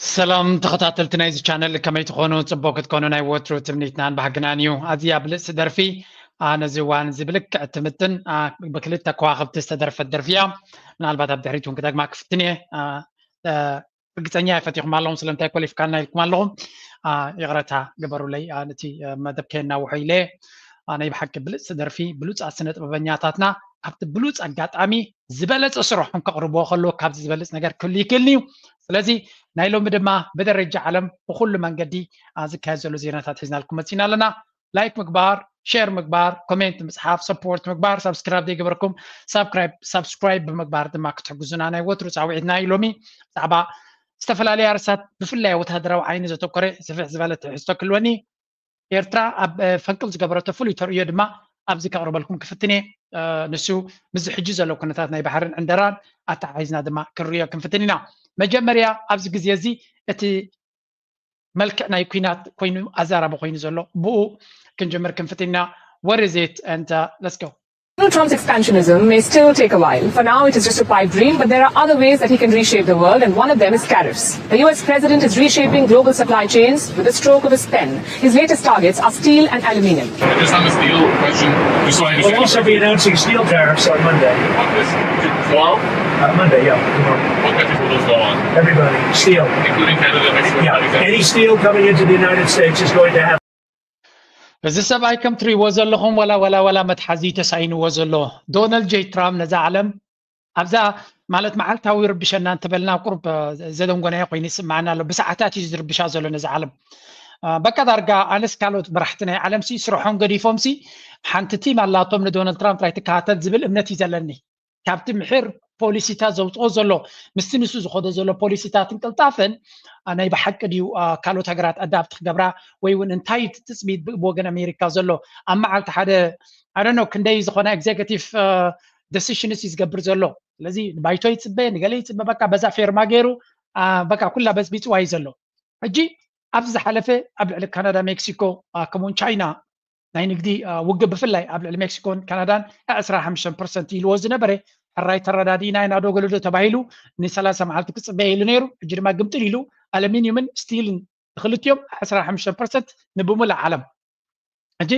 ሰላም ተኸታተልቲ ናይዚ ቻነል፣ ከመይ ትኾኑ? ጽቡቕ ክትኮኑ ናይ ወትሩ ትምኒትናን ባህግናን እዩ። ኣዝያ ብልጽቲ ደርፊ፣ አ፣ ነዚ እዋን እዚ ብልክዕ ትምጥን፣ አ፣ ብክልተ ከዋኽብቲ ዝተደርፈት ደርፊ እያ። ምናልባት ኣብ ድሕሪት እውን ክደግማ ክፍትን እየ። አ፣ አ፣ ርግጸኛ እየ ፈቲኹም ኣለኹም፣ ስለምንታይ ኮሊፍካና ኢልኩም ኣለኹም። አ፣ ይቕረታ ግበሩለይ፣ አ፣ ነቲ፣ አ፣ መደብ ከየናውሖ ኢለ። አ፣ ናይ ብሓቂ ብልጽቲ ደርፊ፣ ብሉጻት ስነ ጥበበኛታትና ኣብቲ ብሉጽ ኣጋጣሚ ዝበለጸ ስርሖም ከቕርብዎ ከለዉ ካብዚ ዝበልጽ ነገር ክህሉ ይክእልኒ እዩ። ስለዚ ናይ ሎሚ ድማ ብደረጃ ዓለም ብኹሉ መንገዲ፣ አ፣ ዝካየድ ዘሎ ዜናታት ሒዝናልኩም መጺና ኣለና። ላይክ ምግባር፣ ሼር ምግባር፣ ኮሜንት ምጽሓፍ፣ ሰፖርት ምግባር፣ ሳብስክራይብ ዘይገበርኩም ሳብስክራይብ፣ ሳብስክራይብ ብምግባር ድማ ክትሕግዙና ናይ ወትሩ ጻውዒትና እዩ። ሎሚ ብዛዕባ ዝተፈላለዩ ኣርእስታት ብፍላይ ወተሃደራዊ ዓይኒ ዘተኮረ ስፍሕ ዝበለ ትሕዝቶ ክህልወኒ። ኤርትራ ኣብ፣ እ፣ ፈንቅል ዝገበረቶ ፍሉይ ተርእዮ ድማ ኣብዚ ከቕርበልኩም ክፍትን እየ። እ፣ ንሱ ምስዚ ሕጂ ዘሎ ኩነታት ናይ ባሕርን ዕንደራን ኣተሓሒዝና ድማ ክንርእዮ ክንፍትን ኢና። መጀመርያ ኣብዚ ግዜ እዚ እቲ መልክዕ ናይ ኲናት ኮይኑ ኣዛራቢ ኮይኑ ዘሎ ብኡ ክንጅምር ክንፍትን ኢና። What is it? And, uh, let's go. Donald Trump's expansionism may still take a while. For now, it is just a pipe dream, but there are other ways that he can reshape the world, and one of them is tariffs. The U S president is reshaping global supply chains with a stroke of his pen. His latest targets are steel and aluminium. Just on the steel question, just so I Well, understand. also be announcing steel tariffs on Monday. On this, tomorrow, Uh, Monday, yeah, tomorrow. What countries will those go on? Everybody, steel. Including Canada, Mexico, Yeah, Canada. Any steel coming into the United States is going to have እዚ ሰብኣይ ከም ትሪእዎ ዘለኹም ወላ ወላ ወላ መትሓዚ ተሳኢንዎ ዘሎ ዶናልድ ጄ ትራምፕ ነዛ ዓለም ኣብዛ ማለት መዓልታዊ ይርብሸና እንተበልና ቁሩብ፣ እ፣ ዘደንጎናዮ ኮይኑ ይስምዓና ኣሎ። ብሰዓታት እዩ ዝርብሻ ዘሎ ነዛ ዓለም። እ፣ በቃ ዳርጋ ኣነስ ካልኦት መራሕቲ ናይ ዓለም ሲ ስርሖም ገዲፎም ሲ ሓንቲ ቲም ኣላቶም ንዶናልድ ትራምፕ ጥራይ ትከታተል ዝብል እምነት እዩ ዘለኒ። ካብቲ ምሕር ፖሊሲታት ዘውፅኦ ዘሎ ምስቲ ንሱ ዝኸዶ ዘሎ ፖሊሲታትን ቅልጣፈን፣ አ፣ ናይ ብሓቂ ድዩ፣ አ፣ ካልኦት ሃገራት ኣዳፕት ክገብራ ወይ እውን እንታይ እቲ ትፅቢት ብ- ብወገን ኣሜሪካ ዘሎ ኣብ መዓልቲ ሓደ ኣደኖ ክንደይ ዝኾነ ኤግዜኪቲቭ ደሲሽንስ እዩ ዝገብር ዘሎ። ስለዚ ንባይቶ ይፅበ፣ ንገለ ይፅበ፣ በቃ በዛ ፌርማ ገይሩ፣ አ፣ በቃ ኩላ በዝቢፅዋ እዩ ዘሎ። ሕጂ ኣብዚ ዝሓለፈ ኣብ ልዕሊ ካናዳ፣ ሜክሲኮ፣ አ፣ ከምኡውን ቻይና ናይ ንግዲ፣ አ፣ ውግእ ብፍላይ ኣብ ልዕሊ ሜክሲኮን ካናዳን ዕስራ ሓሙሽተ ፐርሰንት ኢልዎ ዝነበረ ሕራይ ተረዳዲእና ኢና ዶ ገለዶ ተባሂሉ ንሰላሳ መዓልቲ ክፅበ ኢሉ ነይሩ። ሕጂ ድማ ግምጥል ኢሉ ኣሉሚኒየምን ስቲልን ንክልቲኦም ዕስራ ሓሙሽተ ፐርሰንት ንብሙላእ ዓለም። ሕጂ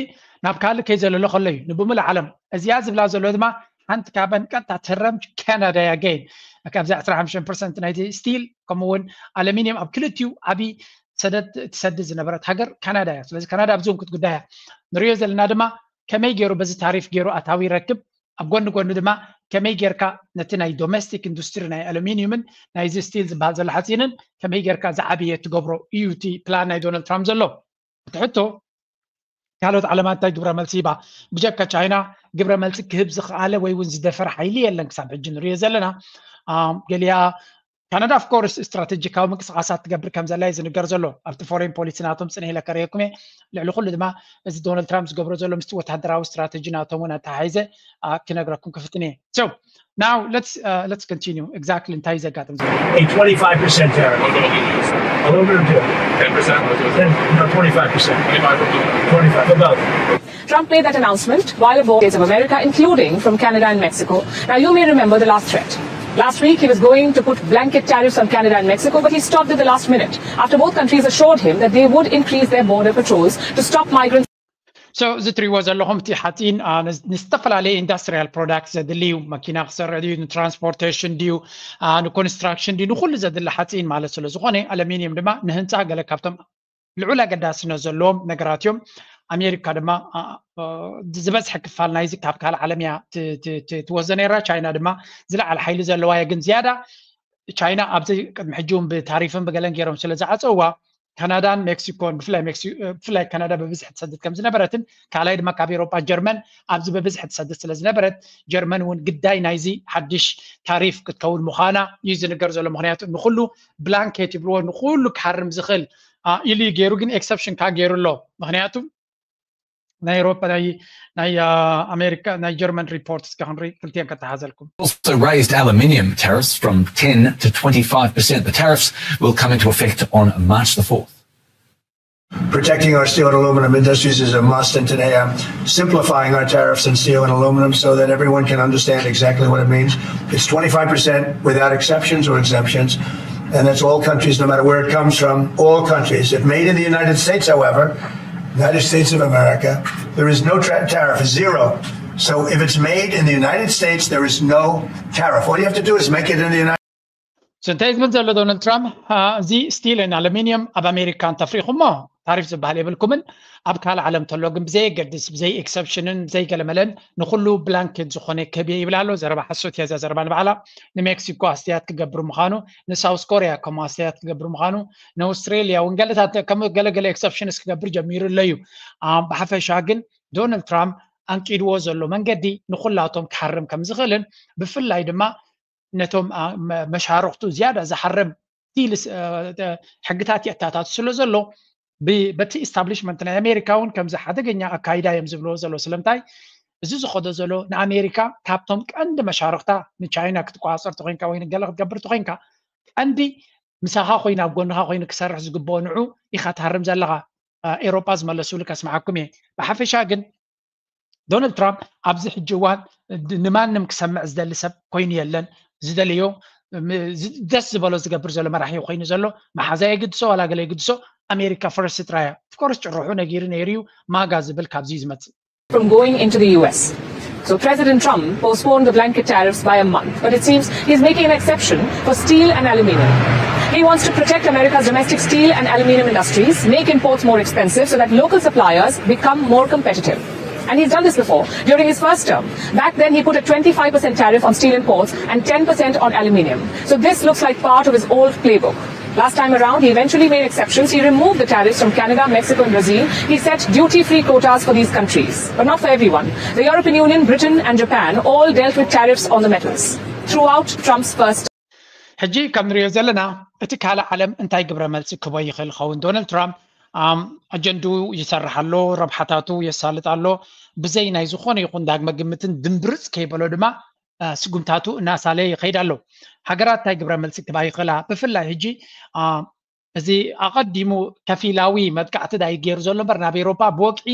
ናብ ካልእ ከይዘለሎ ከሎ እዩ ንብሙላእ ዓለም። እዚኣ ዝብላ ዘሎ ድማ ሓንቲ ካብን ቀጥታ ትህረም ካናዳ እያ። ገይን ካብዚ ዕስራ ሓሙሽተ ፐርሰንት ናይቲ ስቲል ከምኡ እውን ኣሉሚኒየም ኣብ ክልቲኡ ዓብዪ ሰደድ ትሰድድ ዝነበረት ሃገር ካናዳ እያ። ስለዚ ካናዳ ኣብዚ እውን ክትጉዳያ ንሪኦ ዘለና ድማ ከመይ ገይሩ በዚ ታሪፍ ገይሩ ኣታዊ ይረክብ፣ ኣብ ጎኒ ጎኒ ድማ ከመይ ጌርካ ነቲ ናይ ዶሜስቲክ ኢንዱስትሪ ናይ ኣሉሚኒየምን ናይዚ ስቲል ዝበሃል ዘሎ ሓፂንን ከመይ ጌርካ ዝዓበየ ትገብሮ እዩ እቲ ፕላን ናይ ዶናልድ ትራምፕ ዘሎ። እቲ ሕቶ ካልኦት ዓለማት እንታይ ግብረ መልሲ ሂባ? ብጀካ ቻይና ግብረ መልሲ ክህብ ዝኸኣለ ወይ እውን ዝደፈረ ሓይሊ የለን ክሳብ ሕጂ ንሪኦ ዘለና። ኣም፣ ገሊኣ ካናዳ ኦፍኮርስ ስትራቴጂካዊ ምንቅስቃሳት ትገብር ከም ዘላ እዩ ዝንገር ዘሎ ኣብቲ ፎሬን ፖሊሲ ናቶም። ፅንሕ ኢለ ከርእየኩም እየ። ልዕሊ ኩሉ ድማ እዚ ዶናልድ ትራምፕ ዝገብሮ ዘሎ ምስቲ ወታደራዊ ስትራቴጂ ናቶም እውን ኣተሓሒዘ፣ አ፣ ክነግረኩም ክፍትን እየ። So now let's, uh, let's continue exactly እንታይ እዩ ዘጋጥም ዘሎ። A twenty-five percent tariff. Aluminum too. Ten percent? Then, no, twenty-five percent. Twenty-five percent. Twenty-five, above. Trump made that announcement while aboard States of America, including from Canada and Mexico. Now, you may remember the last threat. Last week, he was going to put blanket tariffs on Canada and Mexico, but he stopped at the last minute after both countries assured him that they would increase their border patrols to stop migrants. So እዚ ትሪእዎ ዘለኹም እቲ ሓፂን፣ አ፣ ንዝ- ንዝተፈላለየ ኢንዱስትሪያል ፕሮዳክት ዘድሊ እዩ። መኪና ክሰርሕ ድዩ፣ ንትራንስፖርቴሽን ድዩ፣ አ፣ ንኮንስትራክሽን ድዩ፣ ንኩሉ ዘድሊ ሓፂን ማለት ስለ ዝኾነ ኣሉሚኒየም ድማ ንህንፃ ገለ ካብቶም ልዑል ኣገዳስነት ዘለዎም ነገራት እዮም። ኣሜሪካ ድማ፣ አ፣ አ፣ ዝበዝሐ ክፋል ናይዚ ካብ ካልእ ዓለም እያ ት- ት- ት- ትወዘ ነይራ። ቻይና ድማ ዝለዓለ ሓይሊ ዘለዋ እያ። ግን ዝያዳ ቻይና ኣብዚ ቅድሚ ሕጂ እውን ብታሪፍን ብገለን ገይሮም ስለ ዝዓፀውዋ ካናዳን ሜክሲኮን ብፍላይ ሜክሲ- ብፍላይ ካናዳ ብብዝሒ ትሰድድ ከም ዝነበረትን ካልኣይ ድማ ካብ ኤሮጳ ጀርመን ኣብዚ ብብዝሒ ትሰድድ ስለ ዝነበረት ጀርመን እውን ግዳይ ናይዚ ሓድሽ ታሪፍ ክትከውን ምዃና እዩ ዝንገር ዘሎ። ምክንያቱ ንኩሉ ብላንኬት ይብልዎ ንኩሉ ክሃርም ዝኽእል፣ አ፣ ኢሉ እዩ ገይሩ። ግን ኤክሰፕሽን ከዓ ገይሩ ኣሎ። ምክንያቱ ናይ ኤሮጳ ናይ ናይ አ፣ ኣሜሪካ ናይ ጀርመን ሪፖርት እስከ ክንርኢ ክልቲአን ከተሓዘልኩም። Also raised aluminium tariffs from ten to twenty-five percent. The tariffs will come into effect on March the fourth. Protecting our steel and aluminum industries is a must, and today I'm simplifying our tariffs on steel and aluminum so that everyone can understand exactly what it means. It's twenty-five percent without exceptions or exemptions. And that's all countries, no matter where it comes from, all countries. If made in the United States, however, United States of America, there is no tra- tariff, zero. So if it's made in the United States, there is no tariff. All you have to do is make it in the United So እንታይ ዝብል ዘሎ ዶናልድ ትራምፕ? "እዚ ስቲልን ኣሉሚኒየም ኣብ ኣሜሪካ እንተፍሪኹሞ ታሪፍ ዝበሃል የብልኩምን፣ ኣብ ካልእ ዓለም ተሎ ግን ብዘየገድስ፣ ብዘይ ኤክሰፕሽንን ብዘይ ገለመለን ንኹሉ ብላንኬት ዝኾነ ከብየ ይብል ኣሎ። ዘረባ ሓሶት እያ እዛ ዘረባ ንባዕላ። ንሜክሲኮ ኣስተያየት ክገብር ምዃኑ፣ ንሳውስ ኮሪያ ከምኡ ኣስተያየት ክገብር ምዃኑ፣ ንኣውስትሬልያ እውን ገለታት ከም ገለገለ ኤክሰፕሽንስ ክገብር ጀሚሩ ኣሎ እዩ። ብሓፈሻ ግን ዶናልድ ትራምፕ ኣንቂድዎ ዘሎ መንገዲ ንኹላቶም ክሓርም ከም ዝኽእልን ብፍላይ ድማ ነቶም መሻርክቱ ዝያዳ ዝሓርም ሕግታት የእታታት ስለ ዘሎ በቲ ኢስታብሊሽመንት ናይ ኣሜሪካ እውን ከምዚ ሓደገኛ ኣካይዳ እዮም ዝብልዎ ዘሎ። ስለምንታይ እዚ ዝኸዶ ዘሎ ንኣሜሪካ ካብቶም ቀንዲ መሻርክታ ንቻይና ክትቆፃፀር ተኮይንካ ወይ ንገለ ክትገብር ተኮይንካ ቀንዲ ምሳኻ ኮይኑ ኣብ ጎንኻ ኮይኑ ክሰርሕ ዝግብኦ ንዑ ኢኻ ትሃርም ዘለኻ። ኤሮጳ ዝመለስሉ ከስምዓኩም እየ። ብሓፈሻ ግን ዶናልድ ትራምፕ ኣብዚ ሕጂ እዋን ንማንም ክሰምዕ ዝደሊ ሰብ ኮይኑ የለን። ዝደለዮ ደስ ዝበሎ ዝገብር ዘሎ መራሒ ኮይኑ ዘሎ መሓዛ የግድሶ ዋላ ገለ የግድሶ ኣሜሪካ ፈርስት ጥራያ። ኦፍኮርስ ጭርሑ ነጊሩ ነይሩ እዩ። ማጋ ዝብል ካብዚ ዝመፅእ from going into the U S. So President Trump postponed the blanket tariffs by a month, but it seems he's making an exception for steel and aluminium. He wants to protect America's domestic steel and aluminium industries, make imports more expensive so that local suppliers become more competitive. And he's done this before. During his first term, back then he put a twenty-five percent tariff on steel imports and ten percent on aluminium. So this looks like part of his old playbook. Last time around, he eventually made exceptions. He removed the tariffs from Canada, Mexico, and Brazil. He set duty free quotas for these countries, but not for everyone. The European Union, Britain, and Japan all dealt with tariffs on the metals throughout Trump's first. ሕጂ ከም ንሪኦ ዘለና እቲ ካልእ ዓለም እንታይ ግብረ መልሲ ክቦ ይኽእል ኸውን? ዶናልድ ትራምፕ ኣጀንድኡ ይሰርሕ ኣሎ፣ ረብሓታቱ የሳልጥ ኣሎ። ብዘይ ናይ ዝኾነ ይኹን ዳግመ ግምትን ድምብርፅ ከይበሎ ድማ ስጉምታቱ እናሳለ ይኸይድ ኣሎ። ሃገራት እንታይ ግብረ መልሲ ክባ ይኽእላ? ብፍላይ ሕጂ እዚ ኣቐዲሙ ከፊላዊ መጥቃዕቲ ዳይ ገይሩ ዘሎ እምበር ናብ ኤሮፓ ብወግዒ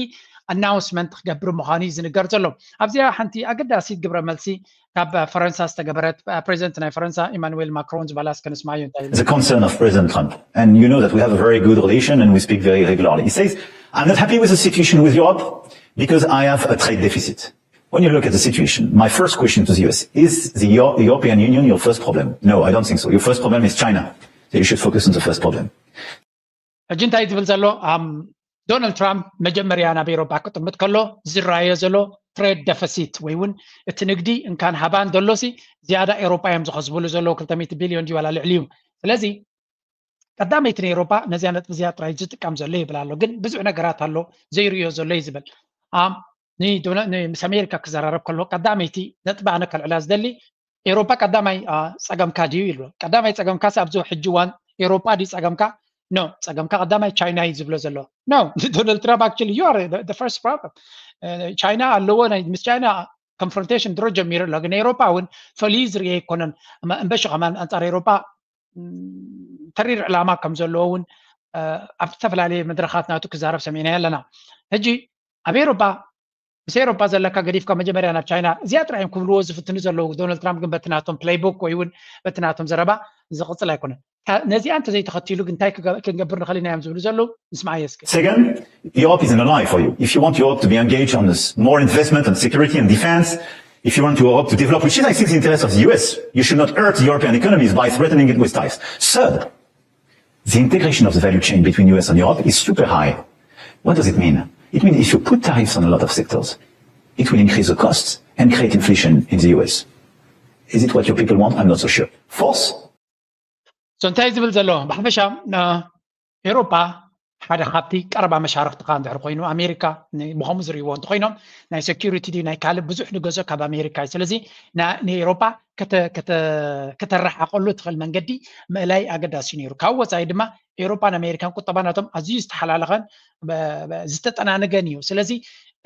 ኣናውንስመንት ክገብር ምዃኑ እዩ ዝንገር ዘሎ። ኣብዚኣ ሓንቲ ኣገዳሲት ግብረ መልሲ ካብ ፈረንሳ ዝተገበረት ፕሬዚደንት ናይ ፈረንሳ ኢማኑዌል ማክሮን ዝበላ እስከ ንስማዮ። እንታይ The concern of President Trump, and you know that we have a very good relation and we speak very regularly. He says, I'm not happy with the situation with Europe because I have a trade deficit. When you look at the situation, my first question to the U S, is the Euro- European Union your first problem? No, I don't think so. Your first problem is China. So you should focus on the first problem. ሕጂ እንታይ ዝብል ዘሎ ዶናልድ ትራምፕ መጀመርያ ናብ ኤሮፓ ክጥምት ከሎ ዝረኣዮ ዘሎ ትሬድ ደፈሲት ወይ እውን እቲ ንግዲ እንካን ሃባን ዘሎሲ ዝያዳ ኤሮፓ እዮም ዝኸስብሉ ዘለዉ ክልተ ሚእቲ ቢልዮን ድዩ ዋላ ልዕሊ እዩ። ስለዚ ቀዳመይቲ ንኤሮፓ ነዚያ ነጥቢ እዚኣ ጥራይ ዝጥቀም ዘሎ ይብል ኣሎ። ግን ብዙሕ ነገራት ኣሎ ዘይርእዮ ዘሎ እዩ ዝብል። ምስ ኣሜሪካ ክዘራረብ ከሎ ቀዳመይቲ ነጥቢ ኣነ ከልዕላ ዝደሊ ኤሮፓ ቀዳማይ ጸገምካ ድዩ ይብሎ። ቀዳማይ ጸገምካ ኣብዚ ሕጂ እዋን ኤሮፓ ድዩ ጸገምካ? ኖ፣ ጸገምካ ቀዳማይ ቻይና እዩ ዝብሎ ዘሎ። ኖ፣ ዶናልድ ትራምፕ actually you are the first problem። ቻይና ኣለዎ፣ ምስ ቻይና ኮንፍሮንቴሽን ድሮ ጀሚሩ ኣሎ። ግን ኤሮፓ እውን ፈልዩ ዝርየ ኣይኮነን። እምበሺ ከማን ኣንጻር ኤሮፓ ተሪር ዕላማ ከም ዘለዎ እውን ኣብ ዝተፈላለየ መድረኻት ናቱ ክዛረብ ሰሚዕና ኣለና። ሕጂ ኣብ ኤሮፓ ምስ ኤሮፓ ዘለካ ገዲፍካ መጀመርያ ናብ ቻይና እዚኣ ጥራይ እዮም ክብልዎ ዝፍትኑ ዘለዉ። ዶናልድ ትራምፕ ግን በቲ ናቶም ፕሌይቡክ ወይ እውን በቲ ናቶም ዘረባ ዝቕፅል ኣይኮነን። ነዚኣ እንተዘይተኸቲሉ ግን እንታይ ክንገብር ንኽእል ኢና እዮም ዝብሉ ዘለዉ። ንስማዓዮ እስኪ። Second, Europe is an ally for you. If you want Europe to be engaged on this more investment and security and defense, if you want Europe to develop, which is, I think, the interest of the U S, you should not hurt the European economies by threatening it with tariffs. Third, the integration of the value chain between U S and Europe is super high. What does it mean? It means if you put tariffs on a lot of sectors, it will increase the costs and create inflation in the U S. Is it what your people want? I'm not so sure. Fourth, so እንታይ ዝብል ዘሎ ብሓፈሻ ኤሮፓ ሓደ ካብቲ ቀረባ መሻርክትኻ እንድሕር ኮይኑ ኣሜሪካ ብኸምኡ ዝርእይዎ እንተኮይኖም ናይ ሴኪሪቲ ድዩ ናይ ካልእ ብዙሕ ንገዝኦ ካብ ኣሜሪካ እዩ። ስለዚ ንኤሮፓ ከተረሓቀሉ ትኽእል መንገዲ ምእላይ ኣገዳሲ ነይሩ። ካብ ወፃኢ ድማ ኤሮፓን ኣሜሪካን ቁጠባ ናቶም ኣዝዩ ዝተሓላለኸን ዝተጠናነገን እዩ። ስለዚ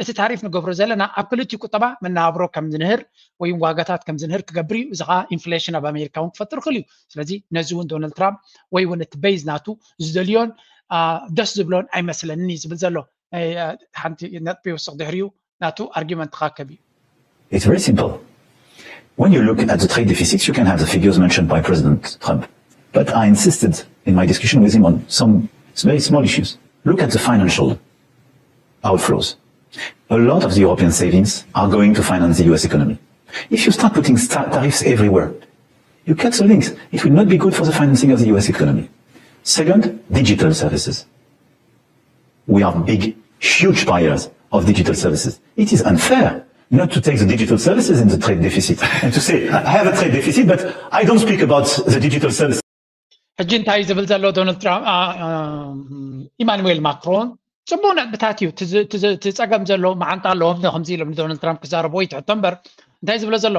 እቲ ታሪፍ ንገብሮ ዘለና ኣብ ክልቲኡ ቁጠባ መነባብሮ ከም ዝንህር ወይ ዋጋታት ከም ዝንህር ክገብር እዩ። እዚ ከዓ ኢንፍሌሽን ኣብ ኣሜሪካ እውን ክፈጥር ይኽእል እዩ። ስለዚ ነዚ እውን ዶናልድ ትራምፕ ወይ እውን እቲ ቤዝ ናቱ ዝደልዮን ደስ ዝብሎን ኣይመስለንን እዩ ዝብል ዘሎ። ሓንቲ ነጥቢ ይውስኽ ድሕሪኡ ናቱ ኣርጊመንት ክኣከብ እዩ። It's very simple. When you look at the trade deficits, you can have the figures mentioned by President Trump. But I insisted in my discussion with him on some very small issues. Look at the financial outflows. A lot of the European savings are going to finance the U S economy. If you start putting tariffs everywhere, you cut the links. It will not be good for the financing of the U S economy. Second, digital services. We are big, huge buyers of digital services. It is unfair not to take the digital services in the trade deficit and to say, I have a trade deficit, but I don't speak about the digital services. ሕጂ እንታይ ዝብል ዘሎ ዶናልድ ትራምፕ ኢማኑኤል ማክሮን ጽቡቅ ነጥብታት እዩ። እቲ ጸገም ዘሎ መዓንጣ ኣለዎም ከምዚ ኢሎም ንዶናልድ ትራምፕ ክዛረብዎ ይትሕቶ እምበር እንታይ ዝብሎ ዘሎ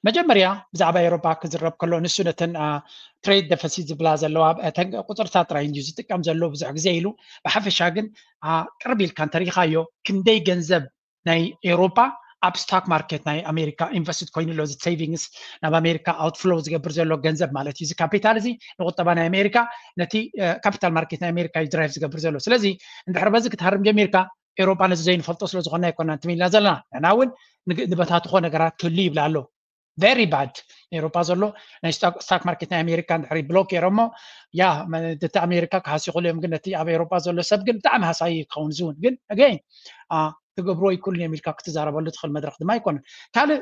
መጀመርያ ብዛዕባ ኤሮፓ ክዝረብ ከሎ ንሱ ነተን ትሬድ ደፈሲት ዝብላ ዘለዋ ቁፅርታት ጥራይ እንድዩ ዝጥቀም ዘሎ ብዙሕ ግዜ ኢሉ። ብሓፈሻ ግን ቅርብ ኢልካ እንተሪኢኻዮ ክንደይ ገንዘብ ናይ ኤሮፓ ኣብ ስታክ ማርኬት ናይ ኣሜሪካ ኢንቨስትድ ኮይኑ ኣሎ። እዚ ሴቪንግስ ናብ ኣሜሪካ ኣውትፍሎው ዝገብር ዘሎ ገንዘብ ማለት እዩ። እዚ ካፒታል እዚ ንቁጠባ ናይ ኣሜሪካ ነቲ ካፒታል ማርኬት ናይ ኣሜሪካ እዩ ድራይቭ ዝገብር ዘሎ። ስለዚ እንድሕር በዚ ክትሃርም ጀሚርካ ኤሮፓ ነዚ ዘይንፈልጦ ስለ ዝኾና ኣይኮናን ትም ኢልና ዘለና። ንሕና እውን ንበታትኾ ነገራት ክህሉ ይብላ ኣሎ። ቨሪ ባድ ኤሮፓ ዘሎ ናይ ስታክ ማርኬት ናይ ኣሜሪካ እንድሕሪ ብሎክ ገይሮሞ ያ እቲ ኣሜሪካ ክሃስዩ ክእሉ እዮም። ግን ነቲ ኣብ ኤሮፓ ዘሎ ሰብ ግን ብጣዕሚ ሃሳይ ክኸውን ዝውን ግን ኣገይን ትገብርዎ ይክእሉን እዮም ኢልካ ክትዛረበሉ ትኽእል መድረክ ድማ ኣይኮነን። ካልእ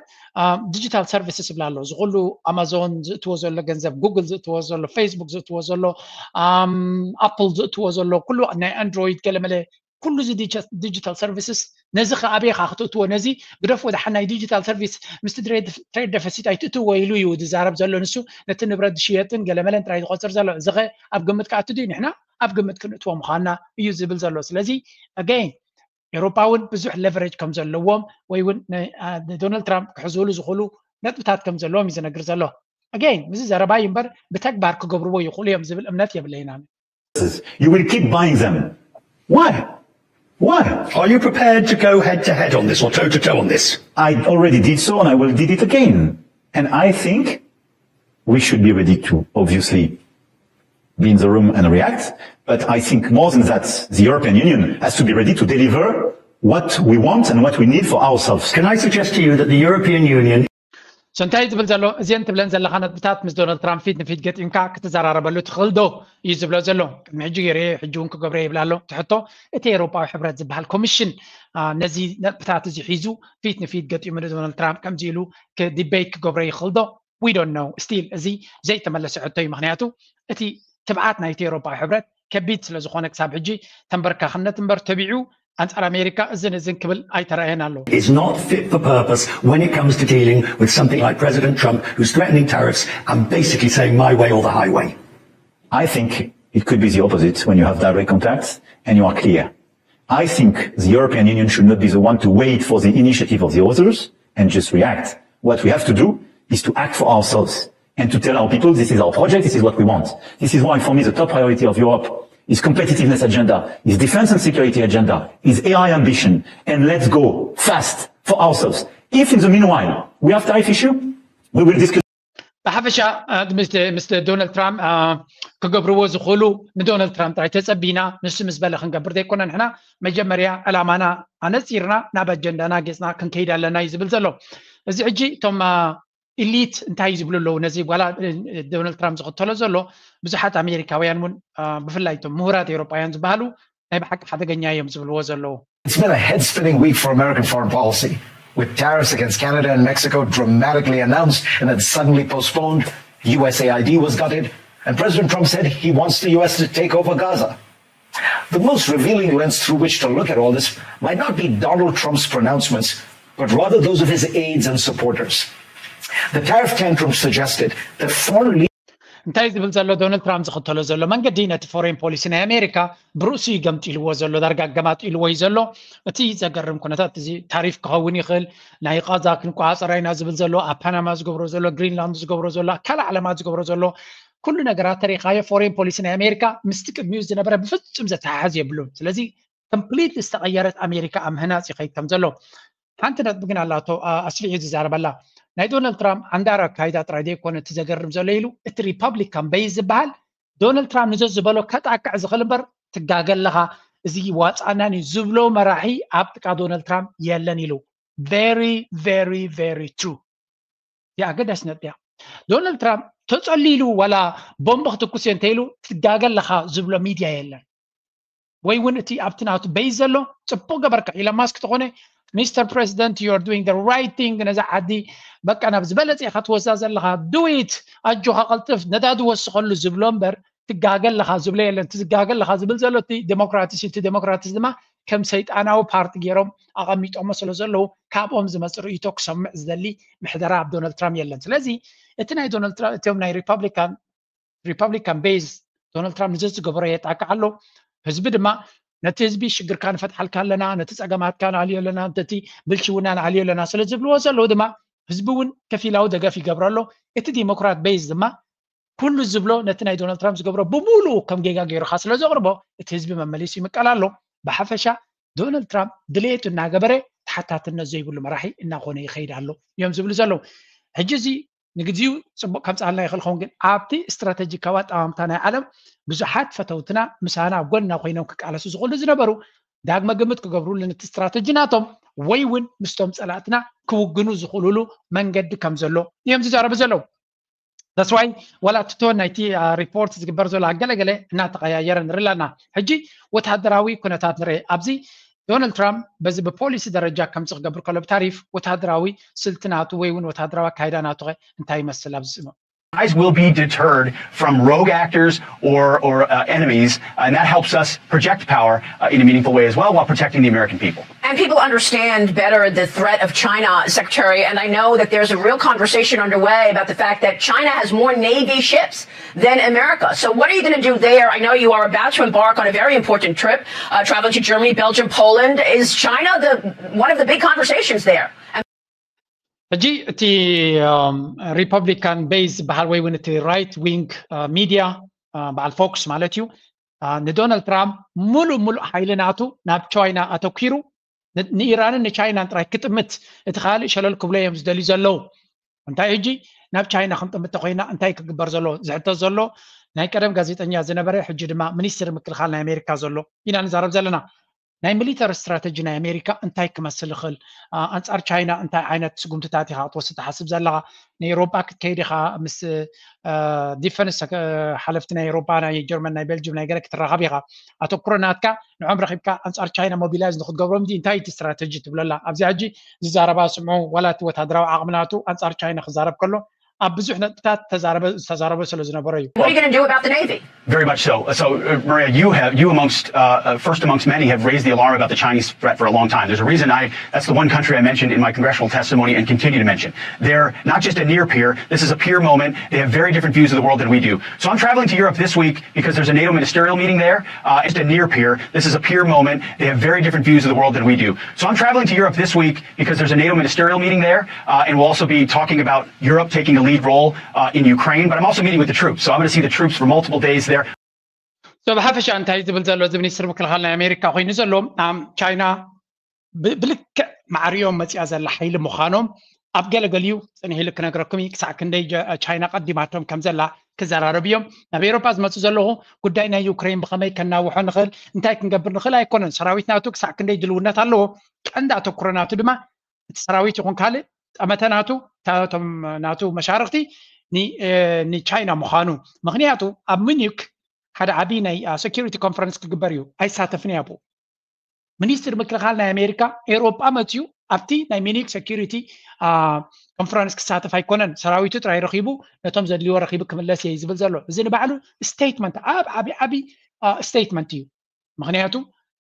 ዲጂታል ሰርቪስስ ይብላ ኣሎ። እዚ ኩሉ ኣማዞን ዝእትዎ ዘሎ ገንዘብ፣ ጉግል ዝእትዎ ዘሎ፣ ፌስቡክ ዝእትዎ ዘሎ፣ ኣፕል ዝእትዎ ዘሎ፣ ኩሉ ናይ ኣንድሮይድ ገለመለ ኩሉ እዚ ዲጂታል ሰርቪስስ ነዚ ከ ኣበይ ኢኻ ክትእትዎ? ነዚ ግደፎ ደሓን ናይ ዲጂታል ሰርቪስ ምስቲ ትሬድ ደፈሲት ኣይትእትዎ ኢሉ እዩ ዝዛረብ ዘሎ። ንሱ ነቲ ንብረት ዝሽየጥን ገለመለን ጥራይ ዝቆፅር ዘሎ። እዚ ከ ኣብ ግምት ክኣቱ ድዩ? ንሕና ኣብ ግምት ክንእትዎ ምዃንና እዩ ዝብል ዘሎ። ስለዚ ኣገይን ኤሮፓ እውን ብዙሕ ለቨሬጅ ከም ዘለዎም ወይ እውን ንዶናልድ ትራምፕ ክሕዝሉ ዝኽእሉ ነጥብታት ከም ዘለዎም እዩ ዝነግር ዘሎ። ኣገይን ምስዚ ዘረባ እዩ እምበር ብተግባር ክገብርዎ ይኽእሉ እዮም ዝብል እምነት የብለይናን። You will keep buying them. Why? Why? Are you prepared to go head to head on this or toe to toe on this? I already did so and I will did it again. And I think we should be ready to obviously be in the room and react. But I think more than that, the European Union has to be ready to deliver what we want and what we need for ourselves. Can I suggest to you that the European Union So እንታይ ዝብል ዘሎ እዚን ትብለን ዘለኻ ነጥብታት ምስ ዶናልድ ትራምፕ ፊት ንፊት ገጢምካ ክትዘራረበሉ ትኽእል ዶ እዩ ዝብሎ ዘሎ። ቅድሚ ሕጂ ገይረ ሕጂ እውን ክገብረ ይብል ኣሎ። ትሕቶ እቲ ኤሮፓዊ ሕብረት ዝበሃል ኮሚሽን ነዚ ነጥብታት እዚ ሒዙ ፊት ንፊት ገጢሙ ንዶናልድ ትራምፕ ከምዚ ኢሉ ዲቤት ክገብረ ይኽእል ዶ? We don't know still። እዚ ዘይተመለሰ ሕቶ እዩ። ምክንያቱ እቲ ትብዓት ናይቲ ኤሮፓዊ ሕብረት ከቢድ ስለ ዝኾነ ክሳብ ሕጂ ተንበርካኽነት እምበር ተቢዑ ኣንጻር ኣሜሪካ እዝን እዝን ክብል ኣይተራእየን ኣሎ። Is not fit for purpose when it comes to dealing with something like President Trump, who's threatening tariffs and basically saying my way or the highway. I think it could be the opposite when you have direct contacts and you are clear. I think the European Union should not be the one to wait for the initiative of the others and just react. What we have to do is to act for ourselves and to tell our people this is our project, this is what we want. This is why for me the top priority of Europe is competitiveness agenda, is defense and security agenda, is A I ambition, and let's go fast for ourselves. If in the meanwhile we have tariff issue, we will discuss. ብሓፈሻ ምስ ዶናልድ ትራምፕ ክገብርዎ ዝኽእሉ ንዶናልድ ትራምፕ ጥራይ ተጸቢና ንሱ ምስ በለ ክንገብር ዘይኮነ ንሕና መጀመርያ ዕላማና ኣነጺርና ናብ ኣጀንዳና ገጽና ክንከይድ ኣለና እዩ ዝብል ዘሎ። እዚ ሕጂ እቶም ኢሊት እንታይ ዝብሉ ኣለዉ ነዚ ዋላ ዶናልድ ትራምፕ ዝኽተሎ ዘሎ ብዙሓት ኣሜሪካውያን እውን ብፍላይ እቶም ምሁራት ኤውሮጳውያን ዝበሃሉ ናይ ብሓቂ ሓደገኛ እዮም ዝብልዎ ዘለዉ። It's been a head spinning week for American foreign policy, with tariffs against Canada and Mexico dramatically announced and then suddenly postponed. U S A I D was gutted, and President Trump said he wants the U S to take over Gaza. The most revealing lens through which to look at all this might not be Donald Trump's pronouncements, but rather those of his aides and supporters. The tariff tantrum suggested that foreign እንታይ ዝብል ዘሎ ዶናልድ ትራምፕ ዝኽተሎ ዘሎ መንገዲ ነቲ ፎሬን ፖሊሲ ናይ ኣሜሪካ ብርእሱ እዩ ገምጢልዎ ዘሎ፣ ዳርጋ ኣገማጢልዎ እዩ ዘሎ። እቲ ዘገርም ኩነታት እዚ ታሪፍ ክኸውን ይኽእል፣ ናይ ቃዛ ክንቆፃፀራ ኢና ዝብል ዘሎ፣ ኣብ ፓናማ ዝገብሮ ዘሎ፣ ግሪንላንድ ዝገብሮ ዘሎ፣ ካልእ ዓለማት ዝገብሮ ዘሎ ኩሉ ነገራት ተሪኻዮ ፎሬን ፖሊሲ ናይ ኣሜሪካ ምስቲ ቅድሚኡ ዝነበረ ብፍጹም ዘተሓሕዝ የብሉን። ስለዚ ኮምፕሊትሊ ዝተቐየረት ኣሜሪካ ኣብ ምህናፅ ይኸይድ ከም ዘሎ ሓንቲ ነጥቢ ግን ኣላቶ ኣስፊሑ ዝዛረበላ ናይ ዶናልድ ትራምፕ ዓንዳር ኣካይዳ ጥራይ ዘይኮነ እቲ ዘገርም ዘሎ ኢሉ እቲ ሪፐብሊካን በይስ ዝበሃል ዶናልድ ትራምፕ ንዘ ዝበሎ ከጣቅዕ ዝኽእል እምበር ትጋገ ኣለኻ እዚ ዋፃናን እዩ ዝብሎ መራሒ ኣብ ጥቃ ዶናልድ ትራምፕ የለን ኢሉ very very very true። እዚኣ ኣገዳሲ ነጥቢ እያ። ዶናልድ ትራምፕ ተጸሊሉ ዋላ ቦምብ ክትኩስ እየ እንተኢሉ ትጋገ ኣለኻ ዝብሎ ሚድያ የለን። ወይ እውን እቲ ኣብቲ ናቱ ቤዝ ዘሎ ጽቡቕ ገበርካ። ኢሎን ማስክ ተኾነ ሚስተር ፕሬዚደንት you are doing the right thing፣ ነዛ ዓዲ በቃ ናብ ዝበለጸ ኢኻ ትወስዳ ዘለኻ፣ do it፣ ኣጆኻ ቀልጥፍ፣ ነዳዲ ወስኸሉ ዝብሎ እምበር ትጋገ ኣለኻ ዝብሎ የለን። ትዝጋገ ኣለኻ ዝብል ዘሎ እቲ ዴሞክራትስ፣ እቲ ዴሞክራትስ ድማ ከም ሰይጣናዊ ፓርቲ ገይሮም ኣቐሚጦሞ ስለ ዘለዉ ካብኦም ዝመጽእ ርእይቶ ክሰምዕ ዝደሊ ምሕደራ ኣብ ዶናልድ ትራምፕ የለን። ስለዚ እቲ ናይ ዶናልድ ትራምፕ እቶም ናይ ሪፐብሊካን ሪፐብሊካን ቤዝ ዶናልድ ትራምፕ ንዘዝገበሮ የጣቅዕ ኣሎ። ህዝቢ ድማ ነቲ ህዝቢ ሽግርካ ንፈትሓልካ ኣለና፣ ነቲ ጸገማትካ ንኣልዮ ኣለና፣ ነቲ ብልሽውና ንኣልዮ ኣለና ስለ ዝብልዎ ዘለዉ ድማ ህዝቢ እውን ከፊላዊ ደገፍ ይገብሮ ኣሎ። እቲ ዲሞክራት ቤዝ ድማ ኩሉ ዝብሎ ነቲ ናይ ዶናልድ ትራምፕ ዝገብሮ ብምሉኡ ከም ጌጋ ገይሩካ ስለ ዘቕርቦ እቲ ህዝቢ መመሊሱ ይምቀል ኣሎ። ብሓፈሻ ዶናልድ ትራምፕ ድሌቱ እናገበረ ተሓታትነት ዘይብሉ መራሒ እናኾነ ይኸይድ ኣሎ እዮም ዝብሉ ዘለዉ። ሕጂ እዚ ንግዚኡ ጽቡቕ ከምጽኣልና ይኽእል ኸውን፣ ግን ኣብቲ ስትራተጂካዊ ኣጠማምታ ናይ ዓለም ብዙሓት ፈተውትና ምሳና ኣብ ጎንና ኮይኖም ክቃለሱ ዝኽእሉ ዝነበሩ ዳግመ ግምት ክገብሩሉ ነቲ ስትራተጂ ናቶም ወይ እውን ምስቶም ጸላእትና ክውግኑ ዝኽእሉሉ መንገዲ ከም ዘሎ እዮም ዝዛረቡ ዘለዉ። ተስዋይ ዋላ ትቶ ናይቲ ሪፖርት ዝግበር ዘሎ ኣገለገለ እናተቀያየረ ንርኢ ኣለና። ሕጂ ወታደራዊ ኩነታት ንርኢ። ኣብዚ ዶናልድ ትራምፕ በዚ ብፖሊሲ ደረጃ ከምዚ ክገብር ከሎ ብታሪፍ ወታደራዊ ስልቲ ናቱ ወይ እውን ወታደራዊ ኣካይዳ ናቱ ኸ እንታይ ይመስል ኣብዚ ጽምም? Guys will be deterred from rogue actors or, or uh, enemies, and that helps us project power uh, in a meaningful way as well while protecting the American people. And people understand better the threat of China, Secretary, and I know that there's a real conversation underway about the fact that China has more Navy ships than America. So, what are you going to do there? I know you are about to embark on a very important trip, uh, traveling to Germany, Belgium, Poland. Is China the one of the big conversations there? ሕጂ እቲ ሪፐብሊካን ቤዝ ዝበሃል ወይ እውን እቲ ራይት ዊንግ ሚድያ በዓል ፎክስ ማለት እዩ ንዶናልድ ትራምፕ ሙሉእ ሙሉእ ሓይሊ ናቱ ናብ ቻይና ኣተኪሩ ንኢራንን ንቻይናን ጥራይ ክጥምት እቲ ካልእ ሸለል ክብሎ እዮም ዝደልዩ ዘለዉ። እንታይ ሕጂ ናብ ቻይና ክንጥምት ተኮይና እንታይ ክግበር ዘሎ ዝሕተት ዘሎ ናይ ቀደም ጋዜጠኛ ዝነበረ ሕጂ ድማ ሚኒስትር ምክልኻል ናይ ኣሜሪካ ዘሎ ኢና ንዛረብ ዘለና። ናይ ሚሊተሪ ስትራተጂ ናይ ኣሜሪካ እንታይ ክመስል ይኽእል? ኣንጻር ቻይና እንታይ ዓይነት ስጉምትታት ኢኻ ክትወስድ ትሓስብ ዘለኻ? ንኤውሮጳ ክትከይድ ኢኻ ምስ ዲፈንስ ሓለፍቲ ናይ ኤውሮጳ ናይ ጀርመን ናይ ቤልጅም ናይ ገለ ክትራኸብ ኢኻ። ኣተኩሮ ናትካ ንዖም ረኺብካ ኣንጻር ቻይና ሞቢላይዝ ንክትገብሮም ድዩ እንታይ እቲ ስትራተጂ ትብለላ? ኣብዚ ሕጂ ዝዛረባ ስምዑ ዋላ እቲ ወታደራዊ ዓቕሚ ናቱ ኣንጻር ቻይና ክዛረብ ከሎ ኣብ ብዙሕ ነጥብታት ዝተዛረበ ዝተዛረበ ስለ ዝነበረ እዩ። What are you going to do about the Navy? Very much so. So, uh, Maria, you have you amongst uh, uh, first amongst many have raised the alarm about the Chinese threat for a long time. There's a reason I that's the one country I mentioned in my congressional testimony and continue to mention. They're not just a near peer. This is a peer moment. They have very different views of the world than we do. So I'm traveling to Europe this week because there's a NATO ministerial meeting there. Uh, it's a near peer. This is a peer moment. They have very different views of the world than we do. So I'm traveling to Europe this week because there's a NATO ministerial meeting there, uh, and we'll also be talking about Europe taking a lead role uh, in Ukraine. But I'm also meeting with the troops, so I'm going to see the troops for multiple days there. ብሓፈሻ እንታይ ዝብል ዘሎ እዚ ሚኒስትር ምክልኻል ናይ ኣሜሪካ ኮይኑ ዘሎ ቻይና ብልክዕ ማዕርዮም መፅያ ዘላ ሓይሊ ምዃኖም ኣብ ገለገሊኡ ፅንሕ ኢሉ ክነግረኩም እዩ። ክሳዕ ክንደይ ቻይና ቀዲማቶም ከም ዘላ ክዘራረቡ እዮም። ናብ ኤውሮፓ ዝመፁ ዘለኹ ጉዳይ ናይ ዩክሬን ብኸመይ ከናውሖ ንኽእል እንታይ ክንገብር ንኽእል ኣይኮነን። ሰራዊት ናቱ ክሳዕ ክንደይ ድልውነት ኣለዎ። ቀንዲ ኣተኩሮ ናቱ ድማ እቲ ሰራዊት ይኹን ካልእ ጠመተ ናቱ እቶም ናቱ መሻርክቲ ንቻይና ምዃኑ። ምኽንያቱ ኣብ ሚኒክ ሓደ ዓብዪ ናይ ሴኪሪቲ ኮንፈረንስ ክግበር እዩ። ኣይሳተፍን እየ ኣብኡ። ሚኒስትር ምክልኻል ናይ ኣሜሪካ ኤውሮጳ መፅዩ ኣብቲ ናይ ሚኒክ ሴኪሪቲ ኮንፈረንስ ክሳተፍ ኣይኮነን። ሰራዊቱ ጥራይ ረኺቡ ነቶም ዘድልይዎ ረኺቡ ክምለስ እየ ዝብል ዘሎ። እዚ ንባዕሉ ስቴትመንት ኣብ ዓብዪ ዓብዪ ስቴትመንት እዩ። ምኽንያቱ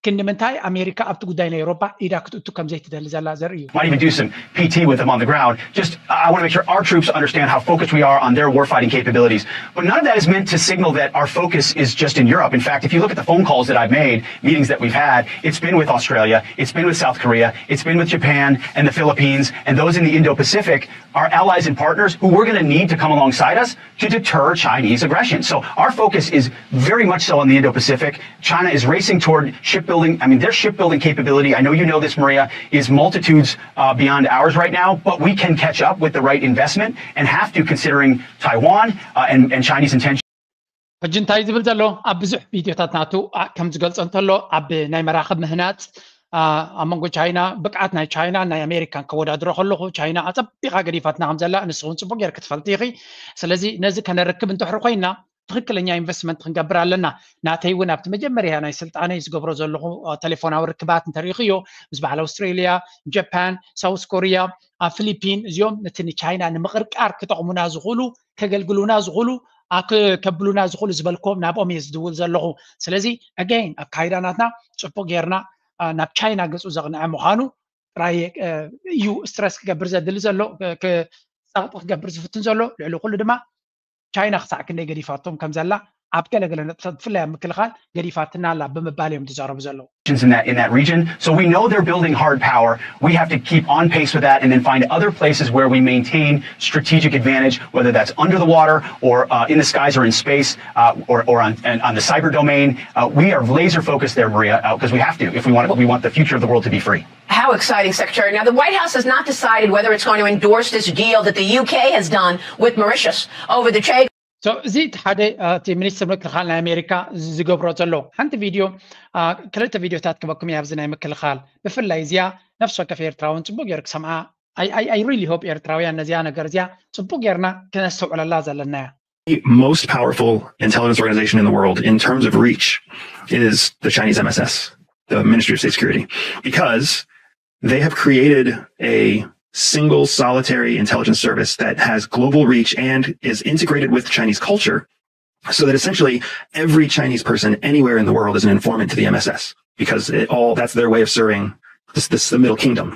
ክንዲ ምንታይ ኣሜሪካ ኣብቲ ጉዳይ ናይ ኤውሮጳ ኢዳ ክትእቱ ከም ዘይትደሊ ዘላ ዘርኢ እዩ። Might even do some P T with them on the ground. Just, I want to make sure our troops understand how focused we are on their warfighting capabilities. But none of that is meant to signal that our focus is just in Europe. In fact, if you look at the phone calls that I've made, meetings that we've had, it's been with Australia, it's been with South Korea, it's been with Japan and the Philippines, and those in the Indo-Pacific are allies and partners who we're going to need to come alongside us to deter Chinese aggression. So our focus is very much so on the Indo-Pacific. China is racing toward shipbuilding. I mean, their shipbuilding capability, I know you know this, Maria, is multitudes uh, beyond ours right now, but we can catch up with the right investment and have to, considering Taiwan uh, and, and Chinese intentions. ሕጂ እንታይ ዝብል ዘሎ ኣብ ብዙሕ ቪድዮታት ናቱ ከም ዝገልጾ እንተሎ ኣብ ናይ መራኽብ ምህናፅ ኣብ መንጎ ቻይና፣ ብቅዓት ናይ ቻይና ናይ ኣሜሪካን ከወዳድሮ ከለኹ፣ ቻይና ኣጸቢቓ ገዲፋትና ከም ዘላ ንስኹም ጽቡቅ ጌርክ ትፈልጢ ኢኺ። ስለዚ ነዚ ከነርክብ እንተሕሪ ኮይና፣ ትኽክለኛ ኢንቨስትመንት ክንገብር ኣለና። ናተይ እውን ኣብቲ መጀመርያ ናይ ስልጣነይ ዝገብሮ ዘለኹ ተሌፎናዊ ርክባት እንተሪኢኽዮ፣ ምስ በዓል ኣውስትሬልያ፣ ጃፓን፣ ሳውስ ኮርያ፣ ኣብ ፊሊፒን፣ እዚኦም ነቲ ንቻይና ንምቕርቃር ክጠቕሙና ዝኽእሉ፣ ከገልግሉና ዝኽእሉ፣ ከብሉና ዝኽእሉ ዝበልክዎም ናብኦም እየ ዝድውል ዘለኹ። ስለዚ ኣገይን ኣካይዳ ናትና ጽቡቅ ጌርና ናብ ቻይና ገጹ ዘቕንዐ ምዃኑ ጥራይ እዩ ስትረስ ክገብር ዘድሊ ዘሎ፣ ጸቕጢ ክገብር ዝፍትን ዘሎ። ልዕሊ ኩሉ ድማ ቻይና ክሳዕ ክንደይ ገዲፋቶም ከም ዘላ ኣብ ገለገለ ነጥብታት፣ ብፍላይ ኣብ ምክልኻል ገዲፋትና ኣላ ብምባል እዮም ዝዛረቡ ዘለዉ። in that, in that region. So we know they're building hard power. We have to keep on pace with that and then find other places where we maintain strategic advantage, whether that's under the water or uh, in the skies or in space uh, or, or on, on the cyber domain. Uh, we are laser focused there, Maria, because we have to if we want we want the future of the world to be free. How exciting, Secretary. Now, the White House has not decided whether it's going to endorse this deal that the U K has done with Mauritius over the trade. So, እዚ እቲ ሓደ እቲ ሚኒስትር ምክልኻል ናይ ኣሜሪካ ዝገብሮ ዘሎ። ሓንቲ ቪድዮ፣ ክልተ ቪድዮታት ክበኩም እየ ኣብዚ ናይ ምክልኻል። ብፍላይ እዚኣ ነፍሲ ወከፍ ኤርትራውን ጽቡቅ ገይሩ ክሰምዓ። I really hope ኤርትራውያን ነዚኣ ነገር እዚኣ ጽቡቅ ጌርና ክነስተውዕለላ ዘለና እያ። The most powerful intelligence organization in the world in terms of reach is the Chinese M S S, the Ministry of State Security, because they have created a single solitary intelligence service that has global reach and is integrated with Chinese culture, so that essentially every Chinese person anywhere in the world is an informant to the M S S, because it all that's their way of serving this, this the Middle Kingdom.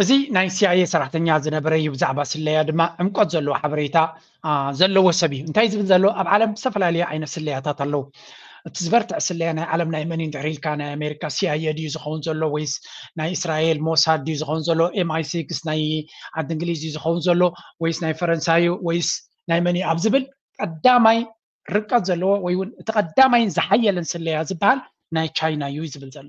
እዚ ናይ ሲኣይኤ ሰራሕተኛ ዝነበረ እዩ። ብዛዕባ ስለያ ድማ ዕምቆት ዘለዎ ሓበሬታ ዘለዎ ሰብ እዩ። እንታይ ዝብል ዘሎ፣ ኣብ ዓለም ዝተፈላለዩ ዓይነት ስለያታት ኣለዉ። እቲ ዝበርትዕ ስለያ ናይ ዓለም ናይ መን እዩ እንድሕር ኢልካ፣ ናይ ኣሜሪካ ሲኣይኤ ድዩ ዝኸውን ዘሎ፣ ወይስ ናይ እስራኤል ሞሳድ ድዩ ዝኸውን ዘሎ፣ ኤምኣይ ሲክስ ናይ ዓዲ እንግሊዝ ድዩ ዝኸውን ዘሎ፣ ወይስ ናይ ፈረንሳዩ፣ ወይስ ናይ መን እዩ ኣብ ዝብል ቀዳማይ ርቀት ዘለዎ ወይ እውን እቲ ቀዳማይን ዝሓየለን ስለያ ዝበሃል ናይ ቻይና እዩ ዝብል ዘሎ።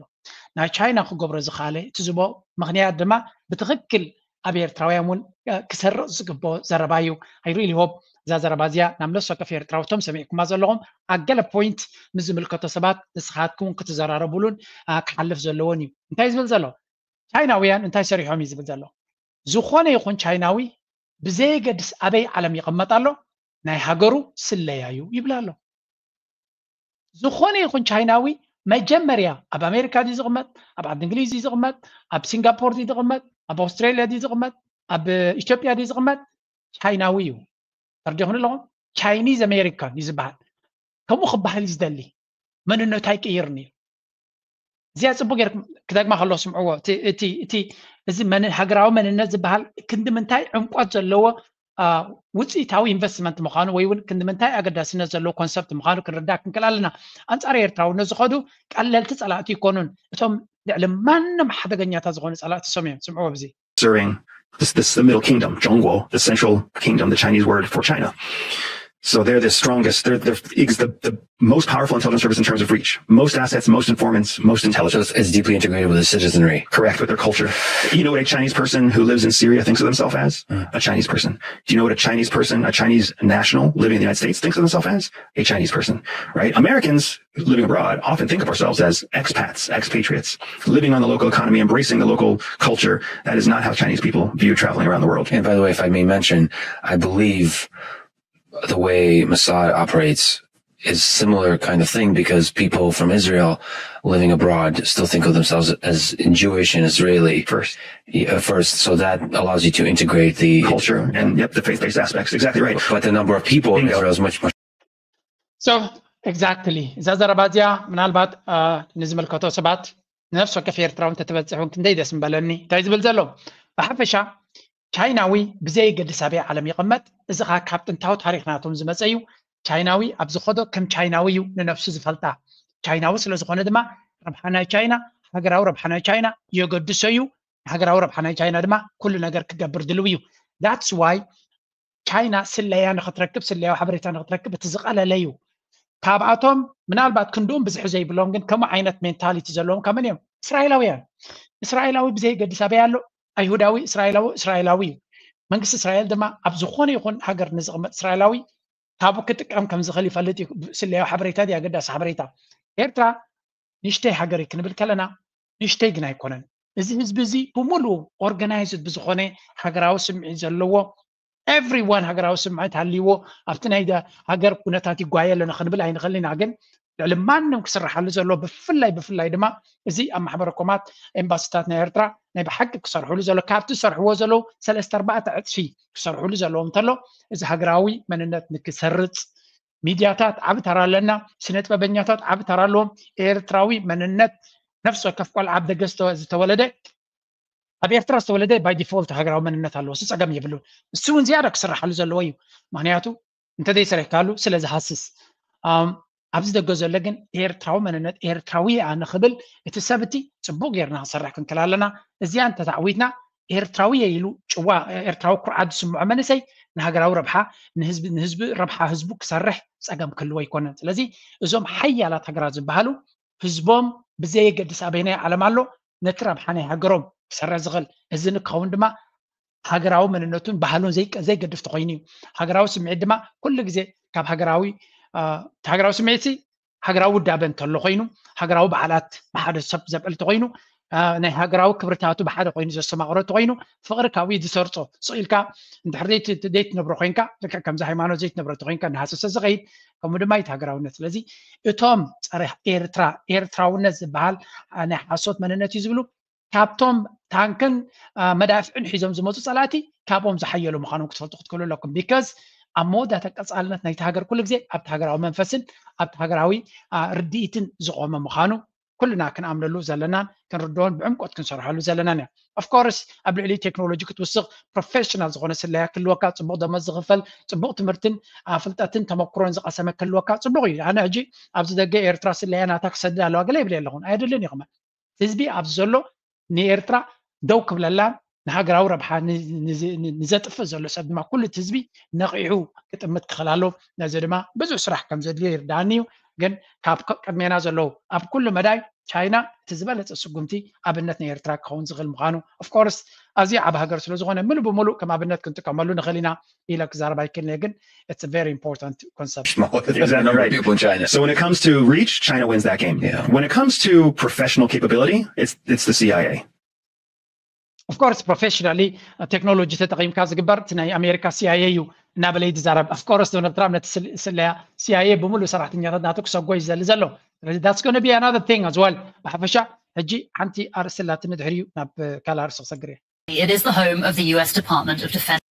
ናይ ቻይና ክገብሮ ዝኸኣለ እቲ ዝቦ ምኽንያት ድማ ብትኽክል ኣብ ኤርትራውያን እውን ክሰርቕ ዝግብኦ ዘረባ እዩ። I really hope እዛ ዘረባ እዚኣ ናብ ነፍሲ ወከፍ ኤርትራዊ፣ እቶም ሰሚዕኩማ ዘለኹም ኣብ ገለ ፖይንት ምስ ዝምልከቶ ሰባት ንስኻትኩም ክትዘራረቡሉን ክሓልፍ ዘለዎን እዩ። እንታይ ዝብል ዘሎ? ቻይናውያን እንታይ ሰሪሖም እዩ ዝብል ዘሎ። ዝኾነ ይኹን ቻይናዊ ብዘየገድስ ኣበይ ዓለም ይቕመጥ ኣሎ ናይ ሃገሩ ስለያ እዩ ይብል ኣሎ። ዝኾነ ይኹን ቻይናዊ መጀመርያ ኣብ ኣሜሪካ ድዩ ዝቕመጥ፣ ኣብ ዓዲ እንግሊዝ ድዩ ዝቕመጥ፣ ኣብ ሲንጋፖር ድዩ ዝቕመጥ፣ ኣብ ኣውስትራልያ ድዩ ዝቕመጥ፣ ኣብ ኢትዮጵያ ድዩ ዝቕመጥ፣ ቻይናዊ እዩ። ተረዲኹም ኣለኹም? ቻይኒዝ ኣሜሪካን እዩ ዝበሃል። ከምኡ ክበሃል እዩ ዝደሊ። መንነቱ ኣይቅይርን እዩ። እዚኣ ጽቡቅ ጌርኩም ክደግማ ከለኹ ስምዕዎ። እቲ እቲ እቲ እዚ መን-፣ ሃገራዊ መንነት ዝበሃል ክንዲ ምንታይ ዕምቆት ዘለዎ ውፅኢታዊ ኢንቨስትመንት ምዃኑ ወይ እውን ክንዲ ምንታይ ኣገዳስነት ዘለዎ ኮንሰፕት ምዃኑ ክንርዳእ ክንክእል ኣለና። ኣንጻር ኤርትራውነት ዝኸዱ ቀለልቲ ጸላእቲ ይኮኑን። እቶም ልዕሊ ማንም ሓደገኛታት ዝኾኑ ጸላእቲ እሶም እዮም። ስምዕዎ ብዚ። Serving this, this the Middle Kingdom, Zhongguo, the Central Kingdom, the Chinese word for China. So they're the strongest, they're, they're the, the most powerful intelligence service in terms of reach. Most assets, most informants, most intelligence. So it's, it's deeply integrated with the citizenry. Correct, with their culture. You know what a Chinese person who lives in Syria thinks of themselves as? Mm. A Chinese person. Do you know what a Chinese person, a Chinese national living in the United States thinks of themselves as? A Chinese person, right? Americans living abroad often think of ourselves as expats, expatriates, living on the local economy, embracing the local culture. That is not how Chinese people view traveling around the world. And by the way, if I may mention, I believe the way Mossad operates is similar kind of thing, because people from Israel living abroad still think of themselves as Jewish and Israeli first. First, so that allows you to integrate the culture and, yep, the faith-based aspects. Exactly right. But the number of people in Israel is much, much. So, exactly. እዛ ዘረባ እዚኣ ምናልባት ንዝምልከቶ ሰባት፣ ንነፍሲ ወከፍ ኤርትራዊ እንተትበጽሕ እውን ክንደይ ደስ ምበለኒ። እንታይ ዝብል ዘሎ? ብሓፈሻ ቻይናዊ ብዘየገድስ ኣበይ ዓለም ይቕመጥ፣ እዚ ኸኣ ካብ ጥንታዊ ታሪኽ ናቶም ዝመጸ እዩ። ቻይናዊ ኣብ ዝኸዶ ከም ቻይናዊ እዩ ንነፍሱ ዝፈልጣ። ቻይናዊ ስለ ዝኾነ ድማ ረብሓ ናይ ቻይና፣ ሃገራዊ ረብሓ ናይ ቻይና የገድሶ እዩ። ሃገራዊ ረብሓ ናይ ቻይና ድማ ኩሉ ነገር ክገብር ድልው እዩ። That's why ቻይና ስለያ ንኽትረክብ፣ ስለያዊ ሓበሬታ ንኽትረክብ እቲ ዝቐለለ እዩ። ካብኣቶም ምናልባት ክንድኡም ብዝሒ ዘይብሎም ግን ከምኡ ዓይነት ሜንታሊቲ ዘለዎም ከመን እዮም? እስራኤላውያን። እስራኤላዊ ብዘየገድስ ኣበይ ኣሎ፣ ኣይሁዳዊ፣ እስራኤላዊ፣ እስራኤላዊ እዩ። መንግስቲ እስራኤል ድማ ኣብ ዝኾነ ይኹን ሃገር ንዝቕመጥ እስራኤላዊ ካብኡ ክጥቀም ከም ዝኽእል ይፈልጥ እዩ። ስለያዊ ሓበሬታ ድዩ ኣገዳሲ ሓበሬታ? ኤርትራ ንእሽተይ ሃገር እዩ ክንብል ከለና ንእሽተይ ግን ኣይኮነን። እዚ ህዝቢ እዚ ብምሉኡ organized ብዝኾነ ሃገራዊ ስምዒት ዘለዎ፣ everyone ሃገራዊ ስምዒት ሃልይዎ ኣብቲ ናይ ሃገር ኩነታት ይጓየ ኣለና ክንብል ኣይንኽእልን ኢና። ግን ልዕሊ ማንም ክስርሓሉ ዘሎ ብፍላይ ብፍላይ ድማ እዚ ኣብ ማሕበረ ኮማት ኤምባሲታት ናይ ኤርትራ ናይ ብሓቂ ክሰርሕሉ ዘሎ ካብቲ ዝሰርሕዎ ዘለዉ ሰለስተ ኣርባዕተ ዕፅፊ ክሰርሕሉ ዘለዎም እንተሎ እዚ ሃገራዊ መንነት ንክሰርፅ ሚድያታት ዓቢ ተራ ኣለና፣ ስነ ጥበበኛታት ዓቢ ተራ ኣለዎም። ኤርትራዊ መንነት ነፍሲ ወከፍ ቆልዓ ኣብ ደገ ዝተወ- ዝተወለደ ኣብ ኤርትራ ዝተወለደ by default ሃገራዊ መንነት ኣለዎ፣ እሱ ጸገም የብሉን። እሱ እውን ዝያዳ ክስርሓሉ ዘለዎ እዩ። ምክንያቱ እንተዘይሰሪሕካሉ ስለ ዝሃስስ ኣም፣ ኣብዚ ደገ ዘሎ ግን ኤርትራዊ መንነት ኤርትራዊ እያ ንኽብል እቲ ሰብ እቲ ጽቡቅ ጌርና ክሰርሕ ክንክል ኣለና። እዚኣ እንተተዓዊትና ኤርትራዊ እየ ኢሉ ጭዋ ኤርትራዊ ኩርዓት ዝስምዖ መንእሰይ ንሃገራዊ ረብሓ ንህዝቢ ንህዝቢ ረብሓ ህዝቡ ክሰርሕ ጸገም ክህልዎ ኣይኮነን። ስለዚ እዞም ሓያላት ሃገራት ዝበሃሉ ህዝቦም ብዘየገድስ ኣበየናይ ዓለም ኣሎ ነቲ ረብሓ ናይ ሃገሮም ክሰርሕ ዝኽእል እዚ ንክኸውን ድማ ሃገራዊ መንነቱን ባህሉን ዘይቀ- ዘይገድፍ ተኮይኑ እዩ። ሃገራዊ ስምዒት ድማ ኩሉ ግዜ ካብ ሃገራዊ አ፣ እቲ ሃገራዊ ስምዒት ሃገራዊ ውዳበ እንተሎ ኮይኑ ሃገራዊ በዓላት ብሓደ ሰብ ዘብዕል ተኮይኑ አ፣ ናይ ሃገራዊ ክብርታቱ ብሓደ ኮይኑ ዘስተማቕሮ ተኮይኑ ፍቕሪ ካብኡ እዩ ዝሰርጾ። ስቕ ኢልካ እንድሕር ዘይት- ዘይትነብሮ ኮይንካ ልክዕ ከምዚ ሃይማኖት ዘይትነብሮ ተኮይንካ እናሃሰሰ ዝኸይድ ከምኡ ድማ እቲ ሃገራውነት። ስለዚ እቶም ጸረ ኤርትራ ኤርትራውነት ዝበሃል አ፣ ናይ ሓሶት መንነት እዩ ዝብሉ ካብቶም ታንክን አ፣ መዳፍዕን ሒዞም ዝመፁ ፀላእቲ ካብኦም ዝሓየሉ ምዃኖም ክትፈልጡ ክትክእሉ ኣለኩም። Because ኣብ መወዳእታ ቀፃልነት ናይቲ ሃገር ኩሉ ግዜ ኣብቲ ሃገራዊ መንፈስን ኣብቲ ሃገራዊ አ፣ ርድኢትን ዝቆመ ምዃኑ ኩልና ክንኣምነሉ ዘለናን ክንርድኦን ብዕምቆት ክንሰርሐሉ ዘለናን እያ። Of course ኣብ ልዕሊ ቴክኖሎጂ ክትውስኽ ፕሮፌሽናል ዝኾነ ስለያ ክህልወካ፣ ፅቡቕ ደሞዝ ዝኽፈል፣ ፅቡቕ ትምህርትን አ፣ ፍልጠትን ተመክሮን ዝቐሰመ ክህልወካ ፅቡቕ እዩ። ኣነ ሕጂ ኣብዚ ደገ ኤርትራ ስለያ ናታ ክሰድድ ኣለዋ ገለ ይብል ኣለኹን፣ ኣየድልን እዩ። ከማን ህዝቢ ኣብዚ ዘሎ ንኤርትራ ደው ክብለላን ንሃገራዊ ረብሓ ን- ንዝ- ን- ንዘጥፍእ ዘሎ ሰብ ድማ ኩሉ እቲ ህዝቢ ነቒሑ ክጥምት ክኽእል ኣለዎ። ነዚ ድማ ብዙሕ ስራሕ ከም ዘድልዮ ይርዳእኒ እዩ። ግን ካብ ከ- ቅድሜና ዘለዉ ኣብ ኩሉ መዳይ ቻይና እቲ ዝበለፀ ስጉምቲ ኣብነት ናይ ኤርትራ ክኸውን ዝኽእል ምዃኑ of course ኣዝዩ ዓቢ ሃገር ስለ ዝኾነ ምሉእ ብምሉእ ከም ኣብነት ክንጥቀመሉ ንኽእል ኢና ኢለ ክዛረብ ኣይክእልን እየ። ግን it's a very important concept. There's a number of people in China. So when it comes to reach, China wins that game. Yeah. When it comes to professional capability, it's it's the C I A. Of course professionally ቴክኖሎጂ ተጠቒምካ ዝግበር እቲ ናይ ኣሜሪካ C I A እዩ እናበለ እዩ ዝዛረብ። Of course ዶናልድ ትራምፕ ነቲ ስል- ስለያ C I A ብምሉእ ሰራሕተኛታት ናቱ ክሰጎ እዩ ዝደሊ ዘሎ። ስለዚ that's gonna be another thing as well። ብሓፈሻ ሕጂ ሓንቲ ኣርእስቲ ኣላትኒ ድሕሪኡ ናብ ካልእ ኣርእስቲ ክሰግር እየ። It is the home of the U S Department of Defense.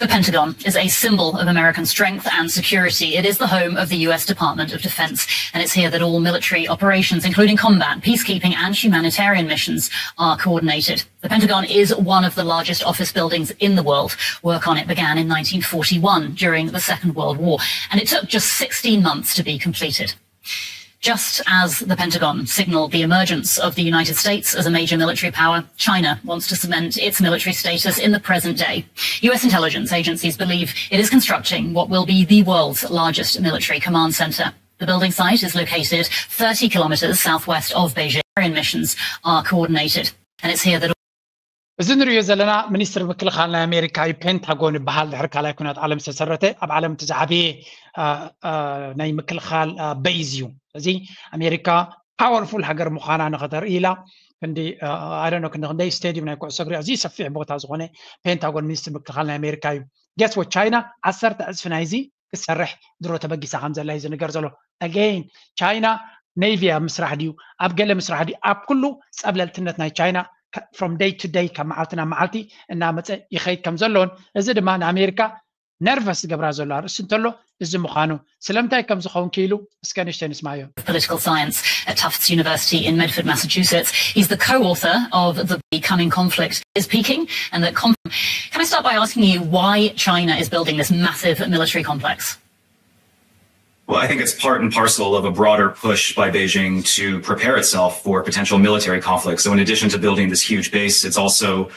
The Pentagon is a symbol of American strength and security. It is the home of the U S Department of Defense, and it's here that all military operations, including combat, peacekeeping, and humanitarian missions, are coordinated. The Pentagon is one of the largest office buildings in the world. Work on it began in nineteen forty-one during the Second World War, and it took just sixteen months to be completed. Just as the Pentagon signaled the emergence of the United States as a major military power, China wants to cement its military status in the present day. U S intelligence agencies believe it is constructing what will be the world's largest military command center. The building site is located thirty kilometers southwest of Beijing. Missions are coordinated, and it's here that እዚ ንሪኦ ዘለና ሚኒስትር ምክልኻል ናይ ኣሜሪካ እዩ። ፔንታጎን ይበሃል። ድሕሪ ካልኣይ ኩናት ዓለም ዝተሰረተ ኣብ ዓለም እቲ ዝዓበየ አ፣ አ፣ ናይ ምክልኻል አ፣ በይዝ እዩ። እዚ ኣሜሪካ ፓወርፉል ሃገር ምዃና ንኸተርኢ ኢላ ክንዲ ኣደኖ ክንዲ ክንደይ ስቴዲየም ናይ ኩዕሶ እግሪ ኣዝዩ ሰፊሕ ቦታ ዝኾነ ፔንታጎን ሚኒስትር ምክልኻል ናይ ኣሜሪካ እዩ። ገስ ወ ቻይና ዓሰርተ ዕፅፊ ናይዚ ክትሰርሕ ድሮ ተበጊሳ ከም ዘላ እዩ ዝንገር ዘሎ። ኣገይን ቻይና ኔቪ ኣብ ምስራሕ ድዩ ኣብ ገለ ምስራሕ ድዩ ኣብ ኩሉ ፀብለልትነት ናይ ቻይና from day to day ካብ መዓልቲ ናብ መዓልቲ እናመፀ ይኸይድ ከም ዘሎን እዚ ድማ ንኣሜሪካ ነርቨስ ዝገብራ ዘሎ ኣርእስቲ እንተሎ እዚ ምዃኑ ስለምንታይ ከም ዝኸውን ክኢሉ እስከ ንእሽተይ ንስማዮ። Political science at Tufts University in Medford, Massachusetts. He's the co-author of The Coming Conflict is Peaking and that com- Can I start by asking you why China is building this massive military complex? Well, I think it's part and parcel of a broader push by Beijing to prepare itself for potential military conflict. So, in addition to building this huge base, it's also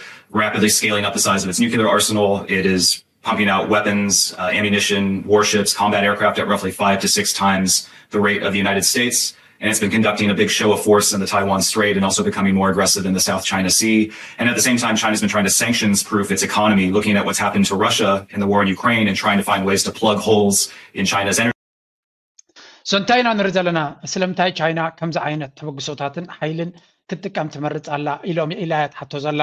rapidly scaling up the size of its nuclear arsenal. It is pumping out weapons, uh, ammunition, warships, combat aircraft at roughly five to six times the rate of the United States. And it's been conducting a big show of force in the Taiwan Strait and also becoming more aggressive in the South China Sea. And at the same time, China's been trying to sanctions proof its economy, looking at what's happened to Russia in the war in Ukraine and trying to find ways to plug holes in China's energy. So እንታይ ኢና ንርኢ ዘለና? ስለምንታይ ቻይና ከምዚ ዓይነት ተበግሶታትን ሓይልን ክትጥቀም ትመርፅ ኣላ ኢሎም ኢላ እያ ትሓቶ ዘላ።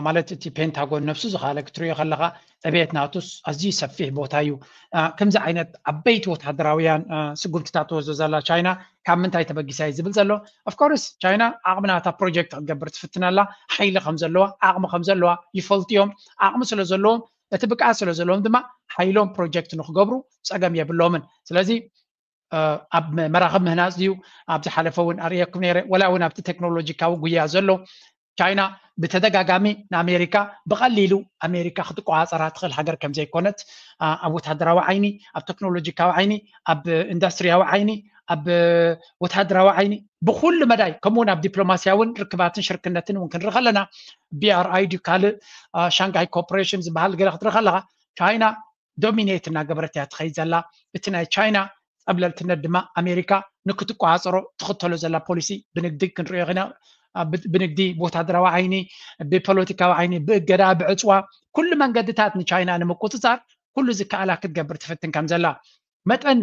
ማለት እቲ ፔንታጎን ነብሱ ዝኻለ ክትሪኦ ከለኻ ዕቤት ናቱስ ኣዝዩ ሰፊሕ ቦታ እዩ። ከምዚ ዓይነት ዓበይቲ ወታደራውያን ስጉምትታት ትወስዶ ዘላ ቻይና ካብ ምንታይ ተበጊሳ እዩ ዝብል ዘሎ። ኦፍኮርስ ቻይና ዓቕሚ ናታ ፕሮጀክት ክትገብር ትፍትን ኣላ። ሓይሊ ከም ዘለዋ ዓቕሚ ከም ዘለዋ ይፈልጡ እዮም። ዓቕሚ ስለ ዘለዎም እቲ ብቅዓት ስለ ዘለዎም ድማ ሓይሎም ፕሮጀክት ንክገብሩ ፀገም የብሎምን። ስለዚ ኣብ መራኽብ ምህናፅ ድዩ ኣብ ዝሓለፈ እውን ኣርእየኩም ነይረ ወላ እውን ኣብቲ ቴክኖሎጂካዊ ጉያ ዘሎ ቻይና ብተደጋጋሚ ንኣሜሪካ ብቐሊሉ ኣሜሪካ ክትቆፃፀራ ትኽእል ሃገር ከም ዘይኮነት ኣብ ወታደራዊ ዓይኒ ኣብ ቴክኖሎጂካዊ ዓይኒ ኣብ ኢንዱስትሪያዊ ዓይኒ ኣብ ወታደራዊ ዓይኒ ብኩሉ መዳይ ከምኡውን ኣብ ዲፕሎማሲያውን ርክባትን ሽርክነትን እውን ክንርኢ ከለና BRI ድዩ ካልእ ሻንጋይ ኮርፖሬሽን ዝበሃል ገለ ክትርኢ ከለካ ቻይና ዶሚኔት እናገበረት እያ ትኸይድ ዘላ። እቲ ናይ ቻይና ፀብለልትነት ድማ ኣሜሪካ ንክትቆፃፀሮ ትኽተሎ ዘላ ፖሊሲ ብንግዲ ክንሪኦ ኢና። ብንግዲ ብወታደራዊ ዓይኒ ብፖለቲካዊ ዓይኒ ብእገዳ ብዕፅዋ ኩሉ መንገድታት ንቻይና ንምቁፅፃር ኩሉ ዝከኣላ ክትገብር ትፍትን ከም ዘላ መጠን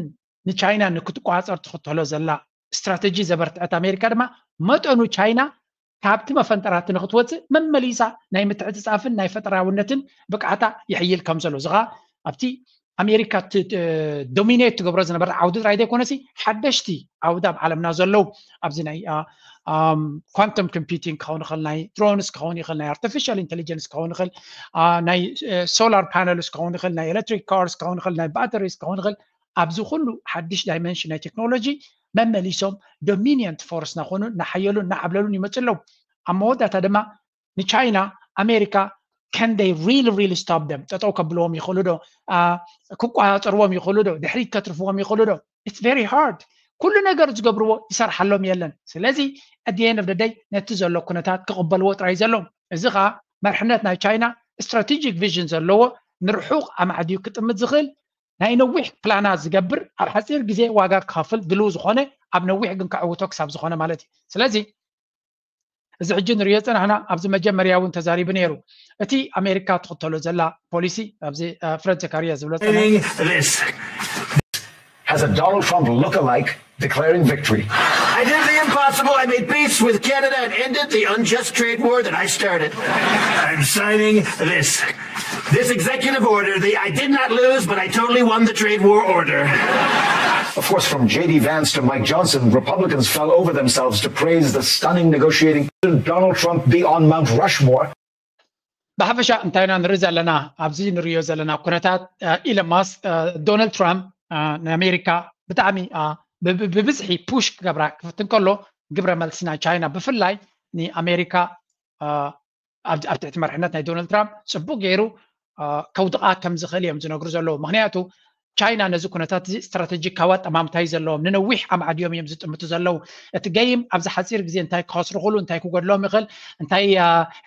ንቻይና ንክትቆፃፀር ትኽተሎ ዘላ ስትራተጂ ዘበርትዐት ኣሜሪካ ድማ መጠኑ ቻይና ካብቲ መፈንጠራቲ ንክትወፅእ መመሊሳ ናይ ምትዕፅፃፍን ናይ ፈጠራውነትን ብቅዓታ ይሕይል ከም ዘሎ እዚ ከዓ ኣብቲ ኣሜሪካ ዶሚኔት ትገብሮ ዝነበረ ዓውዲ ጥራይ ዘይኮነሲ ሓደሽቲ ዓውዲ ኣብ ዓለምና ዘለዉ ኣብዚ ናይ ኳንተም ኮምፒቲንግ ክኸውን ይኽእል ናይ ድሮንስ ክኸውን ይኽእል ናይ ኣርቲፊሻል ኢንቴሊጀንስ ክኸውን ይኽእል ናይ ሶላር ፓነልስ ክኸውን ይኽእል ናይ ኤሌክትሪክ ካርስ ክኸውን ይኽእል ናይ ባተሪስ ክኸውን ይኽእል ኣብዚ ኩሉ ሓድሽ ዳይመንሽን ናይ ቴክኖሎጂ መመሊሶም ዶሚኒየንት ፎርስ ናኾኑ እናሓየሉ እናዓብለሉን ይመፁ ኣለዉ ኣብ መወዳእታ ድማ ንቻይና ኣሜሪካ can they really really stop them ጠጠው ከብልዎም ይኽእሉ ዶ ክቆፃፀርዎም ይኽእሉ ዶ ድሕሪት ከትርፍዎም ይኽእሉ ዶ it's very hard ኩሉ ነገር ዝገብርዎ ይሰርሓሎም የለን ስለዚ at the end of the day ነቲ ዘሎ ኩነታት ክቕበልዎ ጥራይ ዘለዎም እዚ ከዓ መርሕነት ናይ ቻይና ስትራቴጂክ ቪዥን ዘለዎ ንርሑቕ ኣማዕድዩ ክጥምት ዝኽእል ናይ ነዊሕ ፕላናት ዝገብር ኣብ ሓፂር ግዜ ዋጋ ክኸፍል ድልው ዝኾነ ኣብ ነዊሕ ግን ከዕውቶ ክሳብ ዝኾነ ማለት እዩ ስለዚ እዚ ሕጂ ንሪኦ ፀናሕና ኣብዚ መጀመርያ እውን ተዛሪቡ ነይሩ እቲ ኣሜሪካ ትኽተሎ ዘላ ፖሊሲ ኣብዚ ፍረድ ዘካርያ ዝብሎ has a Donald Trump look-alike declaring victory. I did the impossible. I made peace with Canada and ended the unjust trade war that I started. I'm signing this. This executive order, the I did not lose, but I totally won the trade war order. Of course, from J D Vance to Mike Johnson, Republicans fell over themselves to praise the stunning negotiating. Donald Trump be on Mount Rushmore. ብሓፈሻ እንታይ ኢና ንርኢ ዘለና ኣብዚ ንሪኦ ዘለና ኩነታት ኢለን ማስክ ዶናልድ ትራምፕ ንኣሜሪካ ብጣዕሚ ብብዝሒ ፑሽ ክገብራ ክፍትን ከሎ ግብረ መልሲ ናይ ቻይና ብፍላይ ንኣሜሪካ ኣብ ትሕቲ መርሕነት ናይ ዶናልድ ትራምፕ ፅቡቅ ገይሩ ከውድቃ ከም ዝኽእል እዮም ዝነግሩ ዘለዉ ምክንያቱ ቻይና ነዚ ኩነታት እዚ ስትራተጂካዊ ኣጠማምታ እዩ ዘለዎም ንነዊሕ ኣማዕድዮም እዮም ዝጥምቱ ዘለዉ እቲ ገይም ኣብዚ ሓፂር ግዜ እንታይ ክኸስሩ ክሉ እንታይ ክጎድሎም ይኽእል እንታይ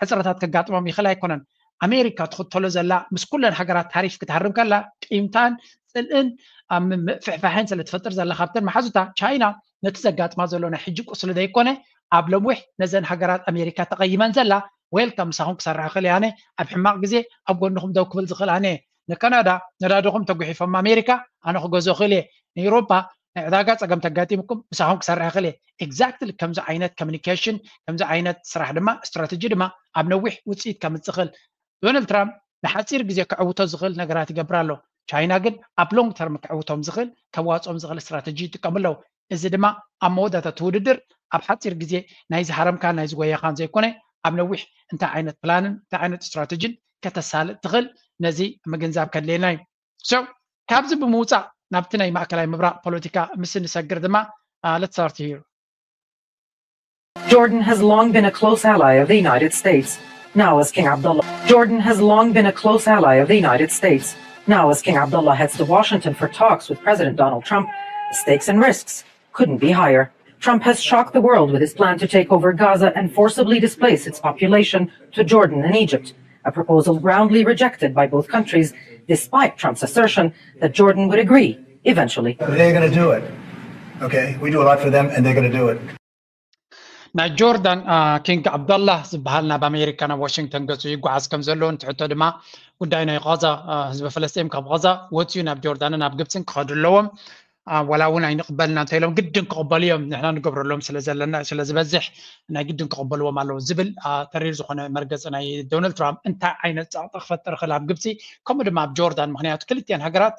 ሕፅረታት ከጋጥሞም ይኽእል ኣይኮነን ኣሜሪካ ትኽተሎ ዘላ ምስ ኩለን ሃገራት ታሪፍ ክትሃርም ከላ ቂምታን ፅልእን ኣብ ምፍሕፋሕን ስለ ትፈጥር ዘላ ካብተን መሓዙታ ቻይና ነቲ ዘጋጥማ ዘሎ ናይ ሕጂ ቁስሊ ዘይኮነ ኣብ ለምዊሕ ነዘን ሃገራት ኣሜሪካ ተቐይመን ዘላ ዌልካም ምሳኹም ክሰርሕ ክእል ኣነ ኣብ ሕማቕ ግዜ ኣብ ጎንኹም ደው ክብል ዝኽእል ኣነ ንካናዳ ነዳድኹም ተጉሒፎም ኣሜሪካ ኣነ ክገዞ ክእል እየ ንኤውሮፓ ናይ ዕዳጋ ፀገም ተጋጢምኩም ምሳኹም ክሰርሕ ክእል እየ exactly ከምዚ ዓይነት communication ከምዚ ዓይነት ስራሕ ድማ ስትራተጂ ድማ ኣብ ነዊሕ ውፅኢት ከምፅእ ክእል ዶናልድ ትራምፕ ንሓፂር ግዜ ክዕውቶ ዝኽእል ነገራት ይገብር ኣሎ ቻይና ግን ኣብ long term ክዕውቶም ዝኽእል ከዋፅኦም ዝኽእል ስትራተጂ ይጥቀሙ ኣለዉ እዚ ድማ ኣብ መወዳእታ እቲ ውድድር ኣብ ሓፂር ግዜ ናይ ዝሃረምካን ናይ ዝጎየኻን ዘይኮነ ኣብ ነዊሕ እንታይ ዓይነት ፕላንን እንታይ ዓይነት ስትራተጂን ከተሳልጥ ትኽእል ነዚ ምግንዛብ ከድልየና እዩ so ካብዚ ብምውፃእ ናብቲ ናይ ማእከላይ ምብራቕ ፖለቲካ ምስ ንሰግር ድማ let's start here Jordan has long been a close ally of the United States. Now, as King Abdullah, Jordan has long been a close ally of the United States. Now, as King Abdullah heads to Washington for talks with President Donald Trump, the stakes and risks couldn't be higher. Trump has shocked the world with his plan to take over Gaza and forcibly displace its population to Jordan and Egypt, a proposal roundly rejected by both countries, despite Trump's assertion that Jordan would agree eventually. They're going to do it. Okay? We do a lot for them, and they're going to do it. ናይ ጆርዳን ኪንግ ዓብዳላህ ዝበሃል ናብ ኣሜሪካ ናብ ዋሽንግተን ገፁ ይጓዓዝ ከም ዘሎ እንትሕቶ ድማ ጉዳይ ናይ ቃዛ ህዝቢ ፈለስጢን ካብ ቃዛ ወፅዩ ናብ ጆርዳንን ናብ ግብፅን ክኸዱ ኣለዎም ዋላ እውን ኣይንቕበልና እንተኢሎም ግድን ክቕበሉ እዮም፣ ንሕና ንገብረሎም ስለ ዘለና ስለ ዝበዝሕ ናይ ግድን ክቕበልዎም ኣለዉ ዝብል ተሪር ዝኾነ መርገፂ ናይ ዶናልድ ትራምፕ እንታይ ዓይነት ፀቕጢ ክፈጥር ይኽእል ኣብ ግብፂ ከምኡ ድማ ኣብ ጆርዳን። ምክንያቱ ክልቲአን ሃገራት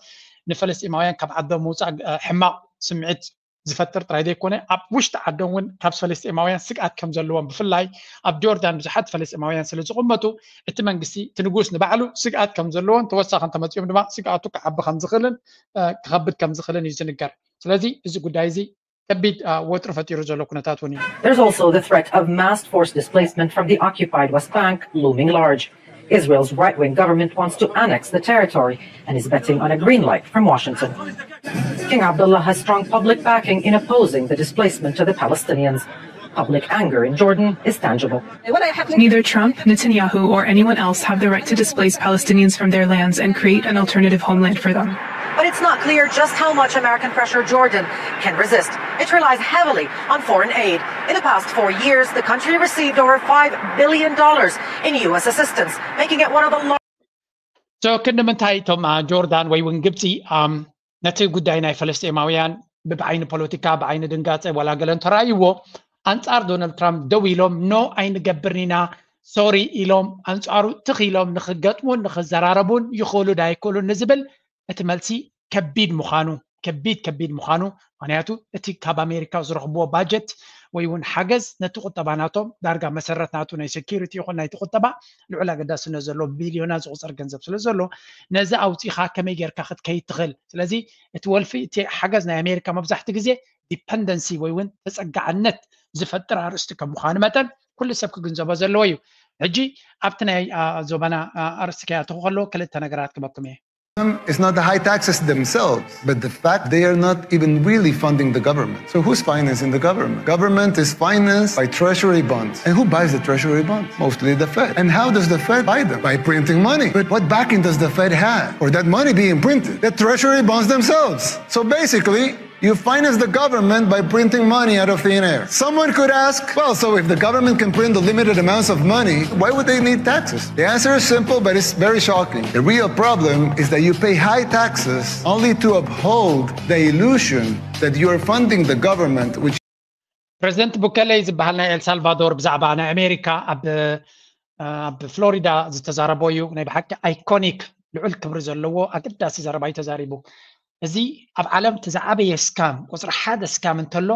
ንፈለስጢማውያን ካብ ዓዶም ምውፃእ ሕማቕ ስምዒት ዝፈጥር ጥራይ ዘይኮነ ኣብ ውሽጢ ዓዶም እውን ካብ ፈለስጢማውያን ስግኣት ከም ዘለዎም፣ ብፍላይ ኣብ ጆርዳን ብዙሓት ፈለስጢማውያን ስለ ዝቕመጡ እቲ መንግስቲ እቲ ንጉስ ንባዕሉ ስግኣት ከም ዘለዎን ተወሳኺ እንተመፂኦም ድማ ስግኣቱ ክዓቢ ከም ዝኽእልን ክኸብድ ከም ዝኽእልን እዩ ዝንገር። ስለዚ እዚ ጉዳይ እዚ ከቢድ ወጥሪ ፈጢሩ ዘሎ ኩነታት እውን እዩ። There's also the threat of mass forced displacement from the occupied West Bank looming large. Israel's right-wing government wants to annex the territory and is betting on a green light from Washington. King Abdullah has strong public backing in opposing the displacement of the Palestinians. Public anger in Jordan is tangible. Neither Trump, Netanyahu, or anyone else have the right to displace Palestinians from their lands and create an alternative homeland for them. But it's not clear just how much American pressure Jordan can resist. It relies heavily on foreign aid. In the past four years, the country received over five billion dollars in U S assistance, making it one of the largest. So ክንዲ ምንታይ እቶም ጆርዳን ወይ እውን ግብፂ ነቲ ጉዳይ ናይ ፈለስጢማውያን ብዓይኒ ፖለቲካ ብዓይኒ ድንጋፀ ዋላ ገለ እንተረኣይዎ ኣንፃር ዶናልድ ትራምፕ ደው ኢሎም ኖ ኣይንገብርን ኢና ሶሪ ኢሎም ኣንፃሩ ትኽ ኢሎም ንክገጥሙን ንክዘራረቡን ይኽእሉ ዳይክእሉን ንዝብል እቲ መልሲ ከቢድ ምዃኑ ከቢድ ከቢድ ምዃኑ ምክንያቱ እቲ ካብ ኣሜሪካ ዝረኽብዎ ባጀት ወይ እውን ሓገዝ ነቲ ቁጠባ ናቶም ዳርጋ መሰረት ናቱ ናይ ሴኪሪቲ ይኹን ናይቲ ቁጠባ ልዑል ኣገዳስነት ዘለዎ ብቢልዮናት ዝቑፀር ገንዘብ ስለ ዘሎ ነዚ ኣውፂኻ ከመይ ጌርካ ክትከይድ ትኽእል። ስለዚ እቲ ወልፊ እቲ ሓገዝ ናይ ኣሜሪካ መብዛሕቲ ግዜ ዲፐንደንሲ ወይ እውን ተፀጋዕነት ዝፈጥር ኣርእስቲ ከም ምዃኑ መጠን ኩሉ ሰብ ክግንዘቦ ዘለዎ እዩ። ሕጂ ኣብቲ ናይ ዞባና ኣርእስቲ ከይኣተኹ ከለዎ ክልተ ነገራት ክበኩም እየ። It's not the high taxes themselves, but the fact they are not even really funding the government. So who's financing the government? Government is financed by treasury bonds. And who buys the treasury bonds? Mostly the Fed. And how does the Fed buy them? By printing money. But what backing does the Fed have for that money being printed? The treasury bonds themselves. So basically, you finance the government by printing money out of thin air. Someone could ask, well, so if the government can print the limited amounts of money, why would they need taxes? The answer is simple, but it's very shocking. The real problem is that you pay high taxes only to uphold the illusion that you are funding the government, which ፕሬዚደንት ቡከለ ዝበሃል ናይ ኤልሳልቫዶር ብዛዕባ ናይ ኣሜሪካ ኣብ ኣብ ፍሎሪዳ ዝተዛረቦ እዩ። ናይ ብሓቂ ኣይኮኒክ ልዑል ክብሪ ዘለዎ ኣገዳሲ ዘረባ እዩ ተዛሪቡ። እዚ ኣብ ዓለም እቲ ዝዓበየ ስካም ቁፅሪ ሓደ ስካም እንተሎ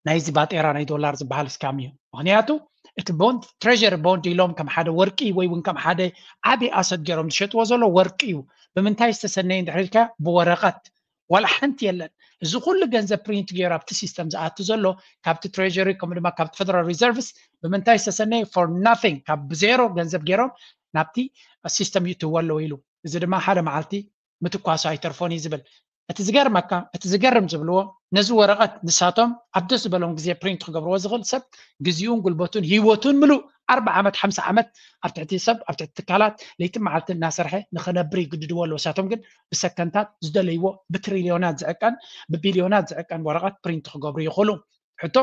ናይዚ ባጤራ ናይ ዶላር ዝበሃል ስካም እዩ። ምክንያቱ እቲ ቦንድ ትሬሪ ቦንድ ኢሎም ከም ሓደ ወርቂ ወይ እውን ከም ሓደ ዓብዪ ኣሰት ገይሮም ዝሸጥዎ ዘሎ ወርቂ እዩ። ብምንታይ ዝተሰነየ እንድሕር ኢልካ ብወረቐት ዋላ ሓንቲ የለን። እዚ ኩሉ ገንዘብ ፕሪንት ገይሩ ኣብቲ ሲስተም ዝኣቱ ዘሎ ካብቲ ትሬሪ ከምኡ ድማ ካብቲ ፌደራል ሪዘርቭስ ብምንታይ ዝተሰነየ for nothing ካብ ብዜሮ ገንዘብ ገይሮም ናብቲ ሲስተም ይእትዎ ኣለዉ ኢሉ። እዚ ድማ ሓደ መዓልቲ ምትኳሱ ኣይተርፎን እዩ ዝብል። እቲ ዝገርመካ እቲ ዝገርም ዝብልዎ ነዚ ወረቐት ንሳቶም ኣብ ደስ ዝበሎም ግዜ ፕሪንት ክገብርዎ ዝኽእል ሰብ ግዜኡን ጉልበቱን ህይወቱን ምሉእ ኣርባ ዓመት ሓምሳ ዓመት ኣብ ትሕቲ ሰብ ኣብ ትሕቲ ትካላት ለይቲ መዓልቲ እናሰርሐ ንኽነብር ይግድድዎ ኣለዉ። ንሳቶም ግን ብሰከንታት ዝደለይዎ ብትሪልዮናት ዝዕቀን ብቢልዮናት ዝዕቀን ወረቐት ፕሪንት ክገብሩ ይኽእሉ። ሕቶ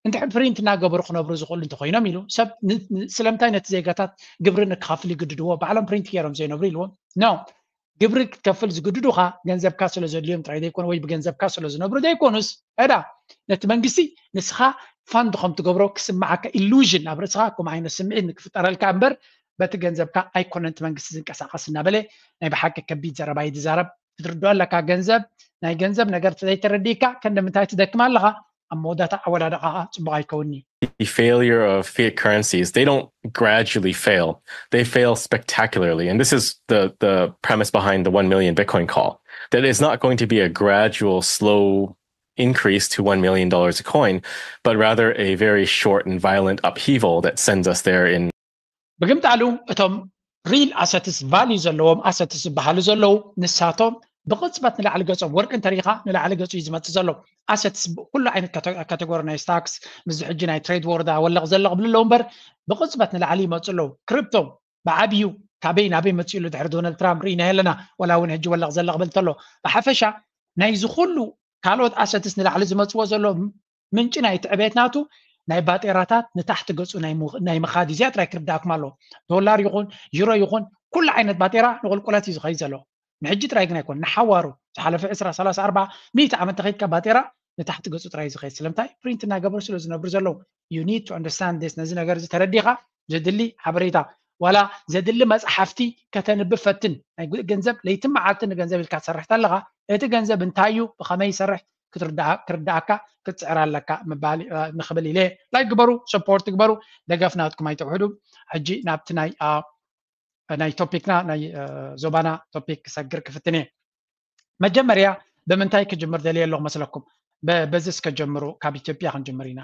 እንድሕር ፕሪንት እናገበሩ ክነብሩ ዝኽእሉ እንተኮይኖም ኢሉ ሰብ ስለምንታይ ነቲ ዜጋታት ግብሪ ንክኸፍል ይግድድዎ? ባዕሎም ፕሪንት ገይሮም ዘይነብሩ ኢልዎም። ኖ ግብሪ ክትከፍል ዝግድዱኻ ገንዘብካ ስለ ዘድልዮም ጥራይ ዘይኮነ ወይ ብገንዘብካ ስለ ዝነብሩ ዘይኮኑስ ዕዳ ነቲ መንግስቲ ንስኻ ፋንድ ከም ትገብሮ ክስምዓካ ኢሉዥን ኣብ ርእስኻ ከምኡ ዓይነት ስምዒት ንክፍጠረልካ እምበር በቲ ገንዘብካ ኣይኮነን እቲ መንግስቲ ዝንቀሳቐስ እናበለ ናይ ብሓቂ ከቢድ ዘረባ እዩ ዝዛረብ። ክትርድኦ ኣለካ ገንዘብ ናይ ገንዘብ ነገር ዘይተረዲእካ ከንደ ምንታይ ትደክም ኣለኻ ኣብ መወዳእታ ኣወዳድቓኻ ጽቡቕ ኣይከውንኒ። The failure of fiat currencies, they don't gradually fail. They fail spectacularly. And this is the, the premise behind the one million Bitcoin call, that it's not going to be a gradual, slow increase to one million dollars a coin, but rather a very short and violent upheaval that sends us there in ብግምጣሉ እቶም ሪል ኣሰትስ ቫልዩ ዘለዎም ኣሰትስ ዝበሃሉ ዘለዉ ንሳቶም ብቕፅበት ንላዕሊ ገጾም ወርቂ እንተሪኢኻ ንላዕሊ ገጹ እዩ ዝመፅእ ዘሎ። ኣሰትስ ኩሉ ዓይነት ካተጎሪ ናይ ስታክስ ምስዚ ሕጂ ናይ ትሬድ ዎር ዳወለቕ ዘለቕ ብልለው እምበር ብቕፅበት ንላዕሊ ይመፁ ኣለዉ። ክሪፕቶ ብዓብዩ ካበይ ናበይ መፅኡ ኢሉ ድሕሪ ዶናልድ ትራምፕ ርኢና የለና። ዋላ እውን ሕጂ ወለቕ ዘለቕ ብል ተሎ ብሓፈሻ ናይዚ ኩሉ ካልኦት ኣሰትስ ንላዕሊ ዝመፅዎ ዘሎ ምንጪ ናይቲ ዕቤት ናቱ ናይ ባጤራታት ንታሕቲ ገፁ ናይ ምኻድ እዩ። እዚኣ ጥራይ ክርዳእኩም ኣለዎ። ዶላር ይኹን ዩሮ ይኹን ኩሉ ዓይነት ባጤራ ንቁልቁለት እዩ ዝኸይድ ዘሎ። ንሕጂ ጥራይ ግን ኣይኮን ንሓዋሩ ዝሓለፈ ዕስራ፣ ሰላሳ፣ ኣርባዓ፣ ሚእቲ ዓመት ተኸይድካ ባጤራ ንታሕቲ ገጹ ጥራይ ዝኸይድ። ስለምንታይ? ፕሪንት እናገበሩ ስለ ዝነብሩ ዘለዉ። You need to understand this። ነዚ ነገር እዚ ተረዲኻ ዘድሊ ሓበሬታ፣ ዋላ ዘድሊ መጽሓፍቲ ከተንብብ ፈትን። ናይ ጉ-፣ ገንዘብ ለይትን መዓልትን ንገንዘብ ኢልካ ትሰርሕ ተለኻ፣ እቲ ገንዘብ እንታይ እዩ፣ ብኸመይ ይሰርሕ ክትርድኣ-፣ ክርድኣካ ክትጽዕር ኣለካ ምባል፣ እ፣ ንኽብል ኢለ። ላይክ ግበሩ፣ ሰፖርት ግበሩ፣ ደገፍ ናትኩም ኣይተውሕዱ። ሕጂ ናብቲ ናይ፣ እ፣ ናይ ቶፒክና፣ ናይ፣ እ፣ ዞባና ቶፒክ ክሰግር ክፍትን እየ። መጀመርያ ብምንታይ ክጅምር ደልየ ኣለኹ መስለኩም? በ-፣ በዚ እስከ ጀምሩ፣ ካብ ኢትዮጵያ ክንጅምር ኢና።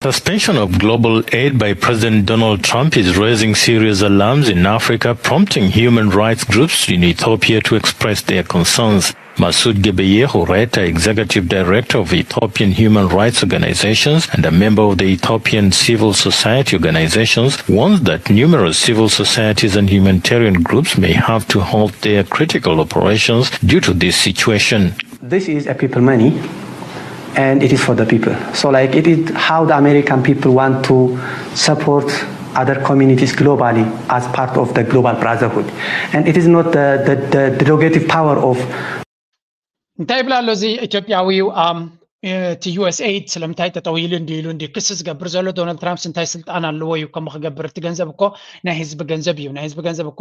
Suspension of global aid by President Donald Trump is raising serious alarms in Africa, prompting human rights groups in Ethiopia to express their concerns. Masoud Gebeyehu Reta, executive director of Ethiopian human rights organizations and a member of the Ethiopian civil society organizations, warns that numerous civil societies and humanitarian groups may have to halt their critical operations due to this situation. This is a people money, and it is for the people. So, like, it is how the American people want to support other communities globally as part of the global brotherhood. And it is not the, the, the derogative power of እንታይ ይብላ ኣሎ እዚ ኢትዮጵያዊ እዩ? ኣም፣ እቲ ዩ ኤስ ኤይድ ስለምንታይ ጠጠው ኢሉ እንዲ ኢሉ እንዲ ክሲ ዝገብር ዘሎ? ዶናልድ ትራምፕስ እንታይ ስልጣን ኣለዎ እዩ ከምኡ ክገብር? እቲ ገንዘብ እኮ ናይ ህዝቢ ገንዘብ እዩ። ናይ ህዝቢ ገንዘብ እኮ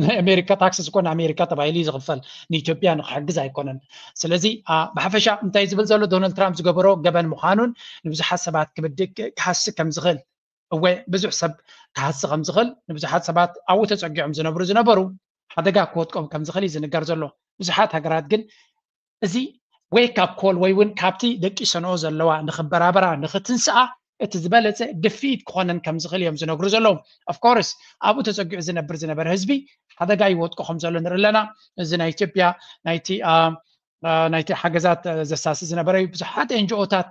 ናይ ኣሜሪካ ታክስስ እኮ ንኣሜሪካ ተባሂሉ እዩ ዝኽፈል፣ ንኢትዮጵያ ንክሕግዝ ኣይኮነን። ስለዚ፣ ኣ፣ ብሓፈሻ እንታይ ዝብል ዘሎ? ዶናልድ ትራምፕ ዝገበሮ ገበን ምዃኑን ንብዙሓት ሰባት ክብድግ ክሃሲ ከም ዝኽእል፣ እወ፣ ብዙሕ ሰብ ክሃሲ ከም ዝኽእል፣ ንብዙሓት ሰባት ኣብኡ ተጸጊዖም ዝነብሩ ዝነበሩ ሓደጋ ክወድቆም ከም ዝኽእል እዩ ዝንገር ዘሎ። ብዙሓት ሃገራት ግን እዚ ዌክ ኣፕ ኮል ወይ እውን ካብቲ ደቂሰንኦ ዘለዋ ንኽበራበራ ንኽትንስኣ እቲ ዝበለጸ ድፍኢት ክኾነን ከም ዝኽእል እዮም ዝነግሩ ዘለዉ። ኦፍኮርስ ኣብኡ ተጸጊዑ ዝነብር ዝነበረ ህዝቢ ሓደጋ ይወድቆ ከም ዘሎ ንርኢ ኣለና። እዚ ናይ ኢትዮጵያ ናይቲ፣ አ፣ አ፣ ናይቲ ሓገዛት፣ አ፣ ዘሳሲ ዝነበረ እዩ። ብዙሓት ኤንጂኦታት፣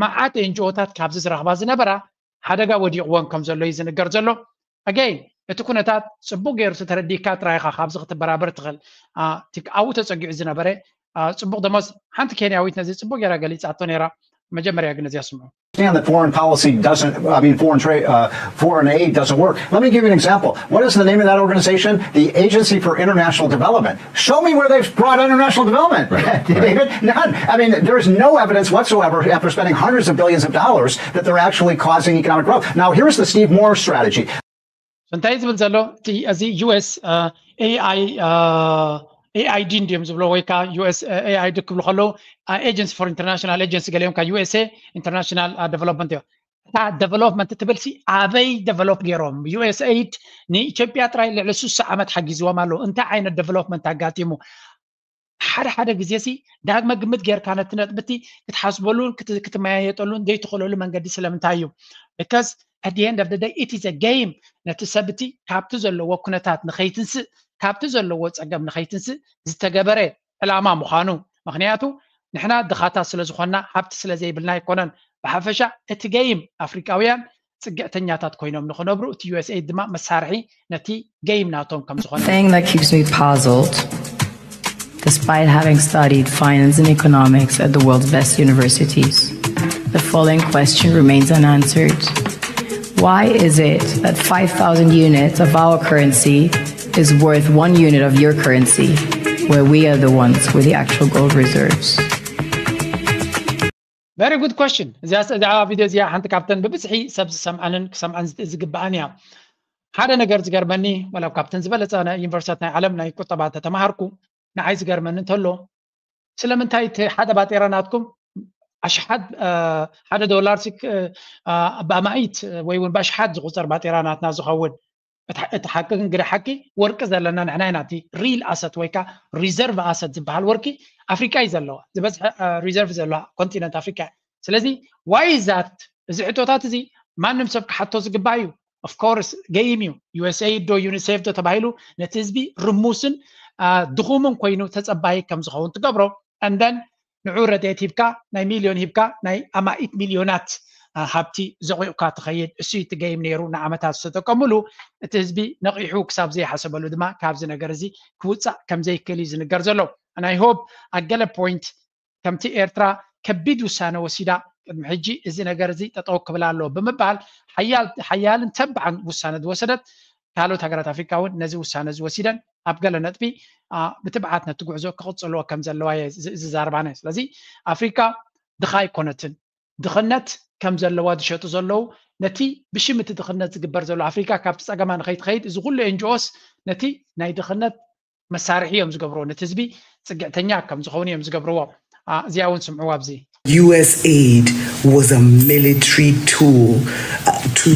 መዓት ኤንጂኦታት ካብዚ ዝረኽባ ዝነበራ ሓደጋ ወዲቕወን ከም ዘሎ እዩ ዝንገር ዘሎ። ኣገይ እቲ ኩነታት ጽቡቅ ገይሩ ተረዲእካ ጥራይ ኢኻ ካብዚ ክትበራበር ትኽእል። አ፣ እቲ ኣብኡ ተጸጊዑ ዝነበረ፣ አ፣ ጽቡቅ ደሞዝ፣ ሓንቲ ኬንያዊት ነዚ ጽቡቅ ገይራ ገሊጻቶ ነይራ። መጀመርያ ግን እዚኣ ስምዑ። Understand that foreign policy doesn't, I mean, foreign trade, uh, foreign aid doesn't work. Let me give you an example. What is the name of that organization? The Agency for International Development. Show me where they've brought international development. David, none. I mean, there's no evidence whatsoever after spending hundreds of billions of dollars that they're actually causing economic growth. Now, here's the Steve Moore strategy. So እንታይ ዝብል ዘሎ እቲ፣ እዚ ዩ ኤስ ኤ ኣይ ዲ እንዲዮም ዝብሎ ወይ ከዓ ዩ ኤስ ኤ ኣይ ዲ ክብሉ ከለዉ፣ ኤጀንሲ ፎር ኢንተርናሽናል ኤጀንሲ ገሊኦም፣ ካብ ዩ ኤስ ኤ ኢንተርናሽናል ዴቨሎፕመንት እዮም። እታ ዴቨሎፕመንት ትብል ሲ ኣበይ ዴቨሎፕ ገይሮም? ዩ ኤስ ኤይድ ንኢትዮጵያ ጥራይ ልዕሊ ሱሳ ዓመት ሓጊዝዎም ኣለዉ። እንታይ ዓይነት ዴቨሎፕመንት ኣጋጢሙ? ሓደ ሓደ ግዜ ሲ ዳግመ ግምት ጌርካ ነቲ ነጥብቲ ክትሓስበሉን ክት-፣ ክትመያየጠሉን ዘይትኽእለሉ መንገዲ ስለምንታይ እዩ? Because at the end of the day it is a game። ነቲ ሰብ እቲ ካብቲ ዘለዎ ኩነታት ንኸይትንስእ፣ ካብቲ ዘለዎ ጸገም ንኸይትንስእ ዝተገበረ ዕላማ ምዃኑ። ምኽንያቱ ንሕና ድኻታት ስለ ዝኾንና፣ ሃብቲ ስለ ዘይብልና ኣይኮነን። ብሓፈሻ እቲ ገይም ኣፍሪቃውያን ጽግዕተኛታት ኮይኖም ንኽነብሩ፣ እቲ ዩ ኤስ ኤይድ ድማ መሳርሒ ነቲ ገይም ናቶም ከም ዝኾነ። Thing that keeps me puzzled, despite having studied finance and economics at the world's best universities, the following question remains unanswered. Why is it that five thousand units of our currency is worth one unit of your currency, where we are the ones with the actual gold reserves? Very good question። እዚኣ፣ እዚኣ ቪድዮ እዚኣ ሓንቲ ካብተን ብብዝሒ ሰብ ዝሰምዓንን ክሰምዓን ዝግ-፣ ዝግብኣን እያ። ሓደ ነገር ዝገርመኒ፣ ወላ ካብተን ዝበለጸ ናይ ዩኒቨርሲታት ናይ ዓለም ናይ ቁጠባ ተተማሃርኩ፣ ንዓይ ዝገርመኒ እንተሎ፣ ስለምንታይ እቲ ሓደ ባጤራ ናትኩም ኣሽሓት፣ አ፣ ሓደ ዶላር ሲ-፣ አ፣ ብኣማኢት ወይ እውን ብኣሽሓት ዝቑጸር ባጤራ ናትና ዝኸውን? እቲ፣ እቲ ሓቂ ግን ግደ ሓቂ ወርቂ ዘለና ንሕና ኢና። እቲ ሪል ኣሰት ወይ ከዓ ሪዘርቭ ኣሰት ዝበሃል ወርቂ ኣፍሪቃ እዩ ዘለዋ። ዝበዝሐ፣ አ፣ ሪዘርቭ ዘለዋ ኮንቲነንት ኣፍሪቃ እያ። ስለዚ ዋይ ዛት እዚ ሕቶታት እዚ ማንም ሰብ ክሓቶ ዝግባእ እዩ። ኦፍኮርስ ገይም እዩ። ዩ ኤስ ኤይድ ዶ ዩኒሴፍ ዶ ተባሂሉ ነቲ ህዝቢ ርሙስን፣ አ፣ ድኹምን ኮይኑ ተጸባይ ከም ዝኸውን ትገብሮ። And then ንዑ ረድኤት ሂብካ፣ ናይ ሚልዮን ሂብካ፣ ናይ ኣማኢት ሚልዮናት፣ አ፣ ሃብቲ ዘቑቕካ ትኸይድ። እሱ እቲ ገይም ነይሩ ንዓመታት ዝተጠቀሙሉ። እቲ ህዝቢ ነቒሑ ክሳብ ዘይሓሰበሉ ድማ ካብዚ ነገር እዚ ክውጻእ ከም ዘይክእል እዩ ዝንገር ዘሎ። And I hope ኣብ ገለ ፖይንት ከምቲ ኤርትራ ከቢድ ውሳነ ወሲዳ ቅድሚ ሕጂ እዚ ነገር እዚ ጠጠው ክብል ኣለዎ ብምባል ሓያል፣ ሓያልን ተባዕን ውሳነ ዝወሰደት ካልኦት ሃገራት ኣፍሪካ እውን ነዚ ውሳነ እዚ ወሲደን ኣብ ገለ ነጥቢ ብትብዓት ነቲ ጉዕዞ ክቕፅልዎ ከም ዘለዋ ዝዛረባነ። ስለዚ ኣፍሪካ ድኻ ኣይኮነትን። ድኽነት ከም ዘለዋ ዝሸጡ ዘለዉ፣ ነቲ ብሽም እቲ ድኽነት ዝግበር ዘሎ ኣፍሪካ ካብቲ ፀገማ ንኸይትኸይድ፣ እዚ ኩሉ ኤንጂኦስ ነቲ ናይ ድኽነት መሳርሒ እዮም ዝገብርዎ፣ ነቲ ህዝቢ ፅግዕተኛ ከም ዝኸውን እዮም ዝገብርዎ። እዚኣ እውን ስምዕዋ ኣብዚ። U S aid was a military tool to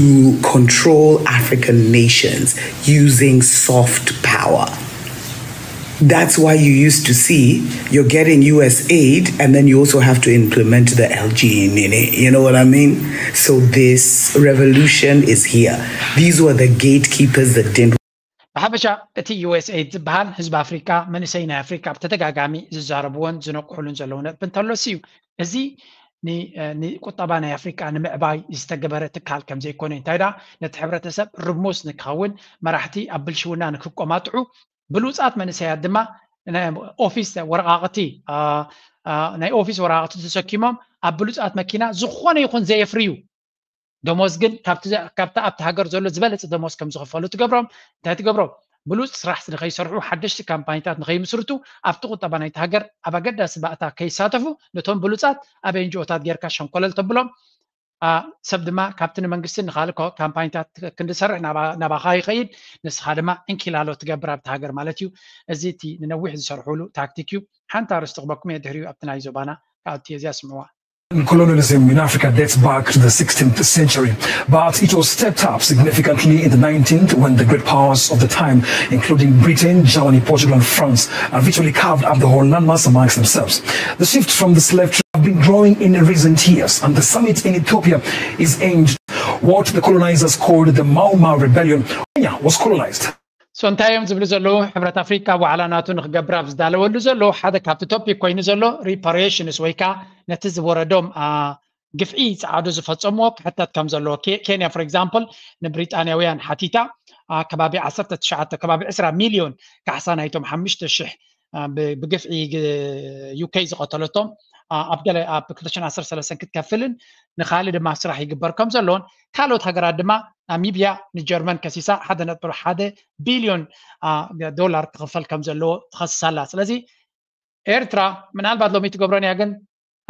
control African nations using soft power. That's why you used to see you're getting U S aid and then you also have to implement the L G in it. You know what I mean? So this revolution is here. These were the gatekeepers that didn't ብሓፈሻ እቲ ዩኤስኤድ ዝበሃል ህዝቢ ኣፍሪካ መንእሰይ ናይ ኣፍሪካ ብተደጋጋሚ ዝዛረብዎን ዝነቅሕሉን ዘለዉ ነጥቢ እንተሎስ እዩ። እዚ ንቁጠባ ናይ ኣፍሪካ ንምዕባይ ዝተገበረ ትካል ከምዘይኮነ እንታይ ዳ ነቲ ሕብረተሰብ ርሙስ ንክኸውን መራሕቲ ኣብ ብልሽውና ንክቆማጥዑ ብሉፃት መንእሰያት ድማ ኦፊስ ወረቃቅቲ ናይ ኦፊስ ወረቃቅቲ ተሰኪሞም ኣብ ብሉፃት መኪና ዝኾነ ይኹን ዘየፍርዩ ደሞዝ ግን ካብቲ ኣብቲ ሃገር ዘሎ ዝበለፀ ደሞዝ ከም ዝኽፈሉ ትገብሮም። እንታይ ትገብሮም? ብሉፅ ስራሕ ንኸይሰርሑ ሓደሽቲ ካምፓኒታት ንኸይምስርቱ ኣብቲ ቁጠባ ናይቲ ሃገር ኣብ ኣገዳሲ ባእታ ከይሳተፉ ነቶም ብሉፃት ኣብ ኤንጂኦታት ጌርካ ሸንኮለል ተብሎም። ሰብ ድማ ካብቲ ንመንግስቲ ንካልእ ካምፓኒታት ክንድሰርሕ ናባኻ ይኸይድ፣ ንስኻ ድማ እንኪላሎ ትገብር ኣብቲ ሃገር ማለት እዩ። እዚ እቲ ንነዊሕ ዝሰርሕሉ ታክቲክ እዩ። ሓንቲ ኣርእስቲ ክበኩም እየ ድሕሪኡ ኣብቲ ናይ ዞባና ክኣቱ እየ። እዚኣ ስምዕዋ። Colonialism in Africa dates back to the sixteenth century, but it was stepped up significantly in the nineteenth when the great powers of the time, including Britain, Germany, Portugal, and France, virtually carved up the whole landmass amongst themselves. The shift from the slave trade have been growing in recent years, and the summit in Ethiopia is aimed at what the colonizers called the Mau Mau Rebellion. Kenya was colonized. So እንታይ እዮም ዝብሉ ዘለዉ? ሕብረት ኣፍሪካ ዋዕላ ናቱ ንክገብር ኣብ ዝዳለወሉ ዘሎ ሓደ ካብቲ ቶፒክ ኮይኑ ዘሎ ሪፓሪሽንስ ወይ ከዓ ነቲ ዝወረዶም ግፍዒ ፃዕዱ ዝፈፀምዎ ክሕተት ከም ዘለዎ ኬንያ for example ንብሪጣንያውያን ሓቲታ ከባቢ ዓሰርተ ትሽዓተ ከባቢ ዕስራ ሚልዮን ካሕሳ ናይቶም ሓሙሽተ ሽሕ ብግፍዒ ዩኬ ዝቐተለቶም ኣብ ገለ ኣብ ክልተ ሽሕን ዓሰርተ ሰለስተን ክትከፍልን ንካልእ ድማ ስራሕ ይግበር ከም ዘለዎን ካልኦት ሃገራት ድማ ናሚብያ ንጀርመን ከሲሳ ሓደ ነጥቢ ሓደ ቢልዮን ዶላር ክኽፈል ከም ዘለዎ ትኸስስ ኣላ። ስለዚ ኤርትራ ምናልባት ሎሚ ትገብሮን እያ፣ ግን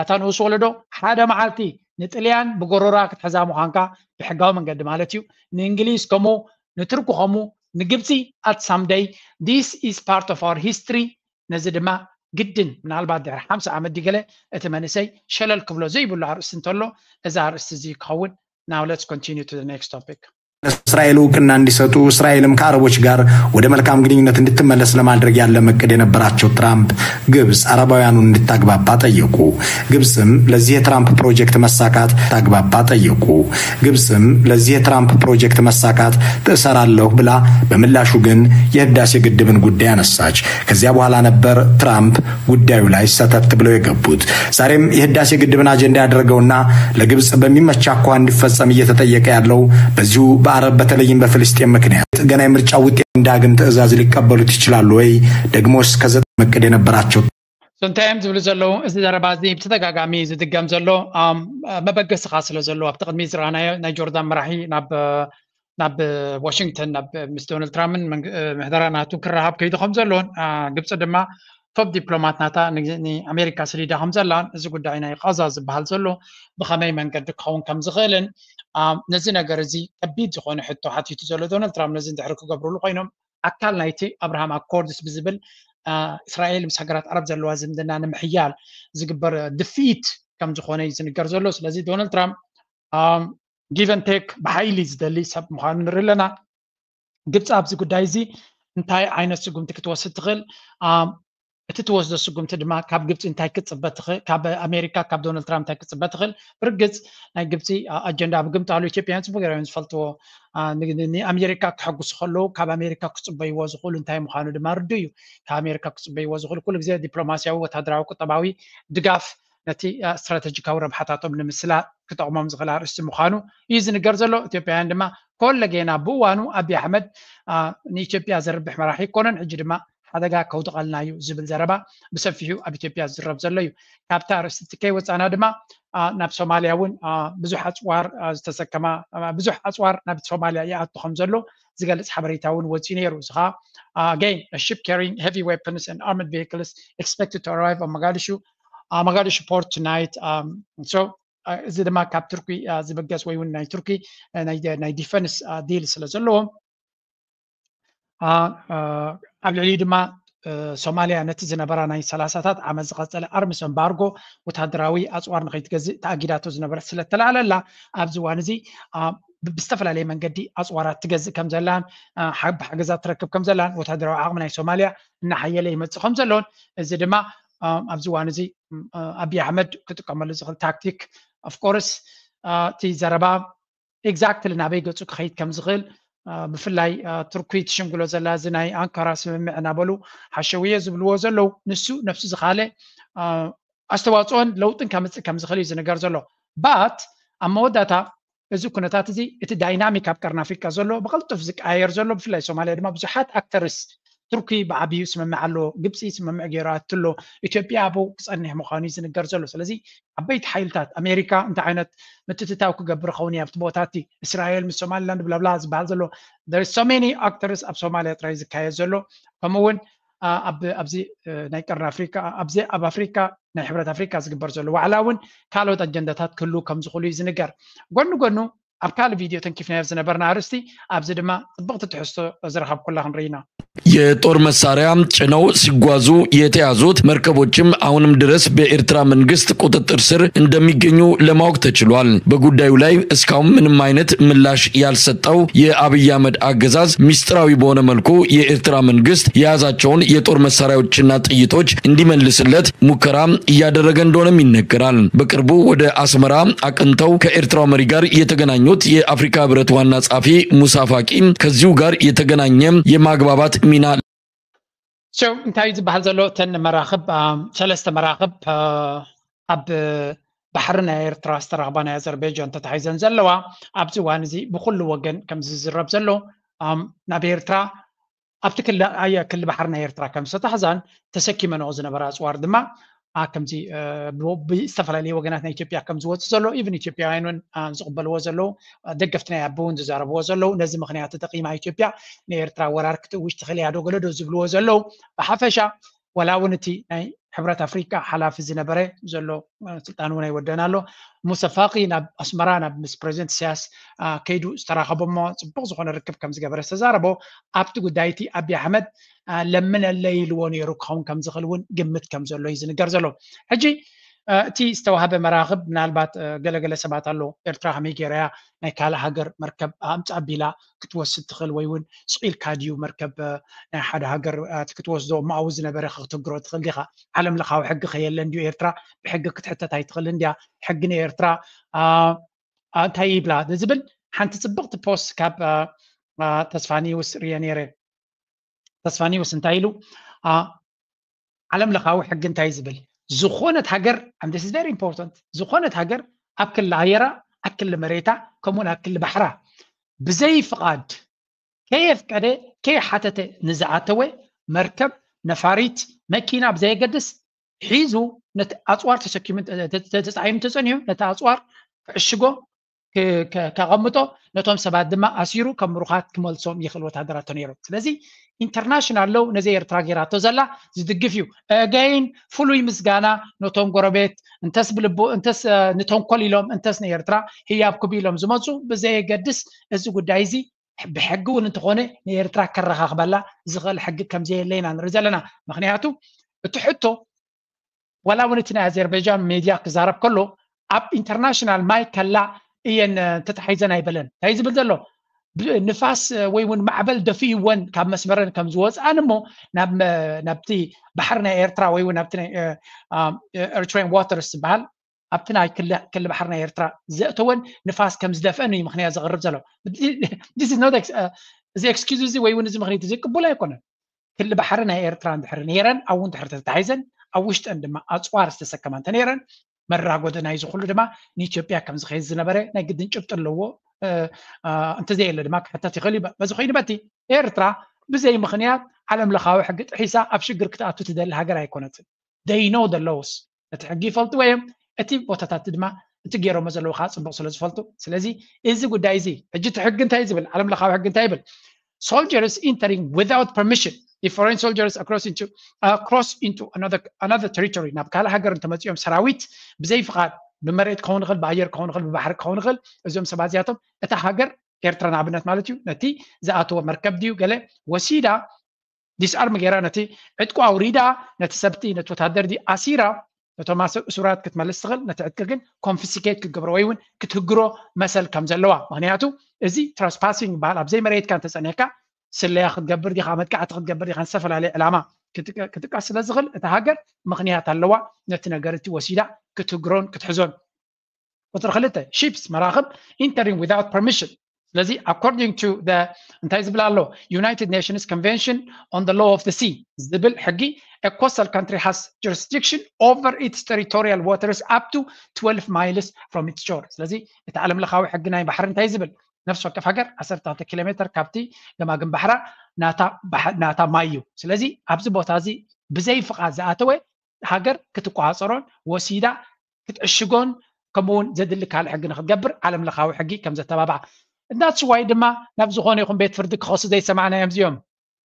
ኣታ ንኡስ ወለዶ ሓደ መዓልቲ ንጥልያን ብጎሮራ ክትሕዛ ምዃንካ ብሕጋዊ መንገዲ ማለት እዩ። ንእንግሊዝ ከምኡ፣ ንትርኩ ከምኡ፣ ንግብፂ at some day this is part of our history። ነዚ ድማ ግድን ምናልባት ድሕሪ ሓምሳ ዓመት ድገለ እቲ መንእሰይ ሸለል ክብሎ ዘይብሉ ኣርእስቲ እንተሎ እዚ ኣርእስቲ እዚ ክኸውን። Now let's continue to the next topic. እስራኤል እውቅና እንዲሰጡ እስራኤልም ከአረቦች ጋር ወደ መልካም ግንኙነት እንድትመለስ ለማድረግ ያለመ እቅድ የነበራቸው ትራምፕ ግብጽ አረባውያኑን እንድታግባባ ጠየቁ። ግብጽም ለዚህ የትራምፕ ፕሮጀክት መሳካት ታግባባ ጠየቁ። ግብጽም ለዚህ የትራምፕ ፕሮጀክት መሳካት እሰራለሁ ብላ በምላሹ ግን የህዳሴ ግድብን ጉዳይ አነሳች። ከዚያ በኋላ ነበር ትራምፕ ጉዳዩ ላይ ሰተት ብለው የገቡት። ዛሬም የህዳሴ ግድብን አጀንዳ ያደረገውና ለግብጽ በሚመች አኳ እንዲፈጸም እየተጠየቀ ያለው በዚሁ በአረብ በተለይም በፍልስጤም ምክንያት ገና የምርጫ ውጤት ዳግም ትዕዛዝ ሊቀበሉት ይችላሉ ወይ? ደግሞስ ከዘጠኝ እቅድ የነበራቸው እንታይ እዮም ዝብሉ ዘለዉ? እዚ ዘረባ እዚ ብተደጋጋሚ ዝድገም ዘሎ መበገስኻ ስለ ዘለዎ ኣብቲ ቅድሚ ዝረኣናዮ ናይ ጆርዳን መራሒ ናብ ናብ ዋሽንግተን ናብ ምስ ዶናልድ ትራምፕን ምሕደራ ናቱ ክረሃብ ከይዱ ከም ዘሎን ግብፂ ድማ ቶፕ ዲፕሎማት ናታ ንኣሜሪካ ስሊዳ ከም ዘላን እዚ ጉዳይ ናይ ቃዛ ዝበሃል ዘሎ ብኸመይ መንገዲ ክኸውን ከም ዝኽእልን ነዚ ነገር እዚ ከቢድ ዝኾነ ሕቶ ሓቲቱ ዘሎ ዶናልድ ትራምፕ ነዚ እንድሕሪ ክገብርሉ ኮይኖም ኣካል ናይቲ ኣብርሃም ኣኮርድስ ብዝብል እስራኤል ምስ ሃገራት ዓረብ ዘለዋ ዝምድና ንምሕያል ዝግበር ድፍኢት ከም ዝኾነ እዩ ዝንገር ዘሎ። ስለዚ ዶናልድ ትራምፕ give and take ብሓይሊ ዝደሊ ሰብ ምዃኑ ንርኢ ኣለና። ግብፂ ኣብዚ ጉዳይ እዚ እንታይ ዓይነት ስጉምቲ ክትወስድ ትኽእል? እቲ ትወስዶ ስጉምቲ ድማ ካብ ግብፂ እንታይ ክትፅበ ትኽእል? ካብ ኣሜሪካ ካብ ዶናልድ ትራምፕ እንታይ ክትፅበ ትኽእል? ብርግፅ ናይ ግብፂ ኣጀንዳ ኣብ ግምጣሉ ኢትዮጵያውያን ፅቡቅ ገይሮም ዝፈልጥዎ። ንኣሜሪካ ክሕጉሱ ከለዉ ካብ ኣሜሪካ ክፅበይዎ ዝኽእሉ እንታይ ምዃኑ ድማ ርዱ እዩ። ካብ ኣሜሪካ ክፅበይዎ ዝኽእሉ ኩሉ ግዜ ዲፕሎማሲያዊ፣ ወታደራዊ፣ ቁጠባዊ ድጋፍ ነቲ ስትራተጂካዊ ረብሓታቶም ንምስላ ክጠቕሞም ዝኽእል ኣርእስቲ ምዃኑ እዩ ዝንገር ዘሎ። ኢትዮጵያውያን ድማ ኮለጌና ብእዋኑ ኣብይ ኣሕመድ ንኢትዮጵያ ዘርብሕ መራሒ ኣይኮነን፣ ሕጂ ድማ ሓደጋ ከውድቐልና እዩ ዝብል ዘረባ ብሰፊሑ ኣብ ኢትዮጵያ ዝዝረብ ዘሎ እዩ። ካብቲ ኣርእስቲ እቲ ከይወፃና ድማ ናብ ሶማልያ እውን ብዙሕ ኣፅዋር ዝተሰከማ ብዙሕ ኣፅዋር ናብ ሶማልያ ይኣቱ ከም ዘሎ ዝገልፅ ሓበሬታ እውን ወፂኡ ነይሩ። እዚ ከዓ again a ship carrying heavy weapons and armored vehicles expected to arrive on Mogadishu Mogadishu port tonight. So እዚ ድማ ካብ ቱርኪ ዝብገስ ወይ እውን ናይ ቱርኪ ናይ defense deal ስለ ዘለዎም ኣብ ልዕሊኡ ድማ ሶማልያ ነቲ ዝነበራ ናይ ሰላሳታት ዓመት ዝቐጸለ arms embargo ወታደራዊ ኣፅዋር ንኸይትገዝእ ተኣጊዳቶ ዝነበረት ስለተላዕለላ ኣብዚ እዋን እዚ ብዝተፈላለየ መንገዲ ኣፅዋራት ትገዝእ ከም ዘላን ብሓገዛት ትረክብ ከም ዘላን ወታደራዊ ዓቕሚ ናይ ሶማልያ እናሓየለ ይመፅእ ከም ዘሎን እዚ ድማ ኣብዚ እዋን እዚ ኣብይ ኣሕመድ ክጥቀመሉ ዝኽእል tactic of course እቲ ዘረባ exactly ናበይ ገፁ ክኸይድ ከም ዝኽእል ብፍላይ ቱርኪ ትሽንግሎ ዘላ እዚ ናይ ኣንካራ ስምምዕ እናበሉ ሓሸውየ ዝብልዎ ዘለዉ ንሱ ነፍሱ ዝኻለ ኣስተዋፅኦን ለውጥን ከምፅእ ከም ዝኽእል እዩ ዝንገር ዘሎ but ኣብ መወዳእታ እዚ ኩነታት እዚ እቲ dynamic ኣብ ቀርኒ ኣፍሪካ ዘሎ ብቐልጡፍ ዝቀያየር ዘሎ ብፍላይ ሶማልያ ድማ ብዙሓት actors ቱርኪ ብዓብዩ ስምምዕ ኣለዎ ግብፂ ስምምዕ ገይሩ ኣትሎ ኢትዮጵያ ኣብኡ ክፀንሕ ምዃኑ እዩ ዝንገር ዘሎ ስለዚ ዓበይቲ ሓይልታት ኣሜሪካ እንታይ ዓይነት ምትትታው ክገብር ኸውን ኣብቲ ቦታ እቲ እስራኤል ምስ ሶማሊላንድ ብላብላ ዝበሃል ዘሎ so many actors ኣብ ሶማልያ ጥራይ ዝካየድ ዘሎ ከምኡ እውን ኣብዚ ናይ ቀርኒ ኣፍሪካ ኣብዚ ኣብ ኣፍሪካ ናይ ሕብረት ኣፍሪካ ዝግበር ዘሎ ዋዕላ እውን ካልኦት ኣጀንዳታት ክህልው ከም ዝኽእሉ እዩ ዝንገር ጎኒ ጎኑ ኣብ ካልእ ቪድዮ ተንኪፍናዮ ዝነበርና ኣርእስቲ ኣብዚ ድማ ፅብቕቲ ትሕዝቶ ዝረኸብኩላ ክንርኢ ኢና። የጦር መሳሪያ ጭነው ሲጓዙ የተያዙት መርከቦችም አሁንም ድረስ በኤርትራ መንግስት ቁጥጥር ስር እንደሚገኙ ለማወቅ ተችሏል። በጉዳዩ ላይ እስካሁን ምንም አይነት ምላሽ ያልሰጠው የአብይ አህመድ አገዛዝ ሚስጥራዊ በሆነ መልኩ የኤርትራ መንግስት የያዛቸውን የጦር መሳሪያዎችና ጥይቶች እንዲመልስለት ሙከራ እያደረገ እንደሆነም ይነገራል። በቅርቡ ወደ አስመራ አቅንተው ከኤርትራው መሪ ጋር የተገናኙት የአፍሪካ ህብረት ዋና ጸሐፊ ሙሳ ፋቂ ከዚሁ ጋር የተገናኘ የማግባባት ሚና So እንታይ ዝበሃል ዘሎ እተን መራኽብ ሰለስተ መራኽብ ኣብ ባሕሪ ናይ ኤርትራ ዝተረኽባ ናይ ኣዘርቤጃን ተታሒዘን ዘለዋ ኣብዚ እዋን እዚ ብኩሉ ወገን ከም ዝዝረብ ዘሎ ናብ ኤርትራ ኣብቲ ክሊ ኣየ ክሊ ባሕሪ ናይ ኤርትራ ከም ዝተታሕዛን ተሰኪመንኦ ዝነበራ ኣፅዋር ድማ ከምዚ ብዝተፈላለየ ወገናት ናይ ኢትዮጵያ ከም ዝወፅእ ዘሎ ኢቭን ኢትዮጵያውያን እውን ዝቕበልዎ ዘለዉ ደገፍቲ ናይ ኣቢ እውን ዝዛረብዎ ዘለዉ ነዚ ምክንያት ተጠቂማ ኢትዮጵያ ንኤርትራ ወራር ክትእውጅ ትኽእል እያ ዶ ገለዶ ዝብልዎ ዘለዉ ብሓፈሻ ወላ እውን እቲ ናይ ሕብረት ኣፍሪካ ሓላፊ ዝነበረ ዘሎ ስልጣን እውን ኣይወደን ኣሎ ሙሰ ፋቂ ናብ ኣስመራ ናብ ምስ ፕሬዚደንት ኢሳያስ ከይዱ ዝተራኸቦሞ ፅቡቅ ዝኾነ ርክብ ከም ዝገበረ ዝተዛረቦ ኣብቲ ጉዳይ እቲ ኣቢ ኣሕመድ ለምነለይ ኢልዎ ነይሩ ክኸውን ከም ዝኽእል እውን ግምት ከም ዘሎ እዩ ዝንገር ዘሎ ሕጂ እቲ ዝተዋህበ መራኽብ ምናልባት ገለገለ ሰባት ኣሎ ኤርትራ ከመይ ገይረያ ናይ ካልእ ሃገር መርከብ ኣምፃ ቢላ ክትወስድ ትኽእል ወይ እውን ስቕ ኢልካ ድዩ መርከብ ናይ ሓደ ሃገር ክትወስዶ እማዊ ዝነበረ ክትግሮ ትኽእል ዲኻ ዓለም ለኻዊ ሕጊ ከየለን ድዩ ኤርትራ ብሕጊ ክትሕተት ኣይትኽእልን ድያ ሕጊ ናይ ኤርትራ እንታይ ይብላ ዝብል ሓንቲ ፅብቕቲ ፖስት ካብ ተስፋ ኒውስ ርየ ነይረ ተስፋ ኒውስ እንታይ ኢሉ ዓለም ለኻዊ ሕጊ እንታይ ዝብል ዝኾነት ሃገር this is very important ዝኾነት ሃገር ኣብ ክሊ ኣየራ ኣብ ክሊ መሬታ ከምኡውን ኣብ ክሊ ባሕራ ብዘይ ፍቓድ ከየፍቀደ ከየሓተተ ንዝኣተወ መርከብ ነፋሪት መኪና ብዘየገድስ ሒዙ ነቲ ኣፅዋር ተሰኪሙ ተፃዒኑ ተፀኒሑ ነቲ ኣፅዋር ክዕሽጎ ከቐምጦ ነቶም ሰባት ድማ ኣሲሩ ከም ምሩኻት ክመልሶም ይኽእል ወታደራት ተነይሮም ስለዚ ኢንተርናሽናል ለው ነዚ ኤርትራ ገይራቶ ዘላ ዝድግፍ እዩ again ፍሉይ ምስጋና ነቶም ጎረቤት እንተስ ብልቡ እንተስ ንተንኮል ኢሎም እንተስ ንኤርትራ ህያብ ክቡ ኢሎም ዝመፁ ብዘየገድስ እዚ ጉዳይ እዚ ብሕጊ እውን እንተኾነ ንኤርትራ ከረኻኽበላ ዝኽእል ሕጊ ከምዘየለ ኢና ንርኢ ዘለና ምክንያቱ እቲ ሕቶ ዋላ እውን እቲ ናይ ኣዘርባይጃን ሜድያ ክዛረብ ከሎ ኣብ ኢንተርናሽናል ማይ ከላ እየን ተታሒዘን ኣይበለን እንታይ ዝብል ዘሎ ንፋስ ወይ እውን ማዕበል ደፊእወን ካብ መስመረን ከም ዝወፅኣን እሞ ናብቲ ባሕሪ ናይ ኤርትራ ወይ እውን ኣብቲ ናይ ኤርትራን ዋተርስ ዝበሃል ኣብቲ ናይ ክሊ ባሕሪ ናይ ኤርትራ ዘእተወን ንፋስ ከም ዝደፍአን እዩ ምክንያት ዘቕርብ ዘሎ እዚ ኤክስኪዝ እዚ ወይ እውን እዚ ምክንያት እዚ ቅቡል ኣይኮነን ክሊ ባሕሪ ናይ ኤርትራ እንድሕር ነይረን ኣብኡ እንድሕር ተታሒዘን ኣብ ውሽጠን ድማ ኣፅዋር ዝተሰከማ እንተነይረን መራጎዲ ናይዚ ኩሉ ድማ ንኢትዮጵያ ከም ዝኸይድ ዝነበረ ናይ ግድን ጭብጢ ኣለዎ እንተዘየለ ድማ ክሕተት ይኽእል እዩ በዚ ኮይኑ በቲ ኤርትራ ብዘይ ምኽንያት ዓለም ለኻዊ ሕጊ ጥሒሳ ኣብ ሽግር ክትኣቱ ትደሊ ሃገር ኣይኮነትን they know the laws ነቲ ሕጊ ይፈልጥዎ እዮም እቲ ቦታታት ድማ እቲ ገይሮሞ ዘለዉ ከዓ ፅቡቕ ስለ ዝፈልጡ። ስለዚ እዚ ጉዳይ እዚ ሕጂ እቲ ሕጊ እንታይ ዝብል፣ ዓለም ለኻዊ ሕጊ እንታይ ይብል? Soldiers entering without permission, if foreign soldiers across into uh, cross into another another territory, ናብ ካልእ ሃገር እንተመፂኦም ሰራዊት ብዘይ ፍቓድ፣ ብመሬት ክኸውን ይኽእል፣ ብኣየር ክኸውን ይኽእል፣ ብባሕሪ ክኸውን ይኽእል፣ እዞም ሰባት እዚኣቶም እታ ሃገር ኤርትራ ንኣብነት ማለት እዩ፣ ነቲ ዝኣተወ መርከብ ድዩ ገለ ወሲዳ፣ ዲስኣርም ገይራ፣ ነቲ ዕጥቁ ኣውሪዳ፣ ነቲ ሰብቲ ነቲ ወታደር ድዩ ኣሲራ፣ ነቶም ኣስ- እሱራት ክትመልስ ትኽእል፣ ነቲ ዕጥቂ ግን ኮንፊስኬት ክትገብሮ ወይ እውን ክትህግሮ መሰል ከም ዘለዋ። ምክንያቱ እዚ ትራስፓሲንግ ይበሃል። ኣብዘይ መሬትካ እንተፀኒሕካ ስለያ ክትገብር ዲኻ፣ መጥቃዕቲ ክትገብር ዲኻ፣ ዝተፈላለየ ዕላማ ክትቀ- ክትጥቀስ ስለ ዝኽእል እታ ሃገር ምኽንያት ኣለዋ ነቲ ነገር እቲ ወሲዳ ክትህግሮን ክትሕዞን። ቁፅሪ ክልተ፣ ships መራኽብ entering without permission። ስለዚ according to the እንታይ ዝብል ኣሎ? United Nations Convention on the Law of the Sea ዝብል ሕጊ, a coastal country has jurisdiction over its territorial waters up to twelve miles from its shore። ስለዚ እቲ ዓለም ለኻዊ ሕጊ ናይ ባሕሪ እንታይ ዝብል? ነፍሲ ወከፍ ሃገር ዓሰርተ ክልተ ኪሎ ሜትር ካብቲ ገማግም ባሕራ ናታ ባሕ- ናታ ማይ እዩ። ስለዚ ኣብዚ ቦታ እዚ ብዘይ ፍቓድ ዝኣተወ ሃገር ክትቆፃፀሮን ወሲዳ ክትዕሽጎን ከምኡ እውን ዘድሊ ካልእ ሕጊ ንክትገብር ዓለም ለኻዊ ሕጊ ከም ዘተባብዓ። እንዳትስዋይ ድማ ናብ ዝኾነ ይኹን ቤት ፍርዲ ክኸሱ ዘይሰማዕናዮም እዚኦም።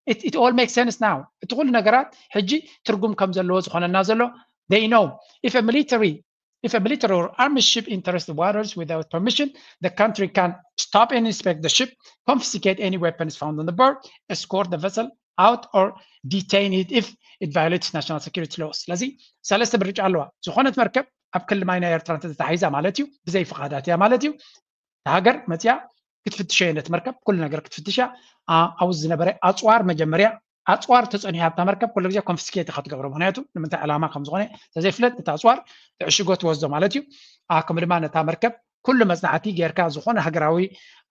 It, it all makes sense now. እቲ ኩሉ ነገራት ሕጂ ትርጉም ከም ዘለዎ ዝኾነና ዘሎ they know. If a military if a military or armed ship enters the waters without permission, the country can stop and inspect the ship, confiscate any weapons found on the board, escort the vessel out or detain it if it violates national security laws. ስለዚ ሰለስተ ምርጫ ኣለዋ። ዝኾነት መርከብ ኣብ ክሊ ማይ ናይ ኤርትራ እንተተታሒዛ ማለት እዩ፣ ብዘይ ፍቓዳት እያ ማለት እዩ። እታ ሃገር መፅያ ክትፍትሾ እየ ነቲ መርከብ፣ ኩሉ ነገር ክትፍትሽ እያ። ኣ- ኣብኡ ዝነበረ ኣፅዋር መጀመርያ ኣፅዋር ተፀኒሓ ኣብታ መርከብ ኩሉ ግዜ ኮንፊስኬት ኢኻ ትገብሮ። ምክንያቱ ንምንታይ ዕላማ ከም ዝኾነ ተዘይፍለጥ እቲ ኣፅዋር ትዕሽጎ ትወስዶ ማለት እዩ። ኣ- ከምኡ ድማ ነታ መርከብ ኩሉ መፅናዕቲ ጌርካ ዝኾነ ሃገራዊ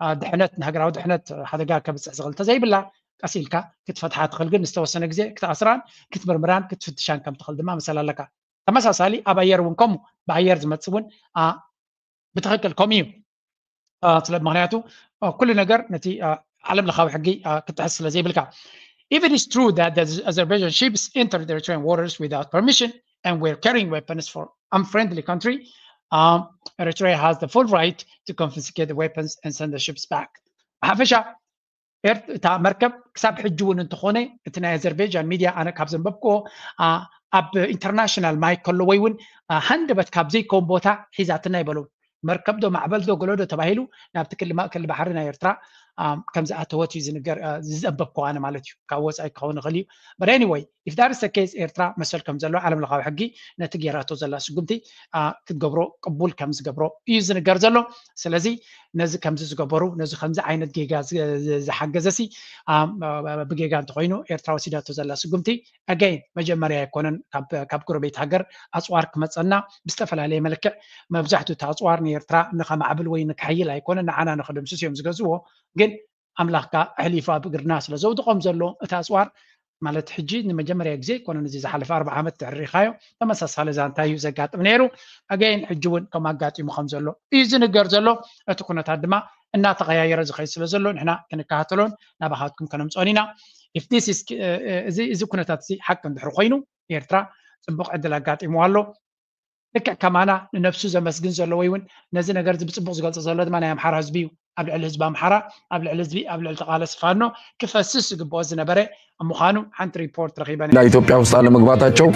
ኣ፣ ድሕነት ንሃገራዊ ድሕነት ሓደጋ ከብፅሕ ዝኽእል እንተዘይብላ ቀስ ኢልካ ክትፈትሓ ትኽእል፣ ግን ዝተወሰነ ግዜ ክትኣስራን ክትምርምራን ክትፍትሻን ከም ትኽእል ድማ መሰል ኣለካ። ተመሳሳሊ ኣብ ኣየር እውን ከምኡ ብኣየር ዝመፅእ እውን ኣ፣ ብትኽክል ከምኡ እዩ። ኣ፣ ስለ ምክንያቱ ኣ፣ ኩሉ ነገር ነቲ ኣ፣ ዓለም ለኻዊ ሕጊ ኣ፣ ክትጥሕስ ስለ ዘይብልካ። If it is true that the Azerbaijan ships entered the Eritrean waters without permission and were carrying weapons for unfriendly country, um, Eritrea has the full right to confiscate the weapons and send the ships back. ብሓፈሻ ኤርት- እታ መርከብ ክሳብ ሕጂ እውን እንተኾነ እቲ ናይ ኣዘርቤጃን ሚድያ ኣነ ካብ ዘንበብክዎ ኣ፣ ኣብ ኢንተርናሽናል ማይ ከሎ ወይ እውን ኣ፣ ሃንደበት ካብ ዘይከውን ቦታ ሒዛትና ይበሉ። መርከብ ዶ ማዕበል ዶ ገሎ ዶ ተባሂሉ ናብቲ ክሊ ማ- ክሊ ባሕሪ ናይ ኤርትራ ኣ፣ ከም ዝኣተወት እዩ ዝንገር ኣ፣ ዘንበብክዎ ኣነ ማለት እዩ። ካብ ወፃኢ ክኸውን ይኽእል እዩ። But anyway, if that is the case ኤርትራ መሰል ከም ዘለዎ ዓለም ለኻዊ ሕጊ ነቲ ጌራቶ ዘላ ስጉምቲ ኣ፣ ክትገብሮ ቅቡል ከም ዝገብሮ እዩ ዝንገር ዘሎ። ስለዚ ነዚ ከምዚ ዝገበሩ ነዚ ከምዚ ዓይነት ጌጋ ዝ- ዝ- ዝሓገዘ ሲ ኣ፣ ኣ፣ ብጌጋ እንተኮይኑ ኤርትራ ወሲዳቶ ዘላ ስጉምቲ ኣገይን መጀመርያ ኣይኮነን። ካብ ካብ ጎረቤት ሃገር ኣፅዋር ክመፀና ብዝተፈላለየ መልክዕ መብዛሕትኡ እቲ ኣፅዋር ንኤርትራ ንከማዕብል ወይ ንክሕይል ኣይኮነን፣ ንዓና ንክድምስስ እዮም ዝገዝዎ። ግን ኣምላኽካ ኣሕሊፉ ኣብ እግርና ስለ ዘውድቖም ዘሎ እቲ ኣፅዋር ማለት ሕጂ ንመጀመርያ ግዜ ኣይኮነን፣ እዚ ዝሓለፈ ኣርባዓ ዓመት ትዕሪኻዮ ተመሳሳሊ ዛንታ እዩ ዘጋጥም ነይሩ። ኣገይን ሕጂ እውን ከም ኣጋጢሙ ከም ዘሎ እዩ ዝንገር ዘሎ። እቲ ኩነታት ድማ እናተቐያየረ ዝኸይድ ስለ ዘሎ ንሕና ክንከታተሎን ናባኻትኩም ከነምፅኦን ኢና። If this is እዚ እዚ ኩነታት እዚ ሓቂ እንድሕር ኮይኑ ኤርትራ ፅቡቕ ዕድል ኣጋጢምዋ ኣሎ። ልክዕ ከማና ንነብሱ ዘመስግን ዘሎ ወይ እውን ነዚ ነገር እዚ ብፅቡቕ ዝገልፆ ዘሎ ድማ ናይ ኣምሓራ ህዝቢ እዩ። ኣብ ልዕሊ ህዝቢ ኣምሓራ፣ ኣብ ልዕሊ ህዝቢ ኣብ ልዕሊ ተቓለሲ ፋኖ ክፈስስ ዝግብኦ ዝነበረ ምዃኑ ሓንቲ ሪፖርት ረኺበ ነይረ። ኢትዮጵያ ውስጥ አለመግባታቸው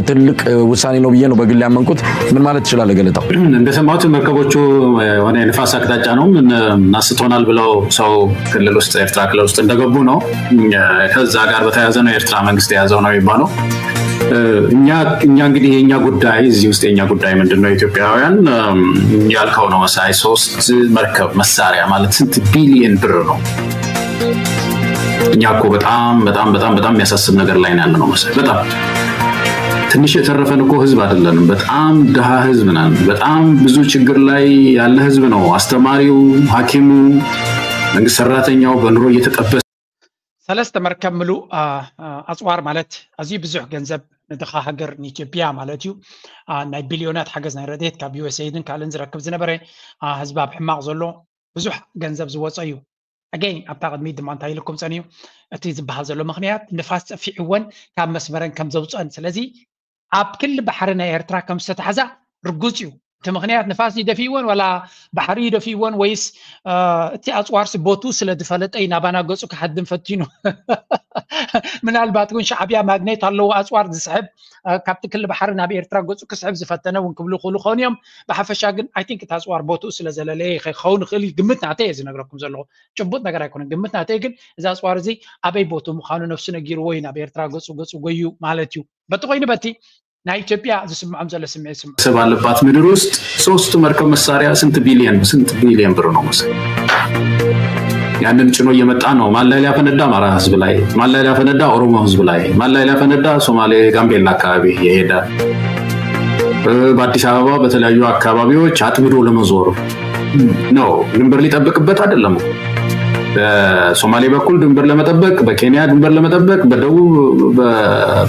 ትልቅ ውሳኔ ነው ብዬ ነው በግል ያመንኩት። ምን ማለት ትችላለህ ገለታው? እንደሰማሁት መርከቦቹ የሆነ የንፋስ አቅጣጫ ነው ምን አስቶናል ብለው ሰው ክልል ውስጥ ኤርትራ ክልል ውስጥ እንደገቡ ነው። ከዛ ጋር በተያያዘ ነው የኤርትራ መንግስት የያዘው ነው የሚባለው። እኛ እኛ እንግዲህ የእኛ ጉዳይ እዚህ ውስጥ የእኛ ጉዳይ ምንድን ነው? ኢትዮጵያውያን ያልከው ነው መሳይ። ሶስት መርከብ መሳሪያ ማለት ስንት ቢሊየን ብር ነው? እኛ እኮ በጣም በጣም በጣም በጣም የሚያሳስብ ነገር ላይ ነው ያለነው መሳይ። በጣም ትንሽ የተረፈን እኮ ህዝብ አይደለንም። በጣም ድሃ ህዝብ ነን። በጣም ብዙ ችግር ላይ ያለ ህዝብ ነው። አስተማሪው፣ ሐኪሙ፣ መንግስት ሰራተኛው በኑሮ እየተጠበሰ ሰለስተ መርከብ ምሉእ ኣፅዋር ማለት ኣዝዩ ብዙሕ ገንዘብ ንድኻ ሃገር ንኢትዮጵያ ማለት እዩ። ናይ ቢልዮናት ሓገዝ ናይ ረድኤት ካብ ዩኤስኤድን ካልእን ዝረክብ ዝነበረ ህዝቢ ኣብ ሕማቕ ዘሎ ብዙሕ ገንዘብ ዝወፀ እዩ። ኣገይን ኣብታ ቅድሚት ድማ እንታይ ኢልኩም ፀኒዩ እቲ ዝበሃል ዘሎ ምክንያት ንፋስ ፀፊዕወን ካብ መስመረን ከም ዘውፀን። ስለዚ ኣብ ክሊ ባሕሪ ናይ ኤርትራ ከም ዝተታሕዛ ርጉፅ እዩ። እቲ ምኽንያት ንፋስ እዩ ደፊእወን ዋላ ባሕሪ እዩ ደፊእወን ወይስ እቲ ኣፅዋርሲ ቦቱ ስለ ዝፈለጠ እዩ ናባና ገፁ ክሃድም ፈቲኑ? ምናልባት እውን ሻዕብያ ማግኔት ኣለዎ ኣፅዋር ዝስሕብ፣ ካብቲ ክሊ ባሕሪ ናብ ኤርትራ ገፁ ክስሕብ ዝፈተነ እውን ክብሉ ክእሉ ኾኑ እዮም። ብሓፈሻ ግን ኣይ ቲንክ እቲ ኣፅዋር ቦቱ ስለ ዘለለየ ክኸውን ይኽእል እዩ። ግምት ናተይ እየ ዝነግረኩም ዘለኹ። ጭቡጥ ነገር ኣይኮነን። ግምት ናተይ ግን እዚ ኣፅዋር እዚ ኣበይ ቦቱ ምዃኑ ነፍሱ ነጊርዎ እዩ ናብ ኤርትራ ገፁ ገፁ ጎዩ ማለት እዩ። በቲ ኮይኑ በቲ ናይ ኢትዮጵያ ዝስምዖም ዘሎ ስምዒት ስምዑ። ሰብ ባለባት ምድር ውስጥ ሶስት መርከብ መሳሪያ ስንት ቢሊየን ስንት ቢሊየን ብር ነው መሰለኝ። ያንን ጭኖ እየመጣ ነው። ማን ላይ ሊያፈነዳ? አማራ ህዝብ ላይ። ማን ላይ ሊያፈነዳ? ኦሮሞ ህዝብ ላይ። ማን ላይ ሊያፈነዳ? ሶማሌ ጋምቤላ አካባቢ ይሄዳል። በአዲስ አበባ በተለያዩ አካባቢዎች አጥምዶ ለመዞር ነው። ድንበር ሊጠብቅበት አይደለም። በሶማሌ በኩል ድንበር ለመጠበቅ፣ በኬንያ ድንበር ለመጠበቅ፣ በደቡብ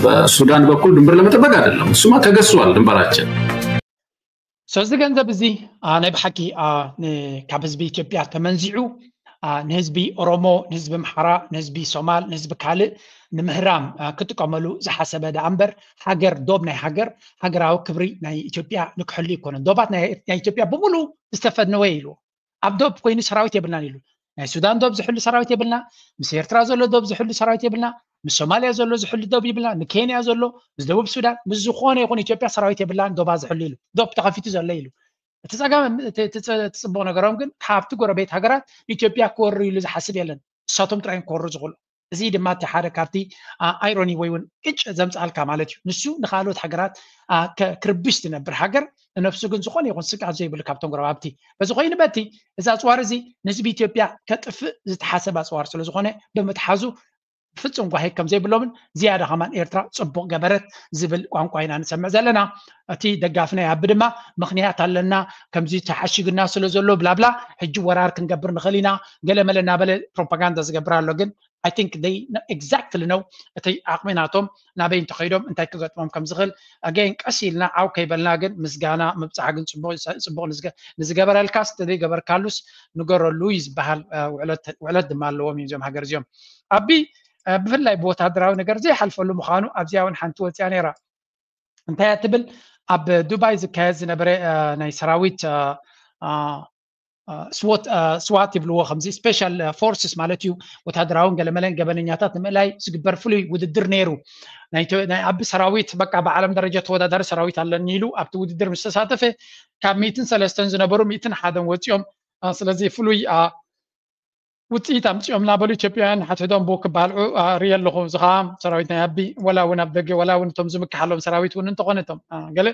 በሱዳን በኩል ድንበር ለመጠበቅ አይደለም። እሱማ ተገዝቷል ድንበራችን። ስለዚ ገንዘብ እዚ ናይ ብሓቂ ካብ ህዝቢ ኢትዮጵያ ተመንዚዑ ንህዝቢ ኦሮሞ፣ ንህዝቢ ኣምሓራ፣ ንህዝቢ ሶማል፣ ንህዝቢ ካልእ ንምህራም ክጥቀመሉ ዝሓሰበ ደኣ እምበር ሃገር፣ ዶብ ናይ ሃገር፣ ሃገራዊ ክብሪ ናይ ኢትዮጵያ ንክሕሉ ኣይኮነን። ዶባት ናይ ኢትዮጵያ ብምሉ ዝተፈነወ ኢሉ ኣብ ዶብ ኮይኑ ሰራዊት የብልናን ኢሉ። ናይ ሱዳን ዶብ ዝሕሉ ሰራዊት የብልና፣ ምስ ኤርትራ ዘሎ ዶብ ዝሕሉ ሰራዊት የብልና፣ ምስ ሶማልያ ዘሎ ዝሕሉ ዶብ ይብልና፣ ንኬንያ ዘሎ፣ ምስ ደቡብ ሱዳን፣ ምስ ዝኾነ ይኹን ኢትዮጵያ ሰራዊት የብላን ዶባ ዝሕሉ ኢሉ። ዶብ ተኸፊቱ ዘሎ ኢሉ። እቲ ጸገም እቲ ጽቡቕ ነገሮም ግን ካብቲ ጎረቤት ሃገራት ኢትዮጵያ ክወሩ ኢሉ ዝሓስብ የለን። እሳቶም ጥራይ ክወሩ ዝኽእሉ። እዚ ድማ እቲ ሓደ ካብቲ ኣይሮኒ ወይ እውን ቅጭ ዘምጽኣልካ ማለት እዩ። ንሱ ንኻልኦት ሃገራት ክርብሽ ዝነብር ሃገር ንነፍሱ ግን ዝኾነ ይኹን ስግኣት ዘይብሉ ካብቶም ጎረባብቲ። በዚ ኮይኑ በቲ እዚ ኣፅዋር እዚ ንህዝቢ ኢትዮጵያ ከጥፍእ ዝተሓሰበ ኣፅዋር ስለዝኾነ ብምትሓዙ ፍጹም ጓሂ ከም ዘይብሎምን ዝያዳ ከማን ኤርትራ ጽቡቕ ገበረት ዝብል ቋንቋ ኢና ንሰምዕ ዘለና። እቲ ደጋፊ ናይ ኣቢ ድማ ምኽንያት ኣለና ከምዚ ተሓሺግና ስለ ዘሎ ብላብላ ሕጂ ወራር ክንገብር ንኽእል ኢና ገለመለ እናበለ ፕሮፓጋንዳ ዝገብር ኣሎ። ግን I think they exactly know እቲ ዓቕሚ ናቶም ናበይ እንተኸይዶም እንታይ ክገጥሞም ከም ዝኽእል ኣገይን ቀስ ኢልና ዓው ከይበልና ግን ምስጋና ምብፃሕ ግን ፅቡቕ ንዝገበረልካስ ተዘይገበርካሉስ ንገረሉ እዩ ዝበሃል። ውዕለት ድማ ኣለዎም እዮም እዚኦም ሃገር እዚኦም። ኣቢ ብፍላይ ብወታደራዊ ነገር ዘይሓልፈሉ ምዃኑ ኣብዚኣ እውን ሓንቲ ወፂኣ ነይራ። እንታይ እያ ትብል? ኣብ ዱባይ ዝካየድ ዝነበረ ናይ ሰራዊት ስዋት ይብልዎ ከምዚ ስፔሻል ፎርስስ ማለት እዩ። ወታደራውን ገለመለን ገበነኛታት ንምእላይ ዝግበር ፍሉይ ውድድር ነይሩ። ናይ ኣቢ ሰራዊት በቃ ብዓለም ደረጃ ተወዳዳሪ ሰራዊት ኣለኒ ኢሉ ኣብቲ ውድድር ምስ ተሳተፈ ካብ ሚእትን ሰለስተን ዝነበሩ ሚእትን ሓደን ወፂኦም። ስለዚ ፍሉይ ውፅኢት ኣምፅኦም እናበሉ ኢትዮጵያውያን ሓትሕዶም ብኡ ክባልዑ ርኢ ኣለኹ። እዚ ከዓ ሰራዊት ናይ ኣቢ ወላ እውን ኣብ ደገ ወላ እውን እቶም ዝምክሓሎም ሰራዊት እውን እንተኾነ እቶም ገለ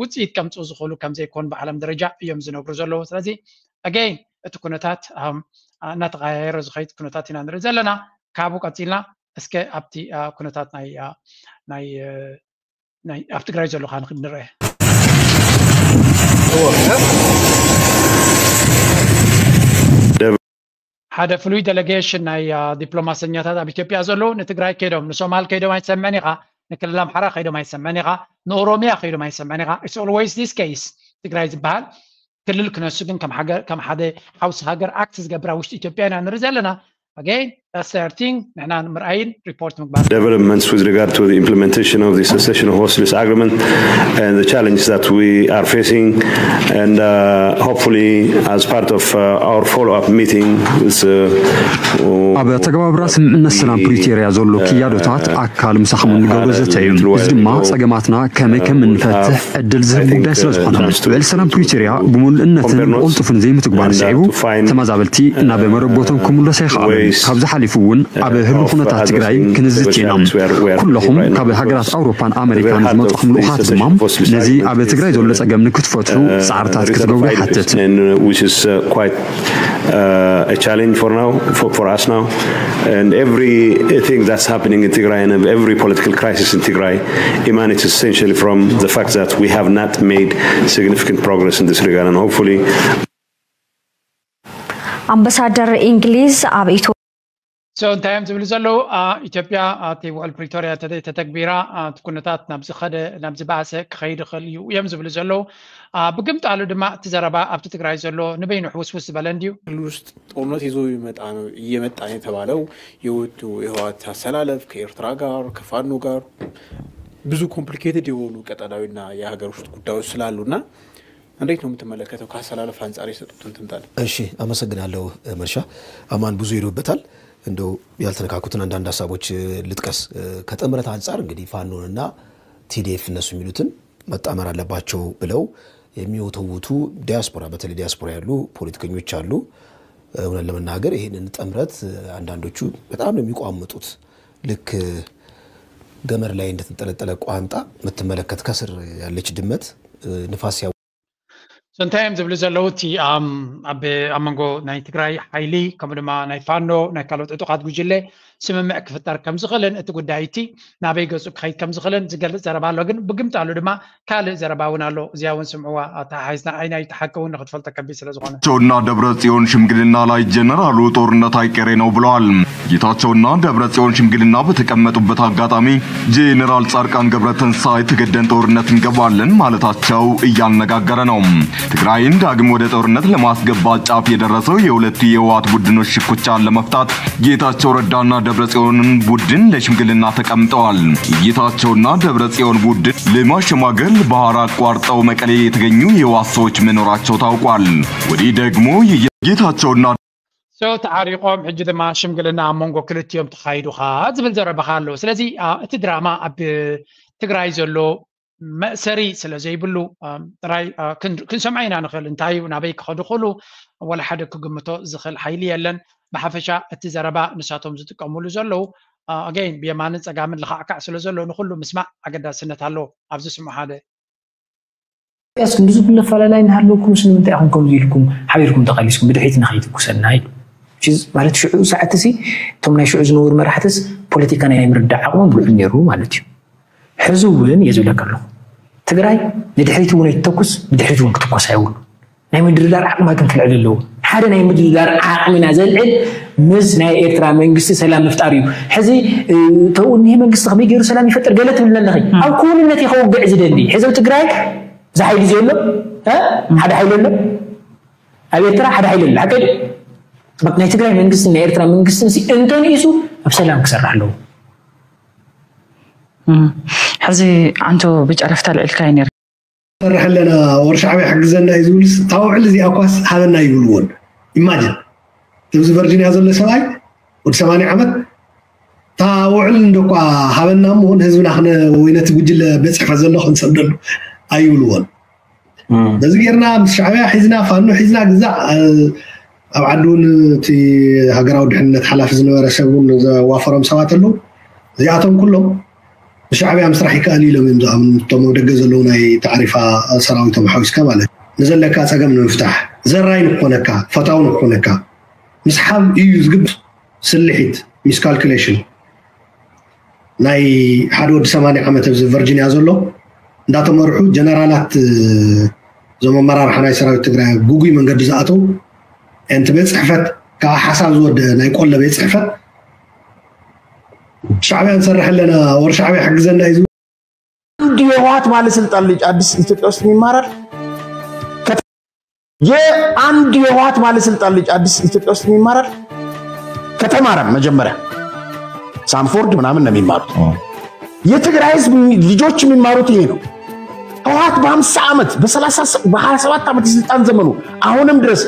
ውፅኢት ከምፅኡ ዝኽእሉ ከምዘይኮን ብዓለም ደረጃ እዮም ዝነግሩ ዘለዉ። ስለዚ ኣገይን እቲ ኩነታት እናተቀያየረ ዝኸይድ ኩነታት ኢና ንርኢ ዘለና። ካብኡ ቀፂልና እስከ ኣብቲ ኩነታት ናይ ናይ ናይ ኣብ ትግራይ ዘሎ ከዓ ንርአ። ሓደ ፍሉይ ዴሌጌሽን ናይ ዲፕሎማሰኛታት ኣብ ኢትዮጵያ ዘለዉ ንትግራይ ከይዶም ንሶማል ከይዶም ኣይትሰምዕን ኢኻ፣ ንክልል ኣምሓራ ከይዶም ኣይትሰምዕን ኢኻ፣ ንኦሮሚያ ከይዶም ኣይትሰምዕን ኢኻ። It's always this case። ትግራይ ዝበሃል ክልል ክነሱ ግን ከም ሓደ ሓውሲ ሃገር ኣክት ዝገብር ኣብ ውሽጢ ኢትዮጵያ ኢና ንርኢ ዘለና። Again that's the thing ንሕና ንምርኣይን ሪፖርት ምግባር developments with regard to the implementation of the cessation of hostilities agreement and the challenges that we are facing, and uh, hopefully as part of uh, our follow-up meeting with uh, ኣብ ተገባብራ ስምምነት ሰላም ፕሪቶርያ ዘሎ ክያዶታት ኣካል ምሳኹም እንገብሮ ዘተ እዩ። እዚ ድማ ጸገማትና ከመይ ከም እንፈትሕ ዕድል ዝህብ ጉዳይ ስለ ዝኾነ ውዕል ሰላም ፕሪቶርያ ብምሉእነትን ብቕልጡፍን ዘይምትግባር ስዒቡ ተመዛበልቲ ናብ መረቦቶም ክምለሱ ኣይኸኣሉን። ካብዚ ሓሊፉ እውን ኣብ ህሉ ኩነታት ትግራይ ክንዝት ኢና። ኩለኹም ካብ ሃገራት ኣውሮፓን ኣሜሪካን ዝመፅኹም ልኡኻት ድማ ነዚ ኣብ ትግራይ ዘሎ ፀገም ንክትፈትሑ ፃዕርታት ክትገብሩ ይሓትት። uh, a challenge for now, for, for us now. And everything that's happening in Tigray and every political crisis in Tigray emanates essentially from the fact that we have not made significant progress in this regard. And hopefully, ኣምባሳደር እንግሊዝ ኣብ ኢትዮ So እንታይ እዮም ዝብሉ ዘለዉ? ኢትዮጵያ እቲ ውዕል ፕሪቶርያ ተተግቢራ እቲ ኩነታት ናብ ዝኸደ ናብ ዝበኣሰ ክኸይድ ይኽእል እዩ እዮም ዝብሉ ዘለዉ። ብግምጣሉ ድማ እቲ ዘረባ ኣብቲ ትግራይ ዘሎ ንበይኑ ሕውስውስ ዝበለ እንድዩ። ክልል ውስጥ ጦርነት ይዞ ይመጣ ነው እየመጣ ነው የተባለው የወጡ የህወሓት አሰላለፍ ከኤርትራ ጋር ከፋኖ ጋር ብዙ ኮምፕሊኬትድ የሆኑ ቀጠናዊና የሀገር ውስጥ ጉዳዮች ስላሉና እንዴት ነው የምትመለከተው? ከአሰላለፍ አንጻር የሰጡትን ትንታኔ። እሺ፣ አመሰግናለሁ መርሻ። አማን ብዙ ሄዶበታል። እንደው ያልተነካኩትን አንዳንድ ሀሳቦች ልጥቀስ። ከጥምረት አንጻር እንግዲህ ፋኖንና ቲዲኤፍ እነሱ የሚሉትን መጣመር አለባቸው ብለው የሚወተውቱ ዲያስፖራ፣ በተለይ ዲያስፖራ ያሉ ፖለቲከኞች አሉ። እውነት ለመናገር ይህንን ጥምረት አንዳንዶቹ በጣም ነው የሚቋምጡት። ልክ ገመድ ላይ እንደተንጠለጠለ ቋንጣ የምትመለከት ከስር ያለች ድመት ንፋስ So እንታይ እዮም ዝብሉ ዘለዉ? እቲ ኣብ ኣብ መንጎ ናይ ትግራይ ሓይሊ ከምኡ ድማ ናይ ፋኖ ናይ ካልኦት ዕጡቓት ጉጅለ ስምምዕ ክፍጠር ከም ዝኽእልን እቲ ጉዳይ እቲ ናበይ ገፁ ክኸይድ ከም ዝኽእልን ዝገልፅ ዘረባ ኣሎ። ግን ብግምጣሉ ድማ ካልእ ዘረባ እውን ኣሎ። እዚኣ እውን ስምዕዋ ኣተሓሒዝና ኣይናይ ተሓቂ እውን ንክትፈልጦ ከቢድ ስለ ዝኾነ ቸውና ደብረ ጽዮን ሽምግልና ላይ ጀነራሉ ጦርነት አይቀሬ ነው ብለዋል። ጌታቸውና ደብረ ጽዮን ሽምግልና በተቀመጡበት አጋጣሚ ጄኔራል ጻድቃን ገብረ ትንሳኤ ተገደን ጦርነት እንገባለን ማለታቸው እያነጋገረ ነው። ትግራይን ዳግም ወደ ጦርነት ለማስገባት ጫፍ የደረሰው የሁለቱ የህወሓት ቡድኖች ሽኩቻን ለመፍታት ጌታቸው ረዳና ደብረ ጽዮንን ቡድን ለሽምግልና ተቀምጠዋል። ጌታቸውና ደብረ ጽዮን ቡድን ለማሸማገል ባህር አቋርጠው መቀሌ የተገኙ የህወሓት ሰዎች መኖራቸው ታውቋል። ወዲህ ደግሞ ጌታቸውና So ተዓሪቆም ሕጂ ድማ ሽምግልና ኣብ መንጎ ክልቲኦም ተኻይዱኻ ዝብል ዘረባኻ ኣሎ። ስለዚ እቲ ድራማ ኣብ ትግራይ ዘሎ መእሰሪ ስለ ዘይብሉ ጥራይ ክንሰምዖ ኢና ንኽእል። እንታይ እዩ ናበይ ክኸዱ ክእሉ ወላ ሓደ ክግምቶ ዝኽእል ሓይሊ የለን። ብሓፈሻ እቲ ዘረባ ንሳቶም ዝጥቀምሉ ዘለዉ ኣገይን ብየማንን ፀጋምን ልኻዕካዕ ስለ ዘሎ ንኹሉ ምስማዕ ኣገዳስነት ኣለዎ። ኣብዚ ስምዑ ሓደ ያስ ክንዲ ዝብል ኣፈላላይ እናሃለውኩም ስ ንምንታይ ኢኹም ከምዚ ኢልኩም ሓቢርኩም ተቓሊስኩም ብድሕሪት ንኸይትኩሰና ኢሉ ማለት ሽዑ ሰዓት ሲ እቶም ናይ ሽዑ ዝነበሩ መራሕትስ ፖለቲካ ናይ ምርዳእ ዓቕሞም ብልዑል ነይሩ ማለት እዩ። ሕዚ እውን እየ ዝብለካ ኣለኹ ትግራይ ንድሕሪት እውን ኣይትተኩስ ንድሕሪት እውን ክትኮስ ኣይብሉ ናይ ምድርዳር ዓቕማ ግን ክልዕል ኣለዎ። ሓደ ናይ ምድርዳር ዓቕሚና ዘልዕል ምስ ናይ ኤርትራ መንግስቲ ሰላም ምፍጣር እዩ። ሕዚ ተው እኒህ መንግስቲ ከመይ ገይሩ ሰላም ይፈጥር ገለ ትብልና ኣለኺ። ኣብ ክውንነት እዩ ከውግዕ ዝደሊ። ሕዚ ኣብ ትግራይ እዚ ሓይሊ እዚ ኣሎ ሓደ ሓይሊ ኣሎ ኣብ ኤርትራ ሓደ ሓይሊ ኣሎ ሓቀ ናይ ትግራይ መንግስቲ ናይ ኤርትራ መንግስቲ እንተንኢሱ ኣብ ሰላም ክሰርሕ ኣለዎ። ሕዚ ዓንቶ ብጨረፍታ ልዕልካይ ነር ሰርሕ ኣለና ወር ሻዕብያ ሕግዘና እዩ ዝብልስ እታ ውዕል እዚኣ እኳስ ሃበና ይብልዎን። ኢማጅን እዚ ቨርጂንያ ዘሎ ሰብኣይ ወዲ ሰማንያ ዓመት እታ ውዕል እንደኳ ሃበና እሞ ንህዝብና ክነ ወይ ነቲ ጉጅለ ቤት ፅሕፈት ዘሎ ክንሰደሉ ኣይብልዎን። በዚ ጌርና ምስ ሻዕብያ ሒዝና ፋኖ ሒዝና ግዛዕ ኣብ ዓዲ እውን እቲ ሃገራዊ ድሕንነት ሓላፊ ዝነበረ ሰብ እውን ዘዋፈሮም ሰባት ኣለዉ። እዚኣቶም ኩሎም ብሻዕብያ ምስራሕ ይከኣል ኢሎም እዮም ዝኣምኑ እቶም ኣብ ደገ ዘለዉ ናይ ተዓሪፋ ሰራዊቶም ሓዊስካ ማለት እዩ። ንዘለካ ፀገም ንምፍታሕ ዘራይ ንክኾነካ ፈታው ንክኾነካ ምስሓብ እዩ ዝግብ ስልሒት ሚስካልኩሌሽን ናይ ሓደ ወዲ ሰማንያ ዓመት ኣብዚ ቨርጂንያ ዘሎ እንዳተመርሑ ጀነራላት እዞም ኣመራርሓ ናይ ሰራዊት ትግራይ ኣብ ጉጉይ መንገዲ ዝኣተው እቲ ቤት ፅሕፈት ከዓ ሓሳብ ዝወደአ ናይ ቆለ ቤት ፅሕፈት ሻዕብያ ንሰርሕ ኣለና ወር ሻዕብያ ሕግዘና እዩ ዝብል አንድ የህወሓት ባለስልጣን ልጅ አዲስ ኢትዮጵያ ውስጥ የሚማራል የአንድ የህወሓት ባለስልጣን ልጅ አዲስ ኢትዮጵያ ውስጥ የሚማራል ከተማረም መጀመሪያ ሳንፎርድ ምናምን ነው የሚማሩት። የትግራይ ህዝብ ልጆች የሚማሩት ይሄ ነው። ህወሓት በ50 ዓመት በ30 በ27 ዓመት የስልጣን ዘመኑ አሁንም ድረስ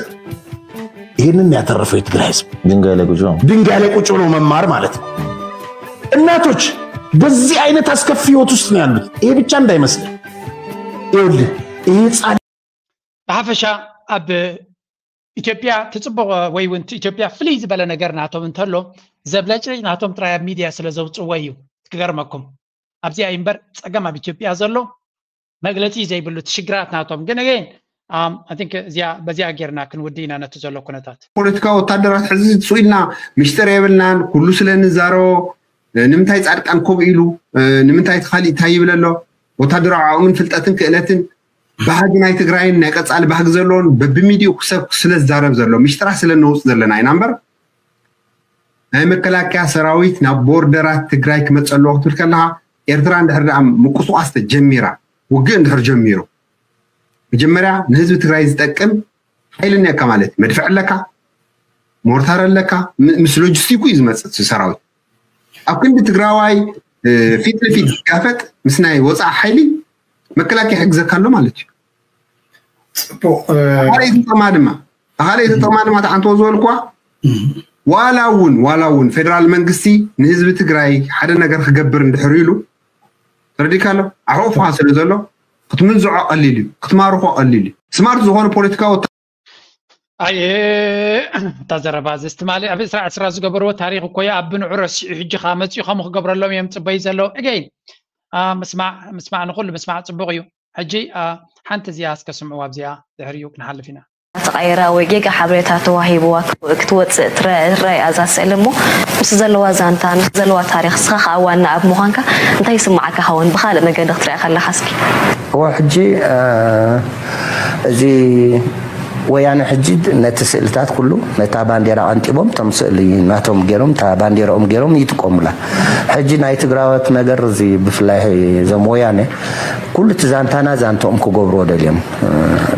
ይህንን ያተረፈው የትግራይ ህዝብ ድንጋይ ላይ ቁጭ ነው። ድንጋይ ላይ ቁጭ ብሎ መማር ማለት ነው። እናቶች በዚህ አይነት አስከፊ ህይወት ውስጥ ነው ያሉት። ይሄ ብቻ እንዳይመስል ይኸውልህ ይሄ ህፃን ብሓፈሻ ኣብ ኢትዮጵያ ትፅቡቕ ወይ እውን ኢትዮጵያ ፍልይ ዝበለ ነገር ናቶም እንተሎ ዘብለጭልጭ ናቶም ጥራይ ኣብ ሚድያ ስለ ዘውፅዎ እዩ። ክገርመኩም ኣብዚኣ እዩ እምበር ፀገም ኣብ ኢትዮጵያ ዘሎ መግለፂ ዘይብሉ እቲ ሽግራት ናቶም ግን again I think እዚኣ በዚኣ ጌርና ክንውዲ ኢና ነቲ ዘሎ ኩነታት። ፖለቲካ ወታደራት ሕዚ ስኢልና ምሽጥር የብልናን ኩሉ ስለ ንዛረቦ ንምንታይ ፃድቃን ከምኡ ኢሉ ንምንታይ እቲ ካሊእ እንታይ ይብል ኣሎ ወታደራዊ ዓቕምን ፍልጠትን ክእለትን ባህጊ ናይ ትግራይን ናይ ቀፃሊ ባህጊ ዘለዎን በብሚድኡ ክሰብ ስለ ዝዛረብ ዘሎ ምሽጥራት ስለ ነውፅ ዘለና ኢና እምበር ናይ መከላከያ ሰራዊት ናብ ቦርደራት ትግራይ ክመፅእ ኣለዎ ክትብል ከለካ ኤርትራ እንድሕር ደኣ ምንቅስቃስ ተጀሚራ ውግእ እንድሕር ጀሚሩ መጀመርያ ንህዝቢ ትግራይ ዝጠቅም ሓይሊ እኒአካ ማለት እዩ። መድፍዕ ኣለካ፣ ሞርታር ኣለካ፣ ምስ ሎጂስቲኩ እዩ ዝመፅእ እቲ ሰራዊት። ኣብ ክንዲ ትግራዋይ ፊት ንፊት ዝጋፈጥ ምስ ናይ ወፃኢ ሓይሊ መከላከያ ይሕግዘካ ኣሎ ማለት እዩ። ጽቡቕ። ካልኣይቲ ጥቕማ ድማ ካልኣይቲ ጥቕማ ድማ ተዓንተዎ ዝበልኳ ዋላ እውን ዋላ እውን ፌደራል መንግስቲ ንህዝቢ ትግራይ ሓደ ነገር ክገብር እንድሕር ኢሉ ተረዲካ ኣሎ ኣሕቑፍካ ስለ ዘሎ ክትምንዝዖ ቀሊል እዩ ክትማርኾ ቀሊል እዩ ስማርት ዝኾነ ፖለቲካዊ ኣየ እታ ዘረባ እዚ ትማሊ ኣብ ዕስራ ዕስራ ዝገበርዎ ታሪክ እኮ ኣብ ብንዑ ረሲዑ ሕጂ ከዓ መፂኡ ከምኡ ክገብረሎም እዮም ፅበይ ዘሎ እገይን ምስማዕ ምስማዕ ንኩሉ ምስማዕ ፅቡቅ እዩ ሕጂ ሓንቲ እዚኣ እስከ ስምዕዋ ኣብዚኣ ድሕሪኡ ክንሓልፍ ኢና ተቐይራ ወይ ጌጋ ሓበሬታ ተዋሂብዋ ክትወፅእ ትረአ እያ እዛ ስእሊ እሞ ምስ ዘለዋ ዛንታ ምስ ዘለዋ ታሪክ ንስኻ ከዓ ዋና ኣብ ምዃንካ እንታይ ይስማዓካ ኸውን ብኻልእ መገዲ ክትሪኣ ከለኻ እስኪ እዋ ሕጂ እዚ ወያነ ሕጂ ነቲ ስእልታት ኩሉ ነታ ባንዴራ ቀንጢቦም ቶም ስእሊ ናቶም ገይሮም እታ ባንዴራኦም ገይሮም ይጥቀሙላ ሕጂ ናይ ትግራወት ነገር እዚ ብፍላይ እዞም ወያነ ኩሉ እቲ ዛንታና ዛንትኦም ክገብርዎ ደልዮም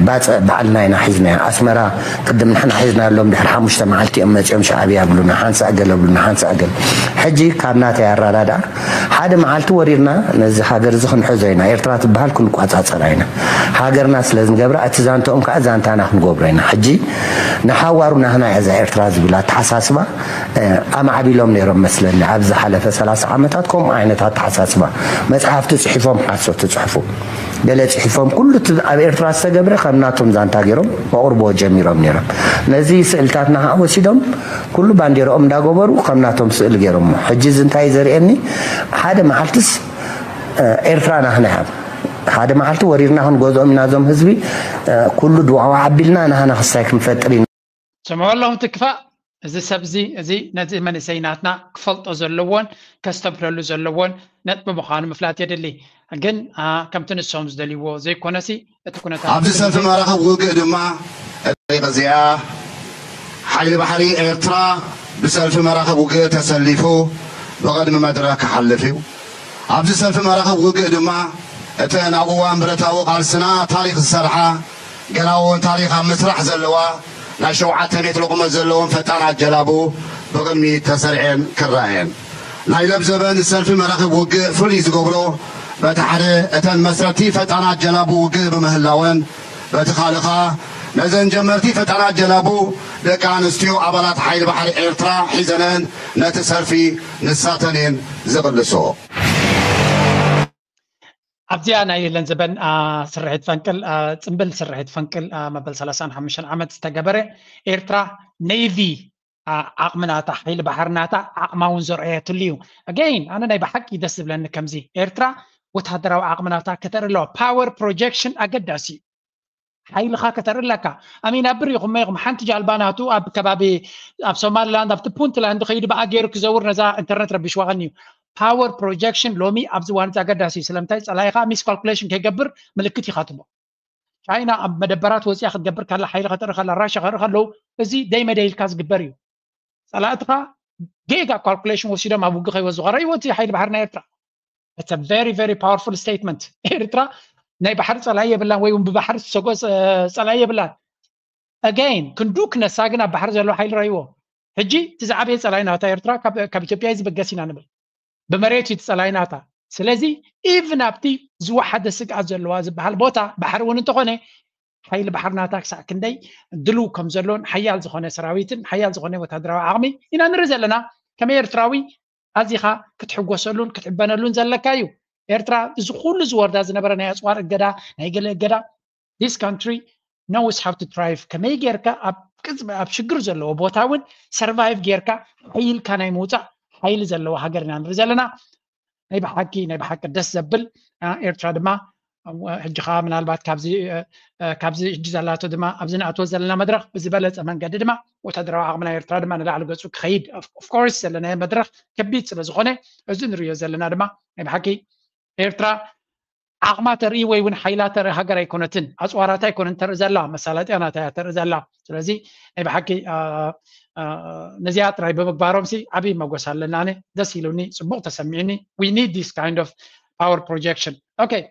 ባፅዕ ባዕልና ኢና ሒዝናዮ ኣስመራ ቅድም ንሕና ሒዝናሎም ድሕሪ ሓሙሽተ መዓልቲ እዮም መፂኦም ሻዕብያ ብሉና ሓንሳእ ገለ ብሉና ሓንሳእ ገለ ሕጂ ካብ ናተይ ኣራዳድኣ ሓደ መዓልቲ ወሪድና ነዚ ሃገር እዚ ክንሕዞ ኢና ኤርትራ ትበሃል ክንቋፃፀራ ኢና ሃገርና ስለ ዝንገብራ እቲ ዛንትኦም ከዓ ዛንታና ክንገብሮ ኢና ሕጂ ንሓዋሩ ናህና እያ እዛ ኤርትራ ዝብል ኣተሓሳስባ ኣማዕቢሎም ነይሮም መስለኒ ኣብ ዝሓለፈ ሰላሳ ዓመታት ከምኡ ዓይነት ኣተሓሳስባ መፅሓፍቲ ፅሒፎም ሓሶት ትፅሕፉ ገለ ፅሒፎም ኩሉ እቲ ኣብ ኤርትራ ዝተገብረ ከም ናቶም ዛንታ ገይሮም ከቕርብዎ ጀሚሮም ነይሮም ነዚ ስእልታትና ከዓ ወሲዶም ኩሉ ባንዴርኦም እንዳገበሩ ከም ናቶም ስእሊ ገይሮሞ ሕጂ እዚ እንታይ ዘርእየኒ ሓደ መዓልትስ ኤርትራ ናህና እያ ሓደ መዓልቲ ወሪርና ክንገዝኦም ኢና እዞም ህዝቢ ኩሉ ድዋዕዋ ኣቢልና ናህና ክስታይ ክንፈጥር ኢና ስምዑ ኣለኹም ትክፋእ እዚ ሰብ እዚ እዚ ነዚ መንእሰይ ናትና ክፈልጦ ዘለዎን ከስተብህለሉ ዘለዎን ነጥቢ ምዃኑ ምፍላጥ የድሊ። ግን ከምቲ ንሶም ዝደልይዎ ዘይኮነሲ እቲ ኩነታት ኣብዚ ሰልፊ መራኸቢ ውግእ ድማ እዚኣ ሓይሊ ባሕሪ ኤርትራ ብሰልፊ መራኸቢ ውግእ ተሰሊፉ ብቕድሚ መድረኽ ክሓልፍ እዩ። ኣብዚ ሰልፊ መራኸቢ ውግእ ድማ እተን ኣብ እዋን ብረታዊ ቃልስና ታሪኽ ዝሰርሓ ገና እውን ታሪኽ ኣብ ምስራሕ ዘለዋ ናይ ሸውዓተ ሜትሮ ቁመት ዘለዎም ፈጣናት ጀላቡ ብቕድሚት ተሰሪዐን ክረኣየን ናይ ለብዘበን ሰልፊ መራኽብ ውግእ ፍሉይ ዝገብሮ በቲ ሓደ እተን መስረቲ ፈጣናት ጀላቡ ውግእ ብምህላወን በቲ ካልእ ኸኣ ነዘን ጀመርቲ ፈጣናት ጀላቡ ደቂ ኣንስትዮ ኣባላት ሓይሊ ባሕሪ ኤርትራ ሒዘነን ነቲ ሰልፊ ንሳተን እየን ዝቕልስኦ። ኣብዚኣ ናይ ለንዘበን ስርሒት ፈንቅል ፅምብል ስርሒት ፈንቅል መበል ሰላሳን ሓሙሽተን ዓመት ዝተገበረ ኤርትራ ኔቪ ዓቕሚ ናታ ሓይሊ ባሕሪ ናታ ዓቕማ እውን ዘርኣየትሉ እዩ። ኣገይን ኣነ ናይ ብሓቂ ደስ ዝብለኒ ከምዚ ኤርትራ ወታደራዊ ዓቕሚ ናታ ከተርኢ ኣለዋ። ፓወር ፕሮጀክሽን ኣገዳሲ እዩ። ሓይልኻ ከተርኢ ኣለካ። ኣሚን ኣብ ብሪኹም ኢኹም ሓንቲ ጃልባ ናቱ ኣብ ከባቢ ኣብ ሶማሊላንድ ኣብቲ ፑንትላንድ ከይዱ ብኣ ገይሩ ክዘውር ነዛ ኢንተርነት ረቢሽዋ ቀንዩ። ፓወር ፕሮጀክሽን ሎሚ ኣብዚ እዋን እዚ ኣገዳሲ እዩ። ስለምንታይ ጸላኢኻ ሚስ ካልኩሌሽን ከይገብር ምልክት ይኻትሞ። ቻይና ኣብ መደበራት ወፂኣ ክትገብር ከላ ሓይሊ ከተርኢ ከላ ራሻ ከርኢ ከለዉ እዚ ደይ መደይ ኢልካ ዝግበር እዩ። ጸላእትኻ ጌጋ ካልኩሌሽን ወሲዶም ኣብ ውግእ ከይወዙ ከረይዎ እቲ ሓይሊ ባሕሪ ናይ ኤርትራ። It's a very very powerful statement. ኤርትራ ናይ ባሕሪ ጸላኢ የብላን ወይ እውን ብባሕሪ ዝሰጎ ጸላኢ የብላን። ኣገይን ክንዱ ክነሳ ግን ኣብ ባሕሪ ዘሎ ሓይሊ ረይዎ። ሕጂ እቲ ዝዓበየ ጸላኢ ናታ ኤርትራ ካብ ኢትዮጵያ እዩ ዝበገስ ኢና ንብል። ብመሬት እዩ እቲ ጸላኢ ናታ። ስለዚ ኢቭን ኣብቲ ዝወሓደ ስግኣት ዘለዋ ዝበሃል ቦታ ባሕሪ እውን እንተኾነ ሓይሊ ባሕሪ ናታ ክሳዕ ክንደይ ድልው ከም ዘሎን ሓያል ዝኾነ ሰራዊትን ሓያል ዝኾነ ወታደራዊ ዓቕሚ ኢና ንርኢ ዘለና። ከም ኤርትራዊ ኣዚኻ ክትሕጎሰሉን ክትሕበነሉን ዘለካ እዩ። ኤርትራ እዚ ኩሉ ዝወርዳ ዝነበረ ናይ ኣፅዋር እገዳ ናይ ገለ እገዳ this country knows how to thrive ከመይ ጌርካ ኣብ ቅጽ ኣብ ሽግር ዘለዎ ቦታ እውን survive ጌርካ ሓይልካ ናይ ምውፃእ ሓይሊ ዘለዎ ሃገር ኢና ንርኢ ዘለና ናይ ብሓቂ ናይ ብሓቂ ደስ ዘብል ኤርትራ ድማ ሕጂ ከዓ ምናልባት ካብዚ ካብዚ ሕጂ ዘላቶ ድማ ኣብዚ ንኣትዎ ዘለና መድረክ ብዝበለፀ መንገዲ ድማ ወታደራዊ ዓቕሚ ናይ ኤርትራ ድማ ንላዕሊ ገፁ ክኸይድ of course ዘለናዮ መድረክ ከቢድ ስለ ዝኾነ እዚ ንሪኦ ዘለና ድማ ናይ ብሓቂ ኤርትራ ዓቕማ ተርኢ ወይ እውን ሓይላ ተርኢ ሃገር ኣይኮነትን። ኣፅዋራታ ኣይኮነን ተርኢ ዘላ፣ መሳለጥያ ናታ እያ ተርኢ ዘላ። ስለዚ ናይ ብሓቂ ነዚኣ ጥራይ ብምግባሮም ሲ ዓብዪ መጎስ ኣለና። ኣነ ደስ ኢሉኒ፣ ፅቡቕ ተሰሚዑኒ። We need this kind of power projection. Okay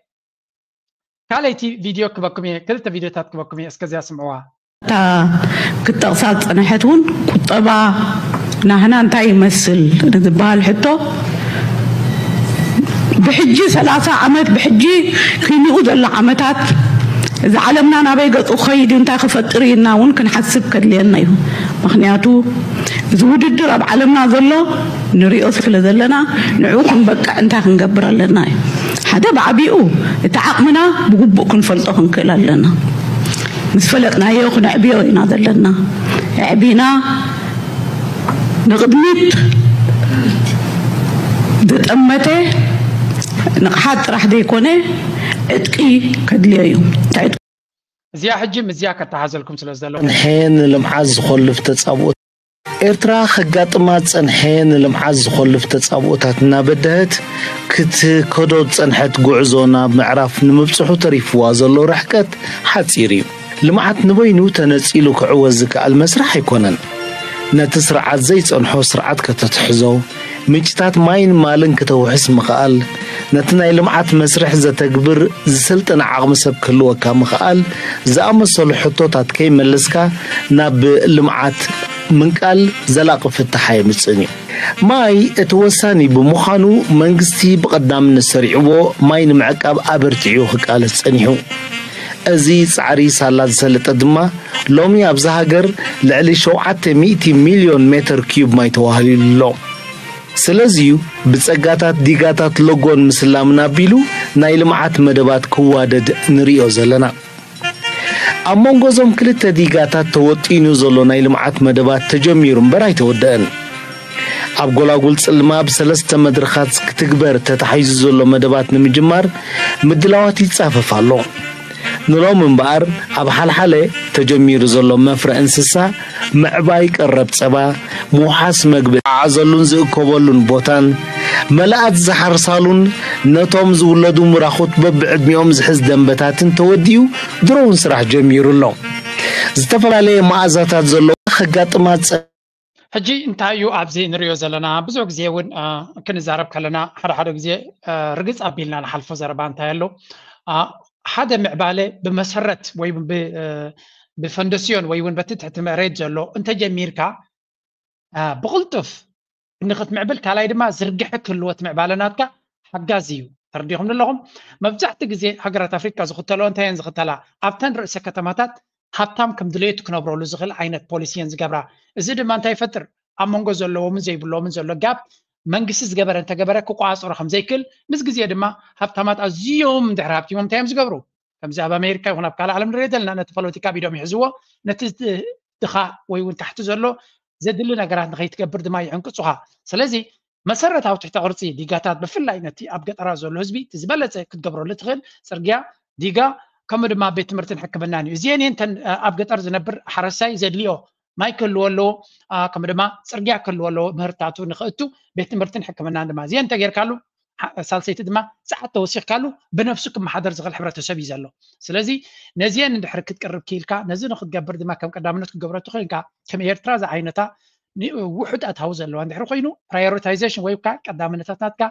ካልኣይቲ ቪድዮ ክበኩም እየ፣ ክልተ ቪድዮታት ክበኩም እየ፣ እስከዚኣ ስምዕዋ። እታ ክትጠቕሳ ዝጸንሐት እውን ቁጠባ ናህና እንታይ ይመስል ንዝበሃል ሕቶ ብሕጂ ሰላሳ ዓመት ብሕጂ ክንኡ ዘሎ ዓመታት እዚ ዓለምና ናበይ ገጹ ክኸይድ እዩ፣ እንታይ ክፈጥር እዩ እና እውን ክንሓስብ ከድልየና እዩ። ምኽንያቱ እዚ ውድድር ኣብ ዓለምና ዘሎ ንሪኦ ስለ ዘለና፣ ንዕኡ ክንበቅዕ እንታይ ክንገብር ኣለና እዩ። ሓደ ብዓቢኡ እቲ ዓቕምና ብግቡእ ክንፈልጦ ክንክእል ኣለና። ምስ ፈለጥናዮ ክነዕብዮ ኢና ዘለና። ኣዕቢና ንቕድሚት ዝጠመተ ንቕሓት ጥራሕ ዘይኮነ ዕጥቂ ከድልዮ እዩ። እንታይ ዕጥቂ? እዚኣ ሕጂ ምስዚኣ ከተሓዘልኩም ስለ ዝደለኹ ጸንሐ ንልምዓት ዝኾልፍ ተጻብኦት ኤርትራ ከጋጥማ ዝጸንሐ ንልምዓት ዝኾልፍ ተጻብኦታት እናበደሀት ክትከዶ ዝጸንሐት ጉዕዞ ናብ ምዕራፍ ንምብጽሑ ተሪፍዋ ዘሎ ርሕቀት ሓጺር እዩ። ልምዓት ንበይኑ ተነጺሉ ክዕወት ዝከኣል መስርሕ ኣይኮነን። ነቲ ስርዓት ዘይጸንሖ ስርዓት ከተትሕዞ፣ ምንጭታት ማይን ማልን ክተውሕስ ምኽኣል፣ ነቲ ናይ ልምዓት መስርሕ ዘተግብር ዝስልጥነ ዓቕሚ ሰብ ክህልወካ ምኽኣል ዝኣመሰሉ ሕቶታት ከይመለስካ ናብ ልምዓት ምንቃል ዘላቒ ፍታሕ ኣየምጽእን እዩ። ማይ እቲ ወሳኒ ብምዃኑ መንግስቲ ብቐዳምነት ሰሪዕዎ ማይ ንምዕቃብ ኣበርቲዑ ክቃለስ ጸኒሑ። እዚ ጻዕሪ ሳላ ዝሰለጠ ድማ ሎሚ ኣብዛ ሃገር ልዕሊ ሸውዓተ ሚእቲ ሚልዮን ሜተር ኪዩብ ማይ ተዋህሊሉ ኣሎ። ስለዚዩ ብጸጋታት ዲጋታት ሎጎን ምስላምን ኣቢሉ ናይ ልምዓት መደባት ክዋደድ ንርእዮ ዘለና። ኣብ መንጎ እዞም ክልተ ዲጋታት ተወጢኑ ዘሎ ናይ ልምዓት መደባት ተጀሚሩ እምበር ኣይተወደአን። ኣብ ጎላጉል ጽልማ ብሰለስተ መድረኻት ክትግበር ተታሒዙ ዘሎ መደባት ንምጅማር ምድላዋት ይጻፈፍ ኣሎ። ንሎም እምበኣር ኣብ ሓልሓለ ተጀሚሩ ዘሎ መፍረ እንስሳ ምዕባይ ቀረብ ጸባ፣ ምውሓስ መግቢ ዝዓዘሉን ዝእከበሉን ቦታን፣ መላእት ዝሓርሳሉን ነቶም ዝውለዱ ምራኹት በብዕድሚኦም ዝሕዝ ደንበታትን ተወዲኡ ድሮውን ስራሕ ጀሚሩ ኣሎ። ዝተፈላለየ መኣዛታት ዘለዎ ከጋጥማ ሕጂ እንታይ እዩ ኣብዚ ንሪኦ ዘለና? ብዙሕ ግዜ እውን ክንዛረብ ከለና ሓደ ሓደ ግዜ ርግፅ ኣቢልና ንሓልፎ ዘረባ እንታይ ኣሎ? ሓደ ምዕባለ ብመሰረት ወይ ብፈንደስዮን ወይ እውን በቲ ትሕቲ መሬት ዘሎ እንተጀሚርካ ብቕልጡፍ ንክትምዕብል ካልኣይ ድማ ዝርግሐ ክህልወት ምዕባለ ናትካ ሓጋዚ እዩ። ተረዲኹም ኣለኹም? መብዛሕቲ ግዜ ሃገራት ኣፍሪካ ዝኽተሎ እንታይ እየን ዝኽተላ? ኣብተን ርእሰ ከተማታት ሃብታም ከም ድሌቱ ክነብረሉ ዝኽእል ዓይነት ፖሊሲ እየን ዝገብራ። እዚ ድማ እንታይ ይፈጥር? ኣብ መንጎ ዘለዎምን ዘይብሎምን ዘሎ ጋፕ መንግስቲ ዝገበረ እንተገበረ ክቋፅሮ ከም ዘይክእል ምስ ግዜ ድማ ሃብታማት ኣዝዮም ድሕሪ ሃብቲሞም እንታይ እዮም ዝገብሩ? ከምዚ ኣብ ኣሜሪካ ይኹን ኣብ ካልእ ዓለም ንሪኦ ዘለና ነቲ ፖለቲካ ቢዶም ይሕዝዎ፣ ነቲ ድኻ ወይ እውን ታሕቲ ዘሎ ዘድሊ ነገራት ንኸይትገብር ድማ ይዕንቅፁኻ። ስለዚ መሰረታዊ ትሕተ ቅርፂ ዲጋታት ብፍላይ ነቲ ኣብ ገጠራት ዘሎ ህዝቢ እቲ ዝበለፀ ክትገብረሉ ትኽእል ፅርግያ፣ ዲጋ ከምኡ ድማ ቤት ትምህርትን ሕክምናን እዩ። እዚአን እየን ተን ኣብ ገጠር ዝነብር ሓረስታይ ዘድልዮ ማይ ክህልዎ ኣለዎ፣ ከምኡ ድማ ፅርግያ ክህልዎ ኣለዎ ምህርታቱ ንኽእቱ ቤት ትምህርትን ሕክምናን ድማ እዚአን እንተጌርካሉ ሳልሰይቲ ድማ ሰዓት ተወሲኽካሉ ብነብሱ ክመሓደር ዝኽእል ሕብረተሰብ እዩ ዘሎ። ስለዚ ነዚአን እንድሕር ክትቅርብ ክኢልካ ነዚ ንክትገብር ድማ ከም ቀዳምነት ክትገብሮ ትኽእል ኢልካ ከም ኤርትራ ዝዓይነታ ውሑድ ኣታዊ ዘለዋ እንድሕር ኮይኑ ፕራዮሪታይዜሽን ወይ ከዓ ቀዳምነታት ናትካ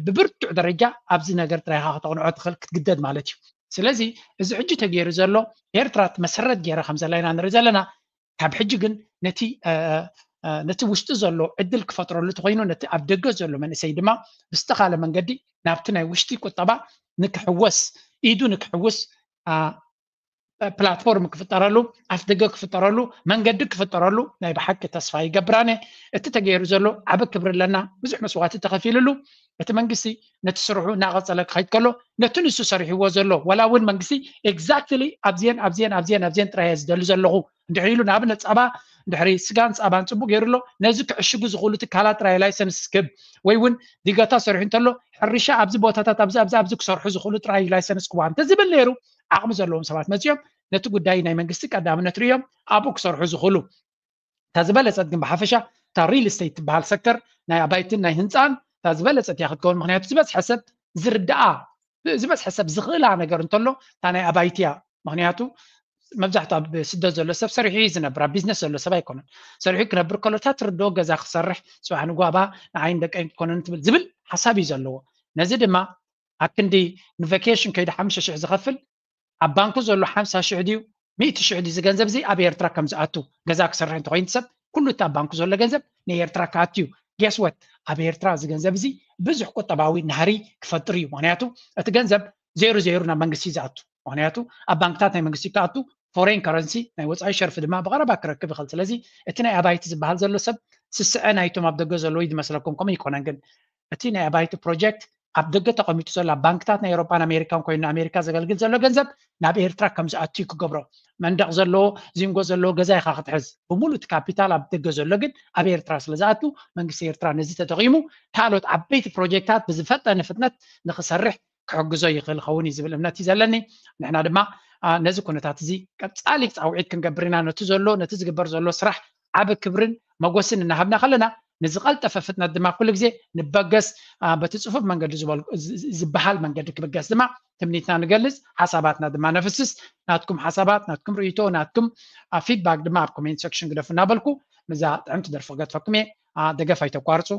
ብብርቱዕ ደረጃ ኣብዚ ነገር ጥራይካ ከተቕንዖ ትኽእል ክትግደድ ማለት እዩ። ስለዚ እዚ ሕጂ ተገይሩ ዘሎ ኤርትራ መሰረት ገይረ ከም ዘላ ኢና ንርኢ ዘለና። ካብ ሕጂ ግን ነቲ ነቲ ውሽጢ ዘሎ ዕድል ክፈጥረሉ ተኮይኑ ነቲ ኣብ ደገ ዘሎ መንእሰይ ድማ ብዝተኻለ መንገዲ ናብቲ ናይ ውሽጢ ቁጠባ ንክሕወስ ኢዱ ንክሕውስ ፕላትፎርም ክፍጠረሉ ኣፍደገ ክፍጠረሉ መንገዲ ክፍጠረሉ ናይ ብሓቂ ተስፋ ይገብር ኣነ። እቲ ተገይሩ ዘሎ ዓቢ ክብሪ ኣለና። ብዙሕ መስዋእቲ ተኸፊልሉ እቲ መንግስቲ ነቲ ስርሑ እናቐጸለ ክኸይድ ከሎ ነቲ ንሱ ሰሪሕዎ ዘሎ ዋላ እውን መንግስቲ ኤግዛክትሊ ኣብዚአን ኣብዚአን ኣብዚአን ኣብዚአን ጥራይ እየ ዝደሊ ዘለኹ እንድሕር ኢሉ ንኣብነት ጸባ እንድሕሪ ስጋን ጸባን ጽቡቅ ገይሩ ኣሎ ነዚ ክዕሽጉ ዝኽእሉ ትካላት ጥራይ ላይሰንስ ክህብ ወይ እውን ዲጋታ ሰሪሑ እንተሎ ሕርሻ ኣብዚ ቦታታት ኣብዚ ኣብዚ ኣብዚ ክሰርሑ ዝኽእሉ ጥራይ ላይሰንስ ክወሃብ እንተዝብል ነይሩ ዓቕሚ ዘለዎም ሰባት መጺኦም ነቲ ጉዳይ ናይ መንግስቲ ቀዳምነት ርእዮም ኣብኡ ክሰርሑ ዝኽእሉ እታ ዝበለጸት ግን ብሓፈሻ እታ ሪል ስቴት ትበሃል ሰክተር ናይ ኣባይትን ናይ ህንፃን እታ ዝበለጸት እያ ክትከውን ምክንያቱ ዝበዝሐ ሰብ ዝርድኣ ዝበዝሐ ሰብ ዝኽእላ ነገር እንተሎ እታ ናይ ኣባይቲ እያ ምክንያቱ መብዛሕትኡ ኣብ ስደት ዘሎ ሰብ ሰሪሑ እዩ ዝነብር ኣብ ቢዝነስ ዘሎ ሰብ ኣይኮነን ሰሪሑ ክነብር ከሎ እታ ትርድኦ ገዛ ክሰርሕ ፅባሕ ንጓባ ንዓይን ደቀይን ክኮነን ትብል ዝብል ሓሳብ እዩ ዘለዎ ነዚ ድማ ኣክንዲ ንቫኬሽን ከይዱ ሓሙሽተ ሽሕ ዝኸፍል ኣብ ባንኩ ዘሎ ሓምሳ ሽሕ ድዩ ሚእቲ ሽሕ ድዩ እዚ ገንዘብ እዚ ኣብ ኤርትራ ከም ዝኣቱ ገዛ ክሰርሕ እንተኮይኑ ሰብ ኩሉ እቲ ኣብ ባንኩ ዘሎ ገንዘብ ናይ ኤርትራ ክኣቱ እዩ guess what ኣብ ኤርትራ እዚ ገንዘብ እዚ ብዙሕ ቁጠባዊ ናህሪ ክፈጥር እዩ ምክንያቱ እቲ ገንዘብ ዜሩ ዜሩ ናብ መንግስቲ እዩ ዝኣቱ ምክንያቱ ኣብ ባንክታት ናይ መንግስቲ ክኣቱ ፎሬን ከረንሲ ናይ ወፃኢ ሸርፊ ድማ ብቐረባ ክረክብ ይኽእል። ስለዚ እቲ ናይ ኣባይቲ ዝበሃል ዘሎ ሰብ ስስዐ ናይቶም ኣብ ደገ ዘለዉ ይመስለኩም፣ ከምኡ ይኮነን። ግን እቲ ናይ ኣባይቲ ፕሮጀክት ኣብ ደገ ተቐሚጡ ዘሎ ኣብ ባንክታት ናይ ኤሮፓን ኣሜሪካን ኮይኑ ንኣሜሪካ ዘገልግል ዘሎ ገንዘብ ናብ ኤርትራ ከም ዝኣቱ ክገብሮ፣ መንደቕ ዘለዎ ዚንጎ ዘለዎ ገዛ ኢኻ ክትሕዝ፣ ብምሉእ እቲ ካፒታል ኣብ ደገ ዘሎ ግን ኣብ ኤርትራ ስለ ዝኣቱ መንግስቲ ኤርትራ ነዚ ተጠቒሙ ካልኦት ዓበይቲ ፕሮጀክታት ብዝፈጠነ ፍጥነት ንክሰርሕ ክሕግዞ ይኽእል ኸውን እዩ ዝብል እምነት እዩ ዘለኒ። ንሕና ድማ ነዚ ኩነታት እዚ ቀጻሊ ፃውዒት ክንገብር ኢና። ነቲ ዘሎ ነቲ ዝግበር ዘሎ ስራሕ ዓቢ ክብርን መጎስን እናሃብና ከለና ንዝቐልጠፈ ፍጥነት ድማ ኩሉ ግዜ ንበገስ። በቲ ፅፉፍ መንገዲ ዝበሃል መንገዲ ክብገስ ድማ ትምኒትና ንገልፅ፣ ሓሳባትና ድማ ነፍስስ። ናትኩም ሓሳባት፣ ናትኩም ርእይቶ፣ ናትኩም ፊድባክ ድማ ኣብ ኮሜንት ሴክሽን ግደፉ እናበልኩ ምዛ ጥዕምቲ ደርፊ ክገድፈኩም እየ። ደገፍ ኣይተቋርፁ።